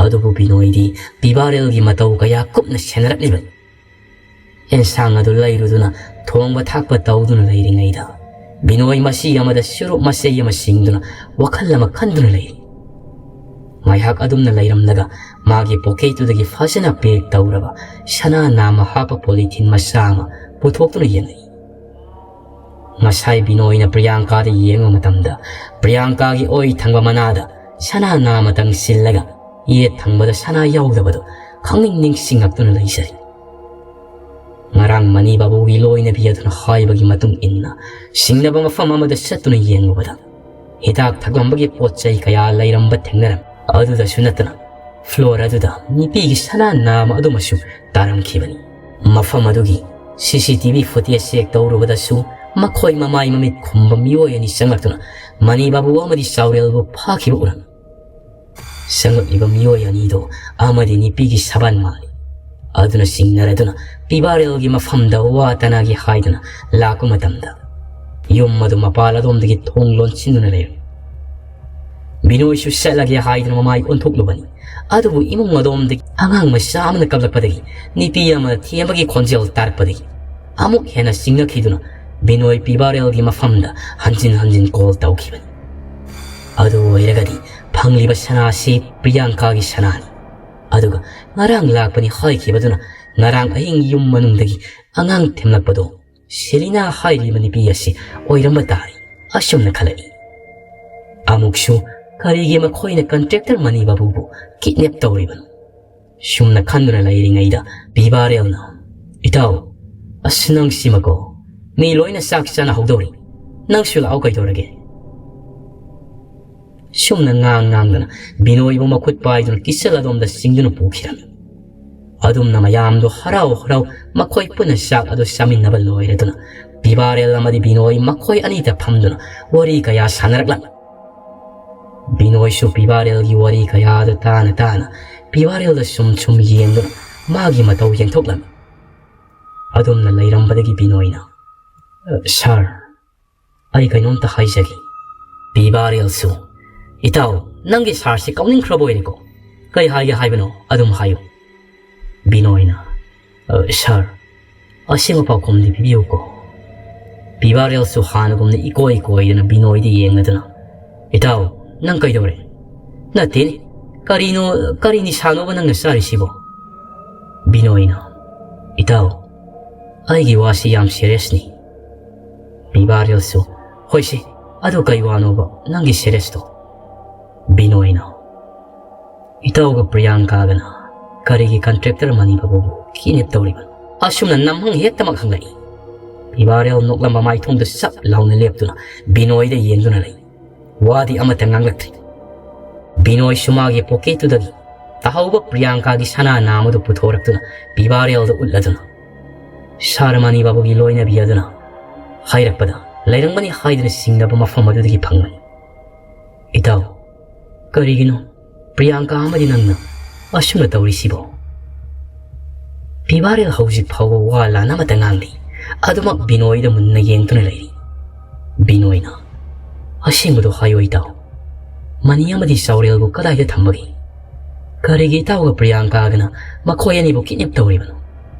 ꯑꯗꯨꯕꯨ ꯕꯤꯅꯣꯏꯗꯤ ꯄꯤꯕꯥꯔꯦꯜꯒꯤ ꯃꯇꯧ ꯀꯌꯥ ꯀꯨꯞꯅ ꯁꯦꯟꯅꯔꯛꯂꯤꯕꯅꯤ꯫ ꯑꯦꯟꯁꯥꯡ ꯑꯗꯨ ꯂꯩꯔꯨꯗꯨꯅ ꯊꯣꯡꯕ ꯊꯥꯛꯄ ꯇꯧꯗꯨꯅ ꯂꯩꯔꯤꯉꯩꯗ ꯕꯤꯅꯣꯏ ꯃꯁꯤ ꯑꯃꯗ ꯆꯨꯔꯨꯞ ꯃꯆꯩ ꯑꯃ ꯁꯤꯡꯗꯨꯅ ꯋꯥꯈꯜ ꯑꯃ ꯈꯟꯗꯨꯅ ꯂꯩꯔꯤ꯫ ꯉꯥꯏꯍꯥꯛ ꯑꯗꯨꯝꯅ ꯂꯩꯔꯝꯂꯒ ꯃꯥꯒꯤ ꯄꯣꯀꯦꯠꯇꯨꯗꯒꯤ ꯐꯖꯅ ꯄꯦꯛ ꯇꯧꯔꯕ ꯁꯅꯥ ꯅꯥꯝꯃ ꯍꯥꯞꯄ ꯄꯣꯂꯤꯊꯤꯟ ꯃꯆꯥ ꯑꯃ ꯄꯨꯊꯣꯛꯇꯨꯅ ꯌꯦꯡꯂꯛꯏ꯫ ꯉꯁꯥꯏ ꯕꯤꯅꯣꯏꯅ ꯄ꯭ꯔꯤꯌꯥꯡꯀꯥꯗ ꯌꯦꯡꯕ ꯃꯇꯝꯗ ꯄ꯭ꯔꯤꯌꯥꯡꯀꯥꯒꯤ ꯑꯣꯏ ꯊꯪꯕ ꯃꯅꯥꯗ ꯁꯅꯥ ꯅꯥꯝꯃꯇꯪ ꯁꯤꯜꯂꯒ ꯌꯦꯠ ꯊꯪꯕꯗ ꯁꯅꯥ ꯌꯥꯎꯗꯕꯗꯨ ꯈꯪꯅꯤꯡ ꯅꯤꯡꯁꯤꯡꯂꯛꯇꯨꯅ ꯂꯩꯖꯔꯤ꯫ ꯉꯔꯥꯡ ꯃꯅꯤ ꯕꯥꯕꯨꯒꯤ ꯂꯣꯏꯅꯕꯤ ꯑꯗꯨꯅ ꯍꯥꯏꯕꯒꯤ ꯃꯇꯨꯡ ꯏꯟꯅ ꯁꯤꯡꯅꯕ ꯃꯐꯝ ꯑꯃꯗ ꯆꯠꯇꯨꯅ ꯌꯦꯡꯂꯨꯕꯗ ꯍꯤꯗꯥꯛ ꯊꯛꯂꯝꯕꯒꯤ ꯄꯣꯠ ꯆꯩ ꯀꯌꯥ ꯂꯩꯔꯝꯕ ꯊꯦꯡꯅꯔꯝꯃꯤ꯫ ꯑꯗꯨꯗꯁꯨ ꯅꯠꯇꯅ ꯐ꯭ꯂꯣꯔ ꯑꯗꯨꯗ ꯅꯨꯄꯤꯒꯤ ꯁꯅꯥ ꯅꯥꯝꯃ ꯑꯗꯨꯃꯁꯨ ꯇꯥꯔꯝꯈꯤꯕꯅꯤ꯫ ꯃꯐꯝ ꯑꯗꯨꯒꯤ C C T V footage check ꯇꯧꯔꯨꯕꯗꯁꯨ ꯃꯈꯣꯏ ꯃꯃꯥꯏ ꯃꯃꯤꯠ ꯈꯨꯝꯕ ꯃꯤꯑꯣꯏ ꯑꯅꯤ ꯆꯪꯂꯛꯇꯨꯅ ꯃꯅꯤ ꯕꯥꯕꯨ ꯑꯃꯗꯤ ꯆꯥꯎꯔꯦꯜꯕꯨ ꯐꯥꯈꯤꯕ ꯎꯔꯝꯃꯤ꯫ ꯆꯪꯂꯛꯂꯤꯕ ꯃꯤꯑꯣꯏ ꯑꯅꯤꯗꯣ ꯑꯃꯗꯤ ꯅꯨꯄꯤꯒꯤ ꯁꯕꯥꯟ ꯃꯥꯜꯂꯤ꯫ ꯑꯗꯨꯅ ꯆꯤꯡꯅꯔꯗꯨꯅ ꯄꯤꯕꯥꯔꯦꯜꯒꯤ ꯃꯐꯝꯗ ꯋꯥ ꯇꯅꯒꯦ ꯍꯥꯏꯗꯨꯅ ꯂꯥꯛꯄ ꯃꯇꯝꯗ ꯌꯨꯝ ꯑꯗꯨ ꯃꯄꯥꯜ ꯑꯗꯣꯝꯗꯒꯤ ꯊꯣꯡ ꯂꯣꯟꯁꯤꯟꯗꯨꯅ ꯂꯩꯔꯝꯃꯤ꯫ ꯕꯤꯅꯣꯏꯁꯨ ꯆꯠꯂꯒꯦ ꯍꯥꯏꯗꯨꯅ ꯃꯃꯥꯏ ꯑꯣꯟꯊꯣꯛꯂꯨꯕꯅꯤ꯫ ꯑꯗꯨꯕꯨ ꯏꯃꯨꯡ ꯑꯗꯣꯝꯗꯒꯤ ꯑꯉꯥꯡ ꯃꯆꯥ ꯑꯃꯅ ꯀꯞꯂꯛꯄꯗꯒꯤ ꯅꯨꯄꯤ ꯑꯃꯅ ꯊꯦꯝꯕꯒꯤ ꯈꯣꯟꯖꯦꯜ ꯇꯥꯔꯛꯄꯗꯒꯤ ꯑꯃꯨꯛ ꯍꯦꯟꯅ ꯆꯤꯡꯅꯈꯤꯗꯨꯅ ꯕꯤꯅꯣꯏ ꯄꯤꯕꯥꯔꯦꯜꯒꯤ ꯃꯐꯝꯗ ꯍꯟꯖꯤꯟ ꯍꯟꯖꯤꯟ ꯀꯣꯜ ꯇꯧꯈꯤꯕꯅꯤ꯫ ꯑꯗꯨ ꯑꯣꯏꯔꯒꯗꯤ ꯐꯪꯂꯤꯕ ꯁꯅꯥꯁꯤ ꯄ꯭ꯔꯤꯌꯥꯡꯀꯥꯒꯤ ꯁꯅꯥꯅꯤ꯫ ꯑꯗꯨꯒ ꯉꯔꯥꯡ ꯂꯥꯛꯄꯅꯤ ꯍꯥꯏꯈꯤꯕꯗꯨꯅ ꯉꯔꯥꯡ ꯑꯍꯤꯡ ꯌꯨꯝ ꯃꯅꯨꯡꯗꯒꯤ ꯑꯉꯥꯡ ꯊꯦꯝꯂꯛꯄꯗꯣ ꯁꯦꯂꯤꯅꯥ ꯍꯥꯏꯔꯤꯕ ꯅꯨꯄꯤ ꯑꯁꯤ ꯑꯣꯏꯔꯝꯕ ꯇꯥꯔꯦ, ꯑꯁꯨꯝꯅ ꯈꯜꯂꯛꯏ꯫ ꯑꯃꯨꯛꯁꯨ ꯀꯔꯤꯒꯤ ꯃꯈꯣꯏꯅ ꯀꯟꯇ꯭ꯔꯦꯛꯇꯔ ꯃꯅꯤ ꯕꯥꯕꯨꯕꯨ ꯀꯤꯗꯅꯦꯞ ꯇꯧꯔꯤꯕꯅꯣ? ꯁꯨꯝꯅ ꯈꯟꯗꯨꯅ ꯂꯩꯔꯤꯉꯩꯗ ꯄꯤꯕꯥꯔꯦꯜꯅ, "ꯏꯇꯥꯎ, ꯑꯁ ꯅꯪ ꯁꯤꯃꯀꯣ, ꯃꯤ ꯂꯣꯏꯅ ꯆꯥꯛ ꯆꯥꯅꯍꯧꯗꯧꯔꯤ, ꯅꯪꯁꯨ ꯂꯥꯛꯑꯣ ꯀꯩꯗꯧꯔꯒꯦ?" ꯁꯨꯝꯅ ꯉꯥꯡ ꯉꯥꯡꯗꯅ ꯕꯤꯅꯣꯏꯕꯨ ꯃꯈꯨꯠ ꯄꯥꯏꯗꯨꯅ ꯀꯤꯆꯟ ꯑꯗꯣꯝꯗ ꯆꯤꯡꯗꯨꯅ ꯄꯨꯈꯤꯔꯝꯃꯤ꯫ ꯑꯗꯨꯝꯅ ꯃꯌꯥꯝꯗꯨ ꯍꯔꯥꯎ ꯍꯔꯥꯎ ꯃꯈꯣꯏ ꯄꯨꯟꯅ ꯆꯥꯛ ꯑꯗꯨ ꯆꯥꯃꯤꯟꯅꯕ ꯂꯣꯏꯔꯗꯨꯅ ꯄꯤꯕꯥꯔꯦꯜ ꯑꯃꯗꯤ ꯕꯤꯅꯣꯏ ꯃꯈꯣꯏ ꯑꯅꯤꯗ ꯐꯝꯗꯨꯅ ꯋꯥꯔꯤ ꯀꯌꯥ ꯁꯥꯟꯅꯔꯛꯂꯝꯃꯤ꯫ ꯕꯤꯅꯣꯏꯁꯨ ꯄꯤꯕꯥꯔꯦꯜꯒꯤ ꯋꯥꯔꯤ ꯀꯌꯥꯗꯨ ꯇꯥꯅ ꯇꯥꯅ ꯄꯤꯕꯥꯔꯦꯜꯗ ꯁꯨꯝ ꯁꯨꯝ ꯌꯦꯡꯗꯨꯅ ꯃꯥꯒꯤ ꯃꯇꯧ ꯌꯦꯡꯊꯣꯛꯂꯝꯃꯤ꯫ ꯑꯗꯨꯝꯅ ꯂꯩꯔꯝꯕꯗꯒꯤ ꯕꯤꯅꯣꯏꯅ, "ꯑ, ꯁꯥꯔ, ꯑꯩ ꯀꯩꯅꯣꯝꯇ ꯍꯥꯏꯖꯒꯦ꯫" ꯄꯤꯕꯥꯔꯦꯜꯁꯨ, "ꯏꯇꯥꯎ, ꯅꯪꯒꯤ ꯁꯥꯔꯁꯤ ꯀꯥꯎꯅꯤꯡꯈ꯭ꯔꯕ ꯑꯣꯏꯔꯦꯀꯣ꯫ ꯀꯩ ꯍꯥꯏꯒꯦ ꯍꯥꯏꯕꯅꯣ ꯑꯗꯨꯝ ꯍꯥꯏꯌꯨ꯫" ꯕꯤꯅꯣꯏꯅ, "ꯑ, ꯁꯥꯔ, ꯑꯁꯦꯡꯕ ꯄꯥꯎꯈꯨꯝꯗꯤ ꯄꯤꯕꯤꯌꯨꯀꯣ꯫" ꯄꯤꯕꯥꯔꯦꯜꯁꯨ ꯍꯥꯟꯅꯒꯨꯝꯅ ꯏꯀꯣꯏ ꯀꯣꯏꯗꯅ ꯕꯤꯅꯣꯏꯗ ꯌꯦꯡꯂꯗꯨꯅ, "ꯏꯇꯥꯎ, ꯅꯪ ꯀꯩꯗꯧꯔꯦ? ꯅꯠꯇꯦꯅꯦ, ꯀꯔꯤꯅꯣ, ꯀꯔꯤ ꯅꯤꯁꯥꯅꯣꯕ ꯅꯪꯅ ꯆꯥꯔꯤꯁꯤꯕꯣ?" ꯕꯤꯅꯣꯏꯅ, "ꯏꯇꯥꯎ, ꯑꯩꯒꯤ ꯋꯥꯁꯤ ꯌꯥꯝ ꯁꯦꯔꯤꯌꯁꯅꯤ꯫" ꯄꯤꯕꯥꯔꯦꯜꯁꯨ, "ꯍꯣꯏꯁꯦ, ꯑꯗꯨ ꯀꯩ ꯋꯥꯅꯣꯕ ꯅꯪꯒꯤ ꯁꯦꯔꯤꯌꯁꯇꯣ?" ꯕꯤꯅꯣꯏꯅ, "ꯏꯇꯥꯎꯒ ꯄ꯭ꯔꯤꯌꯥꯡꯀꯥꯒꯅ ꯀꯔꯤꯒꯤ ꯀꯟꯇ꯭ꯔꯦꯛꯇꯔ ꯃꯅꯤ ꯕꯥꯕꯨꯕꯨ ꯀꯤꯗꯅꯦꯞ ꯇꯧꯔꯤꯕꯅꯣ?" ꯑꯁꯨꯝꯅ ꯅꯝꯍꯪ ꯍꯦꯛꯇꯃꯛ ꯍꯪꯂꯛꯏ꯫ ꯄꯤꯕꯥꯔꯦꯜ ꯅꯣꯛꯂꯝꯕ ꯃꯥꯏꯊꯣꯡꯗꯨ ꯆꯞ ꯂꯥꯎꯅ ꯂꯦꯞꯇꯨꯅ ꯕꯤꯅꯣꯏꯗ ꯌꯦꯡꯗꯨꯅ ꯂꯩ꯫ ꯋꯥꯗꯤ ꯑꯃꯠꯇ ꯉꯥꯡꯂꯛꯇ꯭ꯔꯤ꯫ ꯕꯤꯅꯣꯏꯁꯨ ꯃꯥꯒꯤ ꯄꯣꯀꯦꯠꯇꯨꯗꯒꯤ ꯇꯥꯍꯧꯕ ꯄ꯭ꯔꯤꯌꯥꯡꯀꯥꯒꯤ ꯁꯅꯥ ꯅꯥꯝꯃꯗꯨ ꯄꯨꯊꯣꯔꯛꯇꯨꯅ ꯄꯤꯕꯥꯔꯦꯜꯗ ꯎꯠꯂꯗꯨꯅ, "ꯁꯥꯔ ꯃꯅꯤ ꯕꯥꯕꯨꯒꯤ ꯂꯣꯏꯅꯕꯤ ꯑꯗꯨꯅ ꯍꯥꯏꯔꯛꯄꯗ ꯂꯩꯔꯝꯒꯅꯤ ꯍꯥꯏꯗꯨꯅ ꯆꯤꯡꯅꯕ ꯃꯐꯝ ꯑꯗꯨꯗꯒꯤ ꯐꯪꯕꯅꯤ꯫ ꯏꯇꯥꯎ, ꯀꯔꯤꯒꯤꯅꯣ ꯄ꯭ꯔꯤꯌꯥꯡꯀꯥ ꯑꯃꯗꯤ ꯅꯪꯅ ꯑꯁꯨꯝꯅ ꯇꯧꯔꯤꯁꯤꯕꯣ?" ꯄꯤꯕꯥꯔꯦꯜ ꯍꯧꯖꯤꯛ ꯐꯥꯎꯕ ꯋꯥ ꯂꯥꯟ ꯑꯃꯠꯇ ꯉꯥꯡꯗꯦ꯫ ꯑꯗꯨꯃꯛ ꯕꯤꯅꯣꯏꯗ ꯃꯨꯟꯅ ꯌꯦꯡꯗꯨꯅ ꯂꯩꯔꯤ꯫ ꯕꯤꯅꯣꯏꯅ, "ꯑꯁꯦꯡꯕꯗꯣ ꯍꯥꯏꯌꯣ ꯏꯇꯥꯎ꯫ ꯃꯅꯤ ꯑꯃꯗꯤ ꯆꯥꯎꯔꯦꯜꯕꯨ ꯀꯗꯥꯏꯗ ꯊꯝꯕꯒꯦ? ꯀꯔꯤꯒꯤ ꯏꯇꯥꯎꯒ ꯄ꯭ꯔꯤꯌꯥꯡꯀꯥꯒꯅ ꯃꯈꯣꯏ ꯑꯅꯤꯕꯨ ꯀꯤꯗꯅꯦꯞ ꯇꯧꯔꯤꯕꯅꯣ?"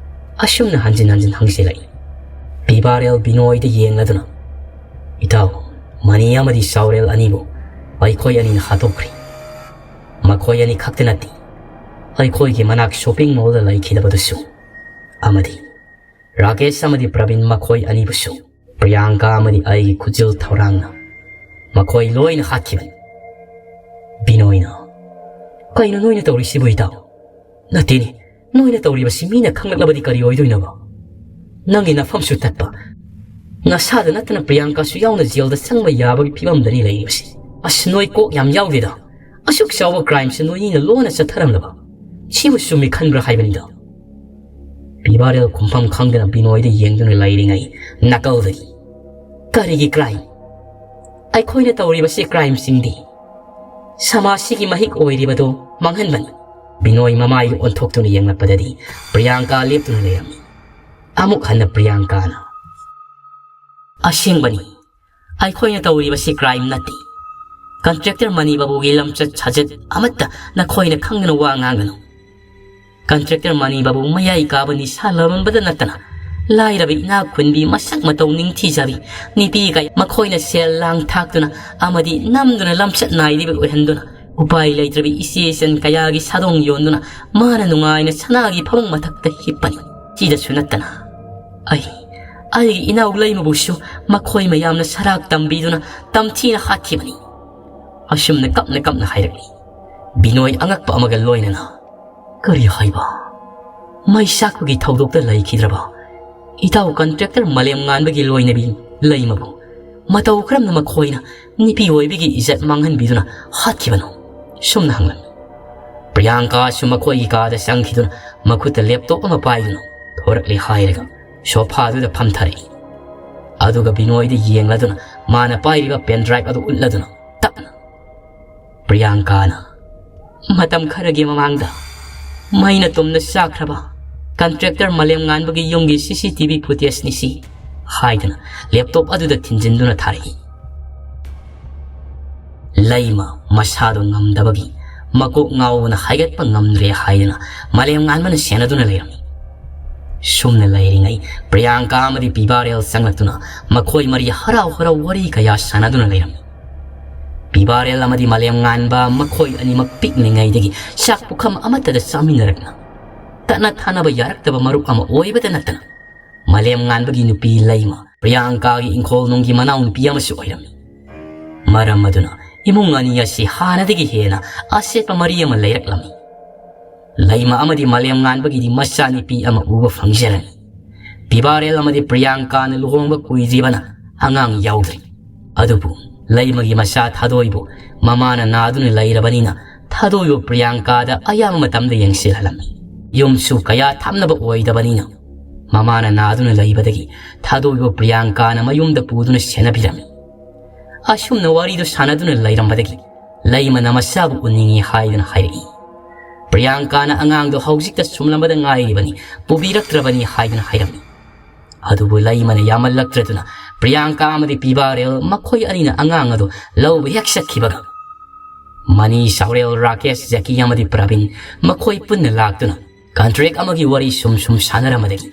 ꯑꯁꯨꯝꯅ ꯍꯟꯖꯤꯟ ꯍꯟꯖꯤꯟ ꯍꯪꯖꯤꯜꯂꯛꯏ꯫ ꯄꯤꯕꯥꯔꯦꯜ ꯕꯤꯅꯣꯏꯗ ꯌꯦꯡꯂꯗꯨꯅ, "ꯏꯇꯥꯎ, ꯃꯅꯤ ꯑꯃꯗꯤ ꯆꯥꯎꯔꯦꯜ ꯑꯅꯤꯕꯨ ꯑꯩꯈꯣꯏ ꯑꯅꯤꯅ ꯍꯥꯠꯇꯣꯛꯈ꯭ꯔꯦ꯫ ꯃꯈꯣꯏ ꯑꯅꯤ ꯈꯛꯇ ꯅꯠꯇꯦ, ꯑꯩꯈꯣꯏꯒꯤ ꯃꯅꯥꯛ ꯁꯣꯄꯤꯡ ꯃꯣꯜꯗ ꯂꯩꯈꯤꯗꯕꯗꯨꯁꯨ, ꯑꯃꯗꯤ ꯔꯥꯀꯦꯁ ꯑꯃꯗꯤ ꯄ꯭ꯔꯕꯤꯟ ꯃꯈꯣꯏ ꯑꯅꯤꯕꯨꯁꯨ ꯄ꯭ꯔꯤꯌꯥꯡꯀꯥ ꯑꯃꯗꯤ ꯑꯩꯒꯤ ꯈꯨꯖꯤꯜ ꯊꯧꯔꯥꯡꯅ ꯃꯈꯣꯏ ꯂꯣꯏꯅ ꯍꯥꯠꯈꯤꯕꯅꯤ꯫" ꯕꯤꯅꯣꯏꯅ, "ꯀꯩꯅꯣ ꯅꯣꯏꯅ ꯇꯧꯔꯤꯁꯤꯕꯨ, ꯏꯇꯥꯎ? ꯅꯠꯇꯦꯅꯦ, ꯅꯣꯏꯅ ꯇꯧꯔꯤꯕꯁꯤ ꯃꯤꯅ ꯈꯪꯂꯛꯂꯕꯗꯤ ꯀꯔꯤ ꯑꯣꯏꯗꯣꯏꯅꯣꯕ? ꯅꯪꯒꯤ ꯅꯐꯝꯁꯨ ꯇꯠꯄ, ꯅꯁꯥꯗ ꯅꯠꯇꯅ ꯄ꯭ꯔꯤꯌꯥꯡꯀꯥꯁꯨ ꯌꯥꯎꯅ ꯖꯦꯜꯗ ꯆꯪꯕ ꯌꯥꯕꯒꯤ ꯐꯤꯕꯝꯗꯅꯤ ꯂꯩꯔꯤꯕꯁꯤ꯫ ꯑꯁ, ꯅꯣꯏ ꯀꯣꯛ ꯌꯥꯝ ꯌꯥꯎꯗꯦꯗ꯫ ꯑꯁꯨꯛ ꯆꯥꯎꯕ crimeꯁꯦ ꯅꯣꯏꯅꯤꯅ ꯂꯣꯟꯅ ꯆꯠꯊꯔꯝꯂꯕ? ꯁꯤꯕꯨ ꯆꯨꯝꯃꯤ ꯈꯟꯕ꯭ꯔꯥ ꯍꯥꯏꯕꯅꯤꯗ꯫" ꯄꯤꯕꯥꯔꯦꯜ ꯈꯨꯝꯐꯝ ꯈꯪꯗꯅ ꯕꯤꯅꯣꯏꯗ ꯌꯦꯡꯗꯨꯅ ꯂꯩꯔꯤꯉꯩ ꯅꯥꯀꯜꯗꯒꯤ, "ꯀꯔꯤꯒꯤ crime? ꯑꯩꯈꯣꯏꯅ ꯇꯧꯔꯤꯕꯁꯤ crimeꯁꯤꯡꯗꯤ ꯁꯃꯥꯖꯁꯤꯒꯤ ꯃꯍꯤꯛ ꯑꯣꯏꯔꯤꯕꯗꯨ ꯃꯥꯡꯍꯟꯕꯅꯤ꯫" ꯕꯤꯅꯣꯏ ꯃꯃꯥꯏꯗꯨ ꯑꯣꯟꯊꯣꯛꯇꯨꯅ ꯌꯦꯡꯂꯛꯄꯗꯗꯤ ꯄ꯭ꯔꯤꯌꯥꯡꯀꯥ ꯂꯦꯞꯇꯨꯅ ꯂꯩꯔꯝꯃꯤ꯫ ꯑꯃꯨꯛ ꯍꯟꯅ ꯄ꯭ꯔꯤꯌꯥꯡꯀꯥꯅ, "ꯑꯁꯦꯡꯕꯅꯤ, ꯑꯩꯈꯣꯏꯅ ꯇꯧꯔꯤꯕꯁꯤ crime ꯅꯠꯇꯦ꯫ Contractor ꯃꯅꯤ ꯕꯥꯕꯨꯒꯤ ꯂꯝꯆꯠ ꯁꯥꯖꯠ ꯑꯃꯠꯇ ꯅꯈꯣꯏꯅ ꯈꯪꯗꯅ ꯋꯥ ꯉꯥꯡꯒꯅꯨ꯫ Contractor ꯃꯅꯤ ꯕꯥꯕꯨ ꯃꯌꯥꯏ ꯀꯥꯕ ꯅꯤꯁꯥ ꯂꯂꯣꯟꯕꯗ ꯅꯠꯇꯅ ꯂꯥꯏꯔꯕ ꯏꯅꯥꯛ ꯈꯨꯟꯕꯤ, ꯃꯁꯛ ꯃꯇꯧ ꯅꯤꯡꯊꯤꯖꯕꯤ ꯅꯨꯄꯤ ꯀꯌꯥ ꯃꯈꯣꯏꯅ ꯁꯦꯜ ꯂꯥꯡ ꯊꯥꯛꯇꯨꯅ ꯑꯃꯗꯤ ꯅꯝꯗꯨꯅ ꯂꯝꯆꯠ ꯅꯥꯏꯗꯕ ꯑꯣꯏꯍꯟꯗꯨꯅ ꯎꯄꯥꯏ ꯂꯩꯇ꯭ꯔꯕꯤ ꯏꯆꯦ ꯏꯆꯟ ꯀꯌꯥꯒꯤ ꯁꯥꯗꯣꯡ ꯌꯣꯟꯗꯨꯅ ꯃꯥꯅ ꯅꯨꯡꯉꯥꯏꯅ ꯁꯅꯥꯒꯤ ꯐꯃꯨꯡ ꯃꯊꯛꯇ ꯍꯤꯞꯄꯅꯤ꯫ ꯁꯤꯗꯁꯨ ꯅꯠꯇꯅ ꯑꯩ, ꯑꯩꯒꯤ ꯏꯅꯥꯎ ꯂꯩꯃꯕꯨꯁꯨ ꯃꯈꯣꯏ ꯃꯌꯥꯝꯅ ꯁꯔꯥꯛ ꯇꯝꯕꯤꯗꯨꯅ ꯇꯝꯊꯤꯅ ꯍꯥꯠꯈꯤꯕꯅꯤ꯫" ꯑꯁꯨꯝꯅ ꯀꯞꯅ ꯀꯞꯅ ꯍꯥꯏꯔꯛꯂꯤ꯫ ꯕꯤꯅꯣꯏ ꯑꯉꯛꯄ ꯑꯃꯒ ꯂꯣꯏꯅꯅ, "ꯀꯔꯤ ꯍꯥꯏꯕ? ꯃꯩ ꯆꯥꯛꯄꯒꯤ ꯊꯧꯗꯣꯛꯇ ꯂꯩꯈꯤꯗ꯭ꯔꯕ ꯏꯇꯥꯎ contractor ꯃꯥꯂꯦꯝ ꯉꯥꯟꯕꯒꯤ ꯂꯣꯏꯅꯕꯤ ꯂꯩꯃꯕꯨ ꯃꯇꯧ ꯀꯔꯝꯅ ꯃꯈꯣꯏꯅ ꯅꯨꯄꯤ ꯑꯣꯏꯕꯒꯤ ꯏꯖꯠ ꯃꯥꯡꯍꯟꯕꯤꯗꯨꯅ ꯍꯥꯠꯈꯤꯕꯅꯣ?" ꯁꯨꯝꯅ ꯍꯪꯂꯝꯃꯤ꯫ ꯄ꯭ꯔꯤꯌꯥꯡꯀꯥꯁꯨ ꯃꯈꯣꯏꯒꯤ ꯀꯥꯗ ꯆꯪꯈꯤꯗꯨꯅ ꯃꯈꯨꯠꯇ laptop ꯑꯃ ꯄꯥꯏꯗꯨꯅ ꯊꯣꯔꯛꯂꯦ ꯍꯥꯏꯔꯒ sofaꯗꯨꯗ ꯐꯝꯊꯔꯛꯏ꯫ ꯑꯗꯨꯒ ꯕꯤꯅꯣꯏꯗ ꯌꯦꯡꯂꯗꯨꯅ ꯃꯥꯅ ꯄꯥꯏꯔꯤꯕ pen drive ꯑꯗꯨ ꯎꯠꯂꯗꯨꯅ ꯇꯞꯅ, "ꯄ꯭ꯔꯤꯌꯥꯡꯀꯥꯅ ꯃꯇꯝ ꯈꯔꯒꯤ ꯃꯃꯥꯡꯗ ꯃꯩꯅ ꯇꯨꯝꯅ ꯆꯥꯛꯈ꯭ꯔꯕ contractor ꯃꯥꯂꯦꯝ ꯉꯥꯟꯕꯒꯤ ꯌꯨꯝꯒꯤ CCTV footageꯅꯤ ꯁꯤ," ꯍꯥꯏꯗꯨꯅ laptop ꯑꯗꯨꯗ ꯊꯤꯟꯖꯤꯟꯗꯨꯅ ꯊꯥꯔꯛꯏ꯫ ꯂꯩꯃ ꯃꯁꯥꯗꯣ ꯉꯝꯗꯕꯒꯤ ꯃꯀꯣꯛ ꯉꯥꯎꯕꯅ ꯍꯥꯏꯒꯠꯄ ꯉꯝꯗ꯭ꯔꯦ ꯍꯥꯏꯗꯨꯅ ꯃꯥꯂꯦꯝ ꯉꯥꯟꯕꯅ ꯁꯦꯟꯅꯗꯨꯅ ꯂꯩꯔꯝꯃꯤ꯫ ꯁꯨꯝꯅ ꯂꯩꯔꯤꯉꯩ, ꯄ꯭ꯔꯤꯌꯥꯡꯀꯥ ꯑꯃꯗꯤ ꯄꯤꯕꯥꯔꯦꯜ ꯆꯪꯂꯛꯇꯨꯅ ꯃꯈꯣꯏ ꯃꯔꯤ ꯍꯔꯥꯎ ꯍꯔꯥꯎ ꯋꯥꯔꯤ ꯀꯌꯥ ꯁꯥꯟꯅꯗꯨꯅ ꯂꯩꯔꯝꯃꯤ꯫ ꯄꯤꯕꯥꯔꯦꯜ ꯑꯃꯗꯤ ꯃꯥꯂꯦꯝꯉꯥꯟꯕ ꯃꯈꯣꯏ ꯑꯅꯤꯃꯛ ꯄꯤꯛꯂꯤꯉꯩꯗꯒꯤ ꯆꯥꯛ ꯄꯨꯈꯝ ꯑꯃꯠꯇꯗ ꯆꯥꯃꯤꯟꯅꯔꯛꯅ ꯇꯠꯅ ꯊꯥꯅꯕ ꯌꯥꯔꯛꯇꯕ ꯃꯔꯨꯞ ꯑꯃ ꯑꯣꯏꯕꯗ ꯅꯠꯇꯅ, ꯃꯥꯂꯦꯝꯉꯥꯟꯕꯒꯤ ꯅꯨꯄꯤ ꯂꯩꯃ, ꯄ꯭ꯔꯤꯌꯥꯡꯀꯥꯒꯤ ꯏꯪꯈꯣꯜ ꯅꯨꯡꯒꯤ ꯃꯅꯥꯎꯅꯨꯄꯤ ꯑꯃꯁꯨ ꯑꯣꯏꯔꯝꯃꯤ꯫ ꯃꯔꯝ ꯑꯗꯨꯅ ꯏꯃꯨꯡ ꯑꯅꯤ ꯑꯁꯤ ꯍꯥꯟꯅꯗꯒꯤ ꯍꯦꯟꯅ ꯑꯆꯦꯠꯄ ꯃꯔꯤ ꯑꯃ ꯂꯩꯔꯛꯂꯝꯃꯤ꯫ ꯂꯩꯃ ꯑꯃꯗꯤ ꯃꯥꯂꯦꯝꯉꯥꯟꯕꯒꯤꯗꯤ ꯃꯆꯥꯅꯨꯄꯤ ꯑꯃ ꯎꯕ ꯐꯪꯖꯔꯝꯃꯤ꯫ ꯄꯤꯕꯥꯔꯦꯜ ꯑꯃꯗꯤ ꯄ꯭ꯔꯤꯌꯥꯡꯀꯥꯅ ꯂꯨꯍꯣꯡꯕ ꯀꯨꯏꯗ꯭ꯔꯤꯕꯅ ꯑꯉꯥꯡ ꯌꯥꯎꯗ꯭ꯔꯤ꯫ ꯑꯗꯨꯕꯨ ꯂꯩꯃꯒꯤ ꯃꯆꯥ ꯊꯥꯗꯣꯏꯕꯨ ꯃꯃꯥꯅ ꯅꯥꯗꯨꯅ ꯂꯩꯔꯕꯅꯤꯅ, ꯊꯥꯗꯣꯏꯕꯨ ꯄ꯭ꯔꯤꯌꯥꯡꯀꯥꯗ ꯑꯌꯥꯝꯕ ꯃꯇꯝꯗ ꯌꯦꯡꯁꯤꯜꯍꯜꯂꯝꯃꯤ꯫ ꯌꯨꯝꯁꯨ ꯀꯌꯥ ꯊꯝꯅꯕ ꯑꯣꯏꯗꯕꯅꯤꯅ, ꯃꯃꯥꯅ ꯅꯥꯗꯨꯅ ꯂꯩꯕꯗꯒꯤ ꯊꯥꯗꯣꯏꯕꯨ ꯄ꯭ꯔꯤꯌꯥꯡꯀꯥꯅ ꯃꯌꯨꯝꯗ ꯄꯨꯗꯨꯅ ꯁꯦꯟꯅꯕꯤꯔꯝꯃꯤ꯫ ꯑꯁꯨꯝꯅ ꯋꯥꯔꯤꯗꯨ ꯁꯥꯟꯅꯗꯨꯅ ꯂꯩꯔꯝꯕꯗꯒꯤ ꯂꯩꯃꯅ ꯃꯆꯥꯕꯨ ꯎꯅꯤꯡꯏ ꯍꯥꯏꯗꯨꯅ ꯍꯥꯏꯔꯛꯏ꯫ ꯄ꯭ꯔꯤꯌꯥꯡꯀꯥꯅ ꯑꯉꯥꯡꯗꯨ ꯍꯧꯖꯤꯛꯇ ꯁꯨꯝꯂꯝꯕꯗ ꯉꯥꯏꯔꯤꯕꯅꯤ, ꯄꯨꯕꯤꯔꯛꯇ꯭ꯔꯕꯅꯤ ꯍꯥꯏꯗꯨꯅ ꯍꯥꯏꯔꯝꯃꯤ꯫ ꯑꯗꯨꯕꯨ ꯂꯩꯃꯅ ꯌꯥꯝꯃꯜꯂꯛꯇ꯭ꯔꯗꯨꯅ ꯄ꯭ꯔꯤꯌꯥꯡꯀꯥ ꯑꯃꯗꯤ ꯄꯤꯕꯥꯔꯦꯜ ꯃꯈꯣꯏ ꯑꯅꯤꯅ ꯑꯉꯥꯡ ꯑꯗꯨ ꯂꯧꯕ ꯍꯦꯛ ꯆꯠꯈꯤꯕꯒ, ꯃꯅꯤ ꯆꯥꯎꯔꯦꯜ ꯔꯥꯀꯦꯁ, ꯖꯦꯀꯤ ꯑꯃꯗꯤ ꯄ꯭ꯔꯕꯤꯟ ꯃꯈꯣꯏ ꯄꯨꯟꯅ ꯂꯥꯛꯇꯨꯅ ꯀꯟꯇ꯭ꯔꯦꯛ ꯑꯃꯒꯤ ꯋꯥꯔꯤ ꯁꯨꯝ ꯁꯨꯝ ꯁꯥꯟꯅꯔꯝꯕꯗꯒꯤ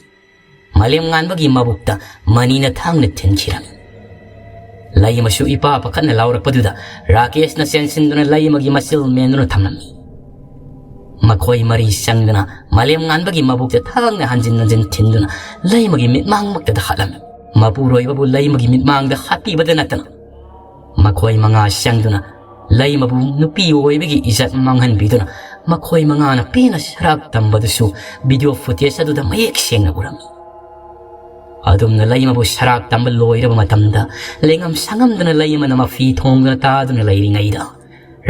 ꯃꯥꯂꯦꯝꯉꯥꯟꯕꯒꯤ ꯃꯕꯨꯛꯇ ꯃꯅꯤꯅ ꯊꯥꯡꯅ ꯊꯤꯟꯈꯤꯔꯝꯃꯤ꯫ ꯂꯩꯃꯁꯨ ꯏꯄꯥ ꯄꯥꯈꯠꯅ ꯂꯥꯎꯔꯛꯄꯗꯨꯗ ꯔꯥꯀꯦꯁꯅ ꯆꯦꯟꯁꯤꯟꯗꯨꯅ ꯂꯩꯃꯒꯤ ꯃꯆꯤꯜ ꯃꯦꯟꯗꯨꯅ ꯊꯝꯂꯝꯃꯤ꯫ ꯃꯈꯣꯏ ꯃꯔꯤ ꯆꯪꯗꯨꯅ ꯃꯥꯂꯦꯝꯉꯥꯟꯕꯒꯤ ꯃꯕꯨꯛꯇ ꯊꯥꯡꯅ ꯍꯟꯖꯤꯟ ꯍꯟꯖꯤꯟ ꯊꯤꯟꯗꯨꯅ ꯂꯩꯃꯒꯤ ꯃꯤꯠꯃꯥꯡꯃꯛꯇꯗ ꯍꯥꯠꯂꯝꯃꯤ꯫ ꯃꯄꯨꯔꯣꯏꯕꯕꯨ ꯂꯩꯃꯒꯤ ꯃꯤꯠꯃꯥꯡꯗ ꯍꯥꯠꯄꯤꯕꯗ ꯅꯠꯇꯅ, ꯃꯈꯣꯏ ꯃꯉꯥ ꯆꯪꯗꯨꯅ ꯂꯩꯃꯕꯨ ꯅꯨꯄꯤ ꯑꯣꯏꯕꯒꯤ ꯏꯖꯠ ꯃꯥꯡꯍꯟꯕꯤꯗꯨꯅ ꯃꯈꯣꯏ ꯃꯉꯥꯅ ꯄꯦꯟꯅ ꯁꯔꯥꯛ ꯇꯝꯕꯗꯨꯁꯨ ꯚꯤꯗꯤꯑꯣ ꯐꯨꯇꯦꯖ ꯑꯗꯨꯗ ꯃꯌꯦꯛ ꯁꯦꯡꯅ ꯎꯔꯝꯃꯤ꯫ ꯑꯗꯨꯝꯅ ꯂꯩꯃꯕꯨ ꯁꯔꯥꯛ ꯇꯝꯕ ꯂꯣꯏꯔꯕ ꯃꯇꯝꯗ ꯂꯩꯉꯝ ꯁꯥꯉꯝꯗꯅ ꯂꯩꯃꯅ ꯃꯐꯤ ꯊꯣꯡꯗꯨꯅ ꯇꯥꯗꯨꯅ ꯂꯩꯔꯤꯉꯩꯗ,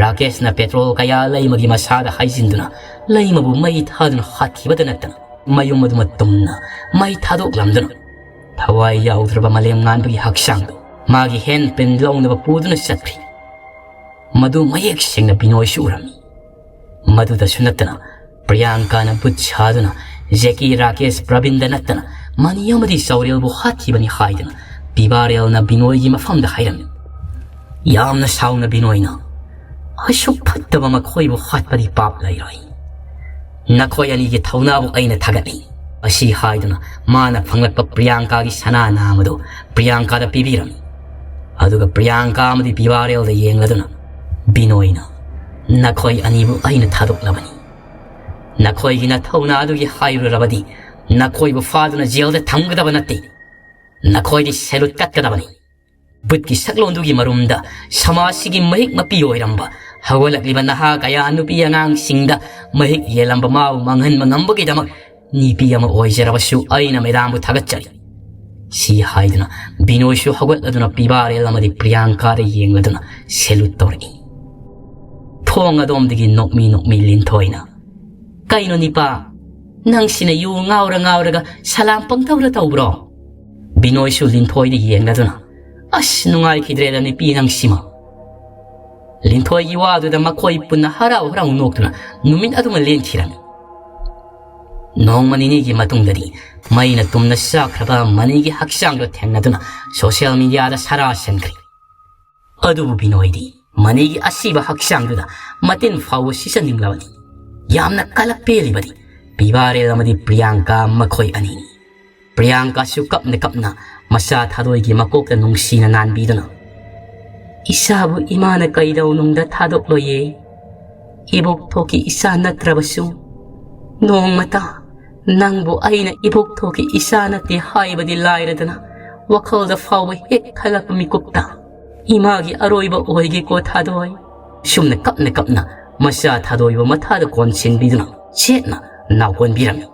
ꯔꯥꯀꯦꯁꯅ ꯄꯦꯇ꯭ꯔꯣꯜ ꯀꯌꯥ ꯂꯩꯃꯒꯤ ꯃꯁꯥꯗ ꯍꯩꯖꯤꯟꯗꯨꯅ ꯂꯩꯃꯕꯨ ꯃꯩ ꯊꯥꯗꯨꯅ ꯍꯥꯠꯈꯤꯕꯗ ꯅꯠꯇꯅ, ꯃꯌꯨꯝ ꯑꯗꯨꯃ ꯇꯨꯝꯅ ꯃꯩ ꯊꯥꯗꯣꯛꯂꯝꯗꯨꯅ ꯊꯋꯥꯏ ꯌꯥꯎꯗ꯭ꯔꯕ ꯃꯥꯂꯦꯝꯉꯥꯟꯕꯒꯤ ꯍꯛꯆꯥꯡꯗꯨ ꯃꯥꯒꯤ ꯍꯦꯟ ꯄꯤꯟ ꯂꯧꯅꯕ ꯄꯨꯗꯨꯅ ꯆꯠꯈ꯭ꯔꯤ꯫ ꯃꯗꯨ ꯃꯌꯦꯛ ꯁꯦꯡꯅ ꯕꯤꯅꯣꯏꯁꯨ ꯎꯔꯝꯃꯤ꯫ ꯃꯗꯨꯗꯁꯨ ꯅꯠꯇꯅ, ꯄ꯭ꯔꯤꯌꯥꯡꯀꯥꯅ ꯕꯨꯠ ꯁꯥꯗꯨꯅ ꯖꯦꯀꯤ, ꯔꯥꯀꯦꯁ, ꯄ꯭ꯔꯕꯤꯟꯗ ꯅꯠꯇꯅ ꯃꯅꯤ ꯑꯃꯗꯤ ꯆꯥꯎꯔꯦꯜꯕꯨ ꯍꯥꯠꯈꯤꯕꯅꯤ ꯍꯥꯏꯗꯨꯅ ꯄꯤꯕꯥꯔꯦꯜꯅ ꯕꯤꯅꯣꯏꯒꯤ ꯃꯐꯝꯗ ꯍꯥꯏꯔꯝꯃꯤ꯫ ꯌꯥꯝꯅ ꯁꯥꯎꯅ ꯕꯤꯅꯣꯏꯅ, "ꯑꯁꯨꯛ ꯐꯠꯇꯕ ꯃꯈꯣꯏꯕꯨ ꯍꯥꯠꯄꯗꯤ ꯄꯥꯞ ꯂꯩꯔꯣꯏ꯫ ꯅꯈꯣꯏ ꯑꯅꯤꯒꯤ ꯊꯧꯅꯥꯕꯨ ꯑꯩꯅ ꯊꯥꯒꯠꯂꯤ꯫ ꯑꯁꯤ ꯍꯥꯏꯗꯨꯅ ꯃꯥꯅ ꯐꯪꯂꯛꯄ ꯄ꯭ꯔꯤꯌꯥꯡꯀꯥꯒꯤ ꯁꯅꯥ ꯅꯥꯝ ꯑꯗꯨ ꯄ꯭ꯔꯤꯌꯥꯡꯀꯥꯗ ꯄꯤꯕꯤꯔꯝꯃꯤ꯫ ꯑꯗꯨꯒ ꯄ꯭ꯔꯤꯌꯥꯡꯀꯥ ꯑꯃꯗꯤ ꯕꯤꯕꯥꯔꯦꯜꯗ ꯌꯦꯡꯂꯗꯨꯅ, "ꯕꯤꯅꯣꯏꯅ, ꯅꯈꯣꯏ ꯑꯅꯤꯕꯨ ꯑꯩꯅ ꯊꯥꯗꯣꯛꯂꯕꯅꯤ꯫ ꯅꯈꯣꯏꯒꯤ ꯅꯊꯧꯅꯥ ꯑꯗꯨꯒꯤ ꯍꯥꯏꯔꯨꯔꯕꯗꯤ ꯅꯈꯣꯏꯕꯨ ꯐꯥꯗꯨꯅ ꯖꯦꯜꯗ ꯊꯝꯒꯗꯕ ꯅꯠꯇꯦ꯫ ꯅꯈꯣꯏꯗꯤ ꯁꯦꯂꯨꯠ ꯀꯠꯀꯗꯕꯅꯤ꯫ ꯕꯨꯠꯀꯤ ꯁꯛꯂꯣꯟꯗꯨꯒꯤ ꯃꯔꯨꯝꯗ ꯁꯃꯥꯖꯁꯤꯒꯤ ꯃꯍꯤꯛ ꯃꯄꯤ ꯑꯣꯏꯔꯝꯕ ꯍꯧꯒꯠꯂꯛꯂꯤꯕ ꯅꯍꯥ ꯀꯌꯥ ꯅꯨꯄꯤ ꯑꯉꯥꯡꯁꯤꯡꯗ ꯃꯍꯤꯛ ꯌꯦꯜꯂꯝꯕ ꯃꯥꯕꯨ ꯃꯥꯡꯍꯟꯕ ꯉꯝꯕꯒꯤꯗꯃꯛ ꯅꯨꯄꯤ ꯑꯃ ꯑꯣꯏꯖꯔꯕꯁꯨ ꯑꯩꯅ ꯃꯦꯗꯥꯝꯕꯨ ꯊꯥꯒꯠꯆꯔꯤ"꯫ ꯁꯤ ꯍꯥꯏꯗꯨꯅ ꯕꯤꯅꯣꯏꯁꯨ ꯍꯧꯒꯠꯂꯗꯨꯅ ꯄꯤꯕꯥꯔꯦꯜ ꯑꯃꯗꯤ ꯄ꯭ꯔꯤꯌꯥꯡꯀꯥꯗ ꯌꯦꯡꯂꯗꯨꯅ ꯁꯦꯂꯨꯠ ꯇꯧꯔꯛꯏ꯫ ꯊꯣꯡ ꯑꯗꯣꯝꯗꯒꯤ ꯅꯣꯛꯃꯤ ꯅꯣꯛꯃꯤ ꯂꯤꯟꯊꯣꯏꯅ, "ꯀꯩꯅꯣ ꯅꯤꯄꯥ, ꯅꯪꯁꯤꯅ ꯌꯨ ꯉꯥꯎꯔ ꯉꯥꯎꯔꯒ ꯁꯂꯥꯝ ꯄꯪꯇꯧꯗ ꯇꯧꯕ꯭ꯔꯣ?" ꯕꯤꯅꯣꯏꯁꯨ ꯂꯤꯟꯊꯣꯏꯗ ꯌꯦꯡꯂꯗꯨꯅ, "ꯑꯁ, ꯅꯨꯡꯉꯥꯏꯈꯤꯗ꯭ꯔꯦꯗ ꯅꯨꯄꯤ ꯅꯪꯁꯤꯃ"꯫ ꯂꯤꯟꯊꯣꯏꯒꯤ ꯋꯥꯗꯨꯗ ꯃꯈꯣꯏ ꯄꯨꯟꯅ ꯍꯔꯥꯎ ꯍꯔꯥꯎ ꯅꯣꯛꯇꯨꯅ ꯅꯨꯃꯤꯠ ꯑꯗꯨꯃ ꯂꯦꯟꯈꯤꯔꯝꯃꯤ꯫ ꯅꯣꯡꯃ ꯅꯤꯅꯤꯒꯤ ꯃꯇꯨꯡꯗꯗꯤ ꯃꯩꯅ ꯇꯨꯝꯅ ꯆꯥꯛꯈ꯭ꯔꯕ ꯃꯅꯤꯒꯤ ꯍꯛꯆꯥꯡꯗꯣ ꯊꯦꯡꯅꯗꯨꯅ ꯁꯣꯁꯤꯌꯦꯜ ꯃꯤꯗꯤꯌꯥꯗ ꯁꯔꯥ ꯁꯟꯈ꯭ꯔꯦ꯫ ꯑꯗꯨꯕꯨ ꯕꯤꯅꯣꯏꯗꯤ ꯃꯅꯤꯒꯤ ꯑꯁꯤꯕ ꯍꯛꯆꯥꯡꯗꯨꯗ ꯃꯇꯤꯟ ꯐꯥꯎꯕ ꯁꯤꯖꯅꯤꯡꯂꯕꯅꯤ꯫ ꯌꯥꯝꯅ ꯀꯂꯛ ꯄꯦꯜꯂꯤꯕꯗꯤ ꯄꯤꯕꯥꯔꯦꯜ ꯑꯃꯗꯤ ꯄ꯭ꯔꯤꯌꯥꯡꯀꯥ ꯃꯈꯣꯏ ꯑꯅꯤꯅꯤ꯫ ꯄ꯭ꯔꯤꯌꯥꯡꯀꯥꯁꯨ ꯀꯞꯅ ꯀꯞꯅ ꯃꯆꯥ ꯊꯥꯗꯣꯏꯒꯤ ꯃꯀꯣꯛꯇ ꯅꯨꯡꯁꯤꯅ ꯅꯥꯟꯕꯤꯗꯨꯅ, "ꯏꯆꯥꯕꯨ ꯏꯃꯥꯅ ꯀꯩꯗꯧꯅꯨꯡꯗ ꯊꯥꯗꯣꯛꯂꯣꯏꯌꯦ꯫ ꯏꯕꯣꯛꯊꯣꯛꯀꯤ ꯏꯆꯥ ꯅꯠꯇ꯭ꯔꯕꯁꯨ ꯅꯣꯡꯃꯇ ꯅꯪꯕꯨ ꯑꯩꯅ ꯏꯕꯣꯛꯊꯣꯛꯀꯤ ꯏꯆꯥ ꯅꯠꯇꯦ ꯍꯥꯏꯕꯗꯤ ꯂꯥꯏꯔꯗꯅ ꯋꯥꯈꯜꯗ ꯐꯥꯎꯕ ꯍꯦꯛ ꯈꯜꯂꯛꯄ ꯃꯤꯀꯨꯞꯇ ꯏꯃꯥꯒꯤ ꯑꯔꯣꯏꯕ ꯑꯣꯏꯒꯦꯀꯣ ꯊꯥꯗꯣꯏ"꯫ ꯁꯨꯝꯅ ꯀꯞꯅ ꯀꯞꯅ ꯃꯆꯥ ꯊꯥꯗꯣꯏꯕꯨ ꯃꯊꯥꯗ ꯀꯣꯟꯁꯤꯟꯕꯤꯗꯨꯅ ꯆꯦꯠꯅ ꯅꯥꯎꯀꯣꯟꯕꯤꯔꯝꯃꯤ꯫